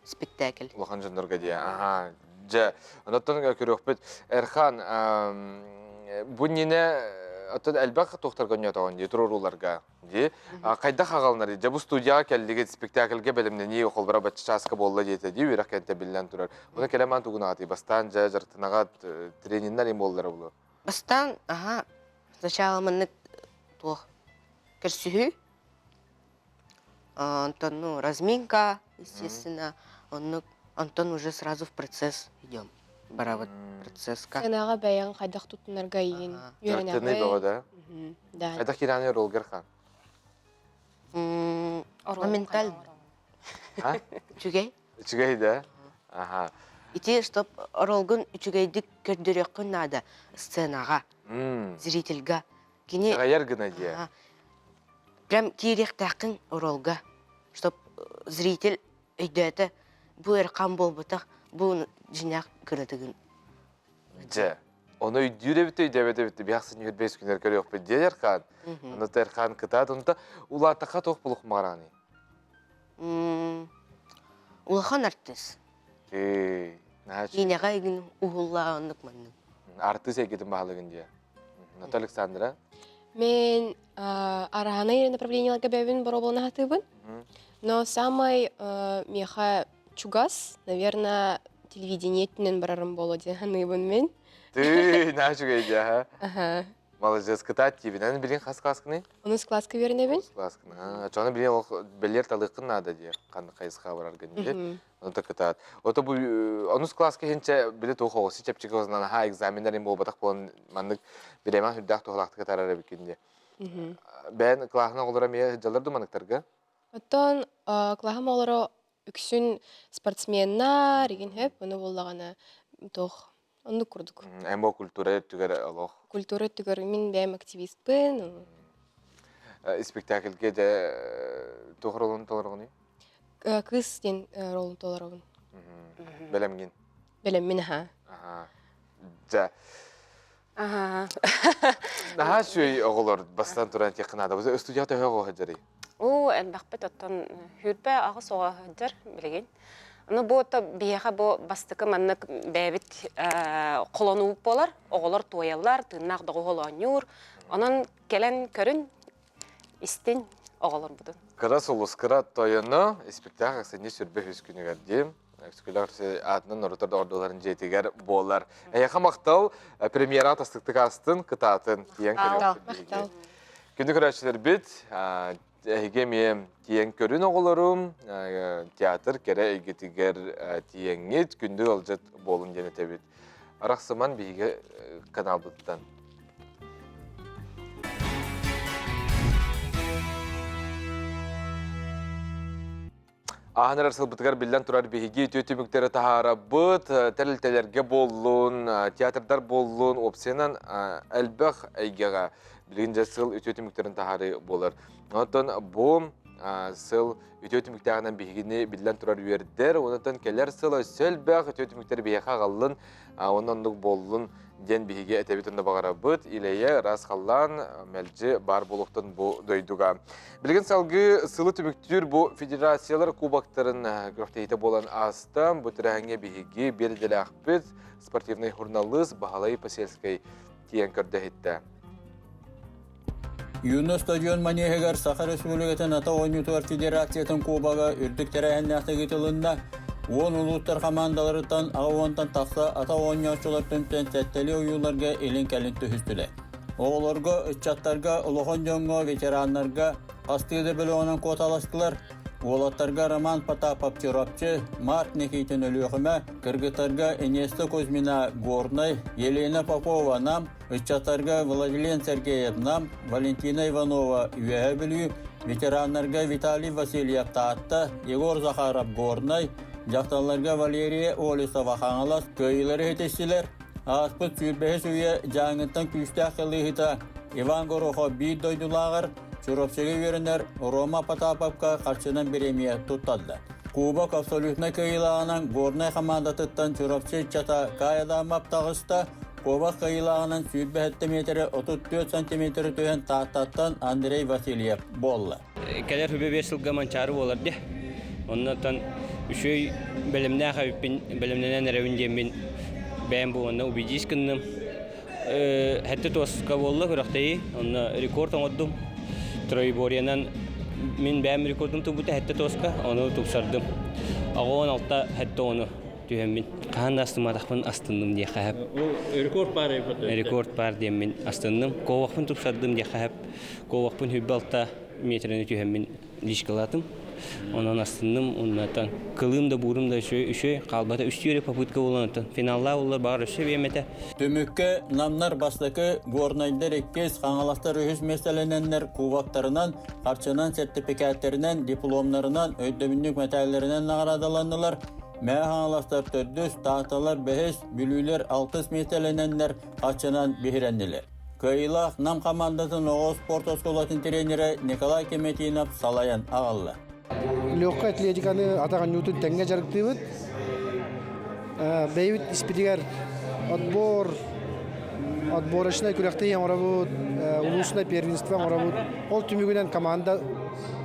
спектакль. Улахан дьоннорго дии. Аха. Дьэ, онуттан көрүөхпүт. Эрхан, бу иннинэ оттон элбэх туохтарга өнньөтөҕүн дии, туруорууларга дии. Хайдах аҕалынар? Дьэ, бу студияҕа кэллигит, спектакльгэ бэлэмнэнии холбора бачча чааска буолла диэтэ дии, үөрэх кэнтэ биллэн турар. Ону кэлэн маан тугун аҕатый? Бастаан дьэ, дьарыктанаҕат трениннэр им буоллара булу. Бастаан, аха, сначала маннык туох көрсүһүү Онтон, ну, разминка, естественно, оннук, онтон уже сразу в процесс идем. Барабыт процесска. Сценаҕа бэйэҥ хайдах туттунарга иин Дьарыктаныы бөҕө да? Да. Хайдах киирээни ролгер хан? Моментально. Үчүгэй. Үчүгэй да? Аха. Ити, чтоб ролгун үчүгэйдик көрдөрүөххүн наада сценаҕа, зрительга. Кини Итэҕэйэр гына диэ. Прям киириэхтээххин ролга, чтоб зритель өйдөөтө бу эрхан буолбатах, бу дьиҥнээх кыратыгын. Дьэ, ону өйдүүр эбит өйдөөбөт эбит биһахсын үһүрбэс күнэр көрүөхпүт диэ Эрхан. Ону Эрхан кытаат, онто улаатахха туох булух маҕараный? Улахан артыыс. Ээ, наһаа Киинэҕэ игин уһуллаа оннук маннык. Артыыс эйгэтин баһылыгын диэ. Наталья Александра. Мен араһанай направленияларга бэбин бороболна хатыбын. Но самый меха чугас, наверное, телевидение түнен барарым боло диэн ханыыбын мен. Ты, наһаа үчүгэй дии, Аха. Молодец, кытаат тиибинэн билин хас класскыный? Онус класска үөрэнэбин. Класскын. Чону билин ол бэлиэр талыаххын наада дии, ханнык хайысха бараргын дии. Онто кытаат. Ото бу онус класска хинче били туох оҕоси чэпчэки ознан аха экзаменнар им буолбатах буолан маннык биреман хүрдээх туһалаахтык ытарар эбиккин дии. Бэйэн клаһын оҕолоро эмиэ сылдьаллар ду маныктарга? Оттон клаһым оҕолоро үксүн спортсменнар игин хөп, ону буоллаҕына туох оннук курдук. Эмо культура өттүгэр олох. Культура өттүгэр мин бэйэм активистпын. Спектакльге дьэ туох ролун толороҕунуй? Кыыс диэн ролун толоробун. Бэлэмгин? Бэлэммин аха. Дьэ. Наһаа үчүгэй оҕолор бастан туран тиэххэ наада. Студия төһө оҕо сылдьарый? Оо, элбэхпит оттон сүүрбэ аҕыс оҕо сылдьар билигин. Ну бу то биһиэхэ бу бастакы маннык бэйэбит холонууп буолар. Оҕолор туойаллар, тыыннаах доҕуһуол оонньуур. Онон кэлэн көрүн, истин оҕолорбутун. Кыра сулус кыра тойону испиктаах ахсынньы сүрбэ үһүс күнүгэр диим. Өксөкүлээх аатынан норуоттар доҕордууларын дьиэтигэр буолар. Эйиэхэ махтал, премьера тастыктык астын, кытаатын, тиийэн көрүөхпүт. Күндү көрөөччүлэрбит, эһиги эмиэ тиийэн көрүн оҕолорум, театр кэрэ эйгэтигэр тиийэҥҥит, күндү ыалдьыт буолун диэн этэбит. Арахсыман биһиги каналбыттан. Ааһан эрэр сылбытыгар биллэн турар биһиги үтүө түмүктэри таһаарабыт, тэрилтэлэргэ буоллун, театрдар буоллун, уопсайынан элбэх эйгэҕэ билигин дьэ сыл үтүө түмүктэрин таһаарыы буолар. Онтон бу сыл үтүө түмүктээҕинэн биһигини биллэн турар үөрдэр, онтон кэлэр сыл өссө элбэх үтүө түмүктэри биһиэхэ аҕаллын, уонна оннук буоллун. диэн биһиги этэбит онно баҕарабыт. Илэйэ ыраас халлаан мэлдьи баар буолуохтун бу дойдуга. Билигин салгыы сылы түмүктүүр бу федерациялар кубоктарын күрэхтэһиитэ буолан ааста. Бу тэрээһиҥҥэ биһиги биир идэлээхпит спортивнай журналист Баһылай Посельскай тиийэн көрдөһүттэ. Юно стадион манеһыгар Саха Республикатын ата оонньуутугар федерациятын кубога үрдүк тэрээһиннээхтик ыытылынна. Уон улуустар хамаандаларыттан аҕа уонтан тахса ата оонньооччулар түмсэн сэттэлии ойууларга илин-кэлин түһүстүлэр. Оҕолорго, ыччаттарга, улахан дьоҥҥо, ветераннарга хастыы да бөлөҕүнэн куоталастылар. Уолаттарга Роман Потапов Чурапчы, Марк Никитин Өлүөхүмэ, кыргыттарга Инесса Кузьмина Горнай, Елена Попова Нам, Ыччаттарга Владилен Сергеев Нам, Валентина Иванова Үөһээ Бүлүү, ветераннарга Виталий Васильев Таатта, Егор Захаров Горнай, дьахталларга Валерия Олесова Хаҥалас кыайыылары ситистилэр. Ааспыт сүүрбэһис үйэ Дьааҥыттан күүстээх кылыыһыта Иван Горохов биир дойдулааҕар Чурапчыга үөрэнэр Рома Потаповка харчынан бириэмийэ туттарда. Кубок абсолютнай кыайыылааҕынан Горнай хамаандатыттан Чурапчы ыччата Кай Адамов таҕыста. Кубок кыайыылааҕынан 27 миэтэрэ 34 сантиметры түһэн Тааттаттан Андрей Васильев буолла. Кэлэр хүбэ биэс сылга Манчаары буолар дии. Оннотон үчүгэй бэлэмнээх эбиппин, бэлэмнэнэн эрэбин диэммин бэйэм бу уонна убедись гынным. Хэттэ туоска буолла күрэхтэһии. Онно рекорд оҥордум. Троеборьянан мин бэйэм рекордум турбута хэттэ туоска, ону тупсардым. Аҕа 16 хэттэ ону түһэммин. Хаһан да астымматахпын астынным диэххэ сөп. Рекорд баар Рекорд баар диэммин астынным. Ковахпын тупсардым диэххэ сөп. Ковахпын хүббэ алта метрени түһэммин личкалаатым. Онон астынным, оннуттан кылыым да буурум да үчүгэй, үчүгэй хаалбата. Үстүү эрэ попытка буолан оттон финаллаа буллар баҕар өссө биэм этэ. Түмүккэ Намнар бастакы, Горнайдар иккис, Хаҥаластар үһүс миэстэлэнэннэр кубоктарынан, харчынан сэртипикээттэринэн, дипломнарынан, өйдөбүнньүк мэтээллэринэн наҕараадаланнылар. Мэҥэ Хаҥаластар төрдүс, Таатталар бэһис, Бүлүүлэр алтыс миэстэлэнэннэр харчынан биһирэннилэр. Кыайыылаах Нам хамаандатын оҕо спорт оскуолатын тренерэ Николай Кеметинов салайан аҕалла. Легкай атлетиканы атах оонньуутун тэҥҥэ дьарыктыыбыт. Бэйэбит испитигэр отбор, отборочнай күрэхтэһии оҥоробут, улуусунай первенство оҥоробут. Ол түмүгүнэн команда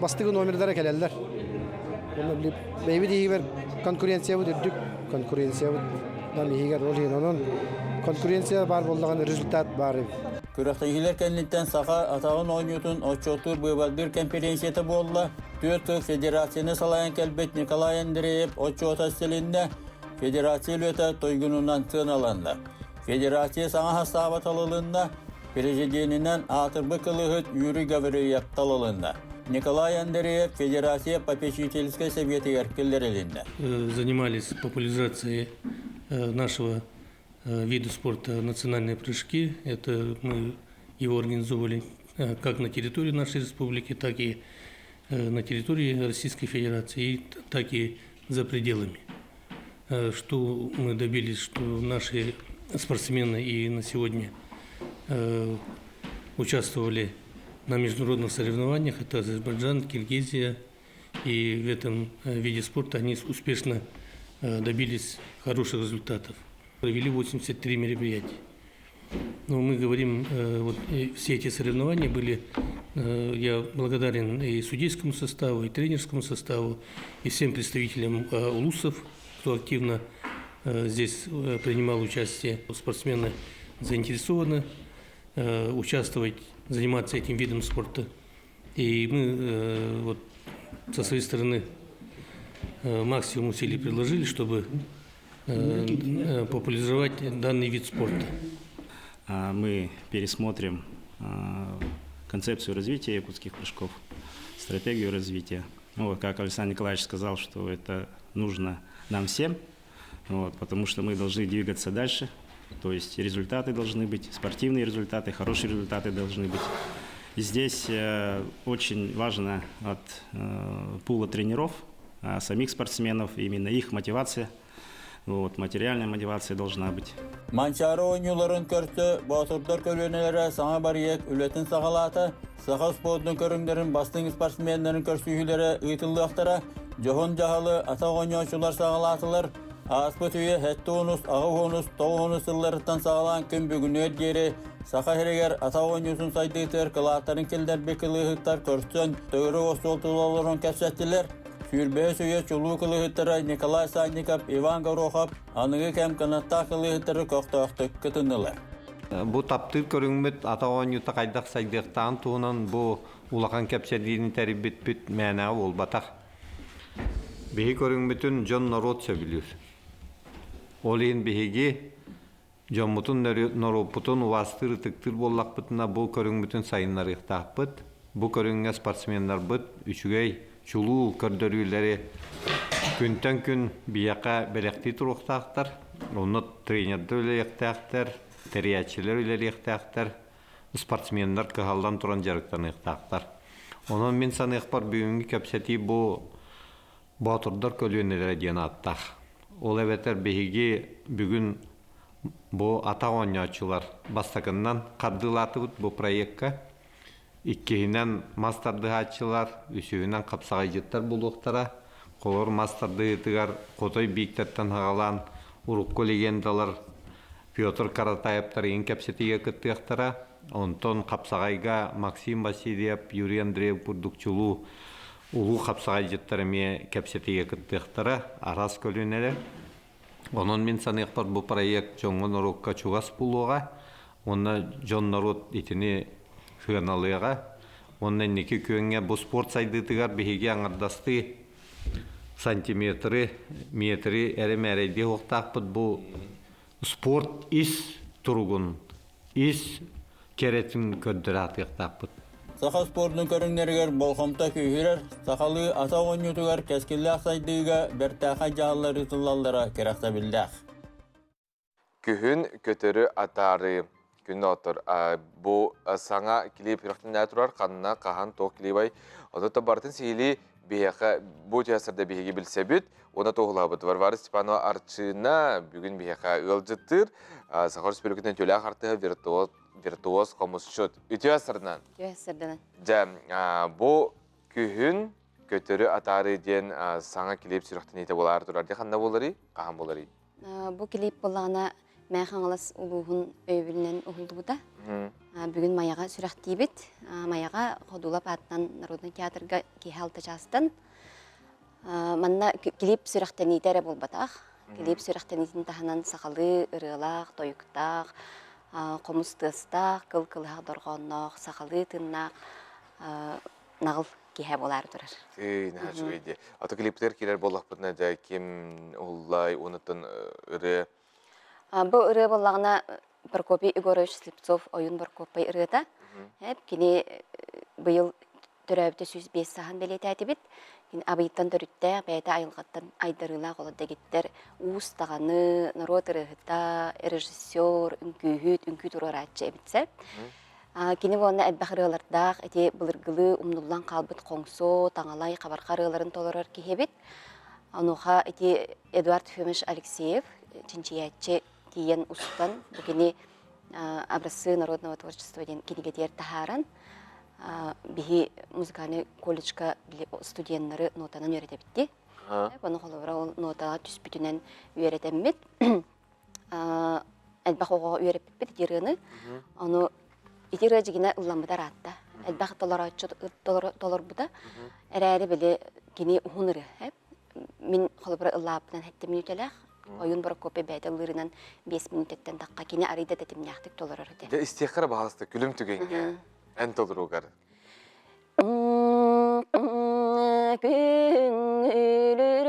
бастакы номердара кэлэллэр. Бэйэбит иһигэр конкуренциябыт үрдүк, конкуренциябыт нам иһигэр ол иһин онон конкуренция баар буоллаҕына результат баар эбит. Күрэхтэһиилэр кэнниттэн саха атаҕын оонньуутун отчуоттуур быыбардыыр конференцията буолла. Түөрт сыл федерацияны салайан кэлбит Николай Андреев отчуота силиннэ, федерация үлэтэ туйгунунан сыаналанна. Федерация саҥа састааба талылынна, президенинэн аатырбыт кылыһыт Юрий Гаврильев талылынна. Николай Андреев Федерация попечительской советигэр киллэрилиннэ. Занимались популяризацией нашего вида спорта национальные прыжки. Это мы его организовывали как на территории нашей республики, так и на территории Российской Федерации, так и за пределами. Что мы добились, что наши спортсмены и на сегодня участвовали на международных соревнованиях. Это Азербайджан, Киргизия. И в этом виде спорта они успешно добились хороших результатов. Провели 83 мероприятия. Но мы говорим, вот все эти соревнования были, я благодарен и судейскому составу, и тренерскому составу, и всем представителям улусов, кто активно здесь принимал участие. Спортсмены заинтересованы участвовать, заниматься этим видом спорта. И мы вот со своей стороны максимум усилий приложили, чтобы популяризовать данный вид спорта. Мы пересмотрим концепцию развития якутских прыжков, стратегию развития. Ну, вот, как Александр Николаевич сказал, что это нужно нам всем, вот, потому что мы должны двигаться дальше, то есть результаты должны быть, спортивные результаты, хорошие результаты должны быть. И здесь очень важно от пула тренеров, самих спортсменов, именно их мотивация – Вот, материальная мотивация должна быть. Манчаары оонньууларын көрсө Боотурдар көлүөнэлэрэ саҥа барыйыак үлэтин саҕалаата. Саха спордун көрүҥнэрин бастыҥ спортсменнарын көрсүһүүлэрэ ыытыллыахтара. Дьоһун дьаһалы атах оонньооччулар саҕалаатылар. Ааспыт үйэ сэттэ уонус, аҕыс уонус, тоҕус уонус сылларыттан саҕалаан күн бүгүнүгэр диэри Саха сиригэр атах оонньуутун сайдыытыгар кылааттарын киллэрбит кылыыһыттар көрсөн, төгүрүк остуол тула олорон кэпсэттилэр. Сүүрбэһис үйэ чулуу кылыыһыттара Николай Санников, Иван Горохов аныгы кэм кынаттаах кылыыһыттары көхтөөхтүк кытыннылар. Бу таптыыр көрүҥмүт атах оонньуута хайдах сайдыахтааҕын туһунан бу улахан кэпсэтиини тэрийбиппит мээнэҕэ буолбатах. Биһи көрүҥмүтүн дьон-норуот сөбүлүүр. Ол иһин биһиги дьоммутун, норуоппутун убаастыыр, ытыктыыр буоллахпытына бу көрүҥмүтүн сайыннарыахтаахпыт. Бу көрүҥҥэ спортсменнарбыт үчүгэй, чулуу көрдөрүүлэри күнтэн күн биһиэхэ бэлэхтии туруохтаахтар. Онно тренердэр үлэлиэхтээхтэр, тэрийээччилэр үлэлиэхтээхтэр, спортсменнар кыһаллан туран дьарыктаныахтаахтар. Онон мин саныахпар бүгүҥҥү кэпсэтии бу Боотурдар көлүөнэлэрэ диэн ааттаах. Ол эбэтэр биһиги бүгүн бу атах оонньооччулар бастакыннан хардыылаатыбыт бу проекка. Иккиһинэн мас тардыһааччылар, үсүһүнэн хапсаҕайдьыттар булуохтара. Холор мас тардыһыытыгар Хотой Бииктэртэн саҕалаан урукку легендалар Петр Каратаевтар иһин кэпсэтиигэ кыттыахтара. Онтон хапсаҕайга Максим Васильев, Юрий Андреев курдук чулуу улуу хапсаҕайдьыттар эмиэ кэпсэтиигэ кыттыахтара, араас көлүөнэлэр. Онон мин саныахпар бу проект дьоҥҥо норуокка чугас буолуоҕа уонна дьон норуот итини сыаналыаҕа. Уонна инники күөҥҥэ бу спорт сайдыытыгар биһиги аҥардастыы сантиметры, метри эрэ мээрэйдиэ суохтаахпыт бу спорт ис туругун, ис кэрэтин көрдөрө сатыахтаахпыт. Саха спордун көрүҥнэригэр болҕомто күүһүрэр, сахалыы атах оонньуутугар кэскиллээх сайдыыга бэртээхэй дьаһаллар ыытыллаллара кэрэхсэбиллээх. Күһүн көтөрү атаарыы. Күн отор бу саҥа клип үрэхтэнэ турар ханна хаһан туох клибай ото барытын сиһилии биһиэхэ бу театрда биһиги билсэбит уонна туоһулаабыт Варвара Степанова Арчыына бүгүн биһиэхэ ыалдьыттыыр Саха Өрөспүүбүлүкэтин үтүөлээх артыыһа виртуоз виртуоз хомусчут үтүө сырынан үтүө сырдынан дьэ бу күһүн көтөрү атаарыы диэн саҥа клип сүрэхтэниитэ буолаары турар дии ханна буоларый хаһан буоларый Бу клип буоллаҕына Мэҥэ Хаҥалас улууһун өйөбүлүнэн уһуллубута. Бүгүн Майаҕа сүрэхтиибит. Майаҕа Ходулап аатынан народнай театрга киэһэ алта чаастан. Манна клип сүрэхтэниитэ эрэ буолбатах. Клип сүрэхтэниитин таһынан сахалыы ырыалаах, тойуктаах, хомус тыастаах, кыл кылыһах дорҕоонноох, сахалыы тыыннаах наҕыл киэһэ буолаары турар. Тыы, наһаа үчүгэй дии. Ато клиптер киирэр буоллахпытына дьэ ким уһуллай уонуттан ырыа Бу ырыа буоллаҕына Прокопий Егорович Слепцов Ойун Боркуоппай ырыата. Кини быйыл төрөөбүтэ 105 сааһын бэлиэтээтибит. Кини Абыйтан төрүттээх, бэйэтэ айылҕаттан айдарыылаах олор дэгиттэр уус даҕаны, норуот ырыаһыта, режиссер, үҥкүүһүт, үҥкүү туруорааччы эбитсэ. Кини уонна элбэх ырыалардаах, ити былыргылыы умнуллан хаалбыт хоҥсу, таҥалай, хабарха ырыаларын толорор киһи эбит. Онуоха ити Эдуард Ефимович Алексеев чинчийээччи тиийэн устан, бу кини «Образцы народного творчества» диэн кинигэтигэр таһааран, биһи музыкальный колледжка студеннары нотанан үөрэтэбит дии. Ону холобура ол нотаҕа түспүтүнэн үөрэтэммит. элбэх оҕоҕо үөрэппиппит ити ырыаны. Ону ити ырыа дьигинэ ылламмыта ыраатта. Элбэх толорооччу толорбута. Эрээри били кини уһун ырыа. Мин холобура ыллаабытынан сэттэ мүнүүтэлээх. Ойуун Прокопий бэйэтэ ыллыырынан биэс мүнүүтэттэн тахха кини арыйда тэтимнээхтик толорор этэ. Дьэ истиэххэ эрэ баҕаласта күлүм түгэҥҥэ эн толоруугар. Күҥүлүр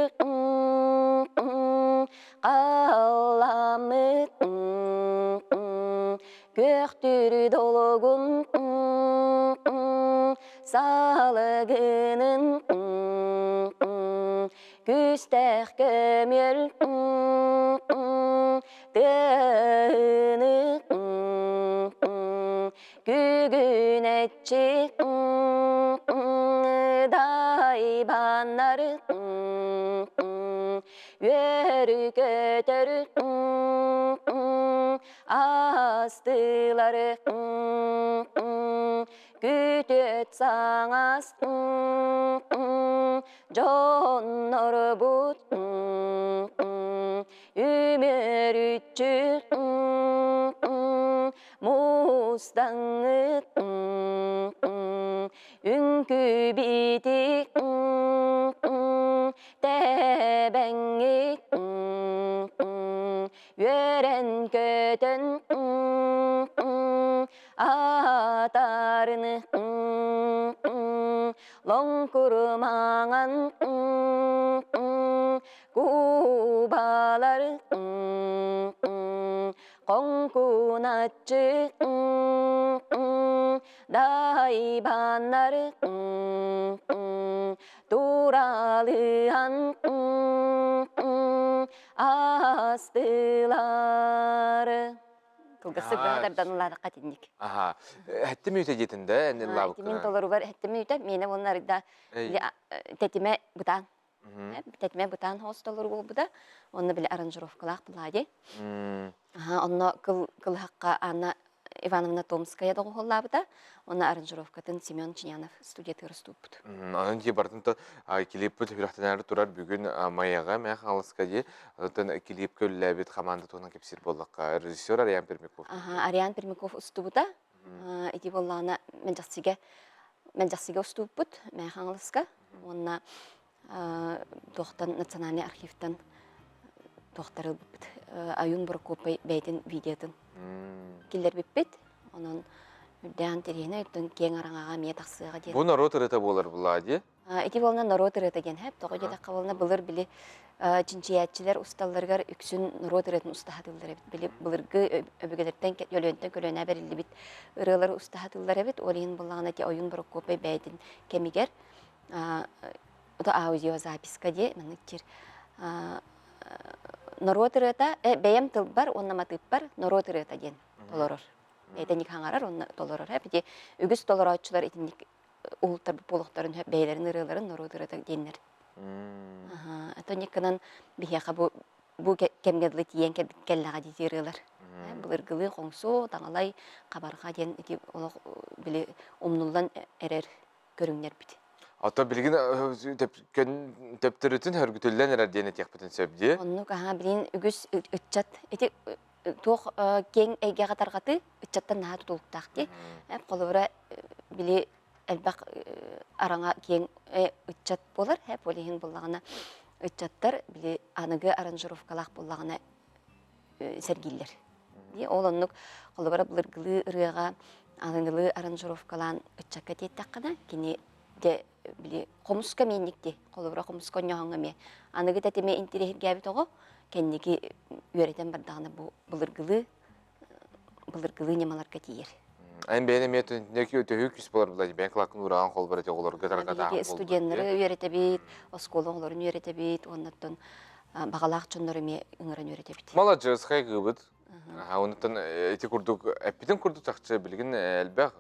Қаламыт Күөхтүр долугун Салыгынын Күстээх көмүөл Тыаны Күгүнэччи дайбаннар үөрү көтөр астылар күтүөт саҥас дьоннорбут. Мүлүччү мустаҥҥыт үҥкүү-битик тэбэҥҥит үөрэн-көтөн атаарыны лоҥкурумаҥан кубалар хоҥкуначчы дайбаннар туралыһан астылар. Кылгастык быһа тардан ылаадахха итинник. Аха. Хэттим үтэ диэтин да эннин лаабыккына. Мин толоругар хэттим үтэ миэнэ уонна арыйда тэтимэ бытаан. Тэтимэ бытаан хоос толору буолбута. Онно били аранжировкалаах буолаа Аха, онно кыл кылыһахха Анна Ивановна Томская доҕуһуоллаабыта. Онно аранжировкатын Семен Чинянов студиятыгар устубуппут. Онон дии бартын то клиппит сүрэхтэнээри турар бүгүн Майаҕа Мэ Хаҥаласка дии. Онтон клипкэ үлэлээбит хамаанда туһунан кэпсиир буоллахха режиссер Ариан Пермяков. Аха, Ариан Пермяков устубута. Ити буоллаҕына Мэлдьэхсигэ Мэлдьэхсигэ устубуппут Мэ Хаҥаласка. Уонна туохтан национальнай архивтан туохтары ылбыппыт Аюн Борокуоппай бэйэтин видеотын киллэрбиппит. Онон үрдээн тириһинэ оттон киэҥ араҥаҕа эмиэ тахсыаҕа диэн. Бу норуот ырыата буолар булаа дии. Ити буолна норуот ырыата диэн хэп. Тоҕо диэтэххэ буолна былыр били чинчийээччилэр усталларыгар үксүн норуот ырыатын устаһатыллар эбит. Били былыргы өбүгэлэртэн өлүөнтэн көлүөнэ бэриллибит ырыалары устаһатыллар эбит. Ол иһин буоллаҕына ити Ойун Борокуоппай бэйэтин кэмигэр ото аудиозаписка диэ маннык диир норуот ырыата бэйэм тылбар уонна матыыппар норуот ырыата диэн толорор бэйэтэ хаҥарар уонна толорор ити үгүс толорооччулар итинник уһултарбыт буолуохтарын бэйэлэрин ырыаларын норуот ырыата диэннэр тониккынан биһиэхэ бу бу кэмҥэ дылы тиийэн кэллэҕэ дии ырыалар былыргылыы хоҥсу таҥалай хабарҕа диэн ити олох били умнуллан эрэр көрүҥнэрбит. Ото билигин төптөрүтүн хөргүтүллэн эрэр диэн этиэхпитин сөп дии. Оннук аһаа билигин үгүс ыччат ити туох киэҥ эйгэҕэ тарҕатыы ыччаттан наһаа тутулуктаах дии. Холобура били элбэх араҥа киэҥ ыччат буолар. Ол иһин буллаҕына ыччаттар били аныгы аранжировкалаах буоллаҕына сэргииллэр. Ол оннук холобура былыргылыы ырыаҕа аныгылыы аранжировкалаан ыччакка тиэттэххинэ кини дьэ били хомуска миинник дии холобура хомуска онньоһоҥҥо эмиэ аныгы тэтими интириэһиргээбит оҕо кэнники үөрэтэн бардаҕына бу былыргылыы былыргылыы ньымаларга тиийэр. Эн бэйэн эмиэ төһүү күүс болар була бэйэн кылааккын уураҕан холбор эти оҕолорго тарҕатаан студеннары үөрэтэбит, оскуола оҕолорун үөрэтэбит, уоннаттан баҕалаах дьоннору эмиэ ыҥыран үөрэтэбит. Маладьыас, хайгыыбыт. Онуттан ити курдук эппитин курдук чахчы билигин элбэх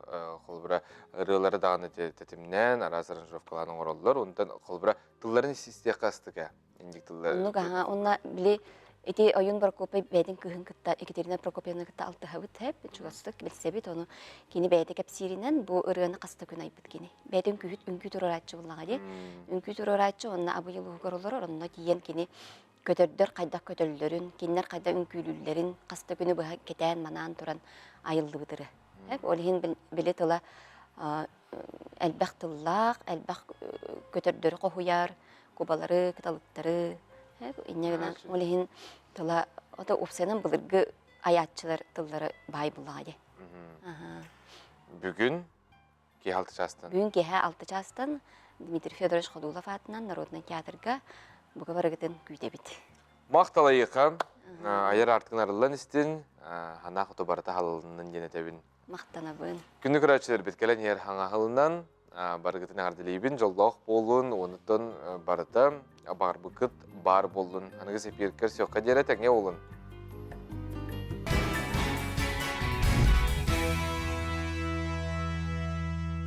холобура ырыалары даҕаны тэтимнээн араас аранжировкалаан оҥороллор. Онтон холобура тылларын истиэххэ астык инник тыллар. Оннук аха уонна били ити Ойун Прокопий бэйэтин кыыһын кытта Екатерина Прокопьевна кытта алтыһабыт хэп чугастык билсэбит ону кини бэйэтэ кэпсииринэн бу ырыаны хаста күн айбыт кини бэйэтин үҥкүүһүт үҥкүү туруорааччы буллаҕа дии үҥкүү туруорааччы уонна Абый улууһугар олорор онно тиийэн кини көтөрдөр хайдах көтөллөрүн, кинилэр хайдах үҥкүүлүүллэрин хас да күнү быһа кэтээн-манаан туран айыллыбыт ырыа. Ол иһин били тыла элбэх тыллаах, элбэх көтөрдөрү хоһуйар, кубалары, кыталыктары, инньэ гынан ол иһин тыла ото уопсайынан былыргы айааччылар тыллара баай буллаҕа дии. Бүгүн Киэһэ алта чаастан. Бүгүн киэһэ алта чаастан Дмитрий Федорович Ходулов аатынан Народнай театрга бука барыгытын күүтэбит. Махтал айыка айар аартыгын арыллан истин, ханаа хоту барыта халылыннын диэн этэбин. Махтанабын. Күнү көрөөччүлэрбит кэлэн иһэр хаҥаһылынан барыгытын эҕэрдэлиибин, дьоллоох буолун, онуттан барыта баҕарбыккыт баар буоллун. Аныгы эпииркэр сөккө диэрэ тэҥҥэ буолун.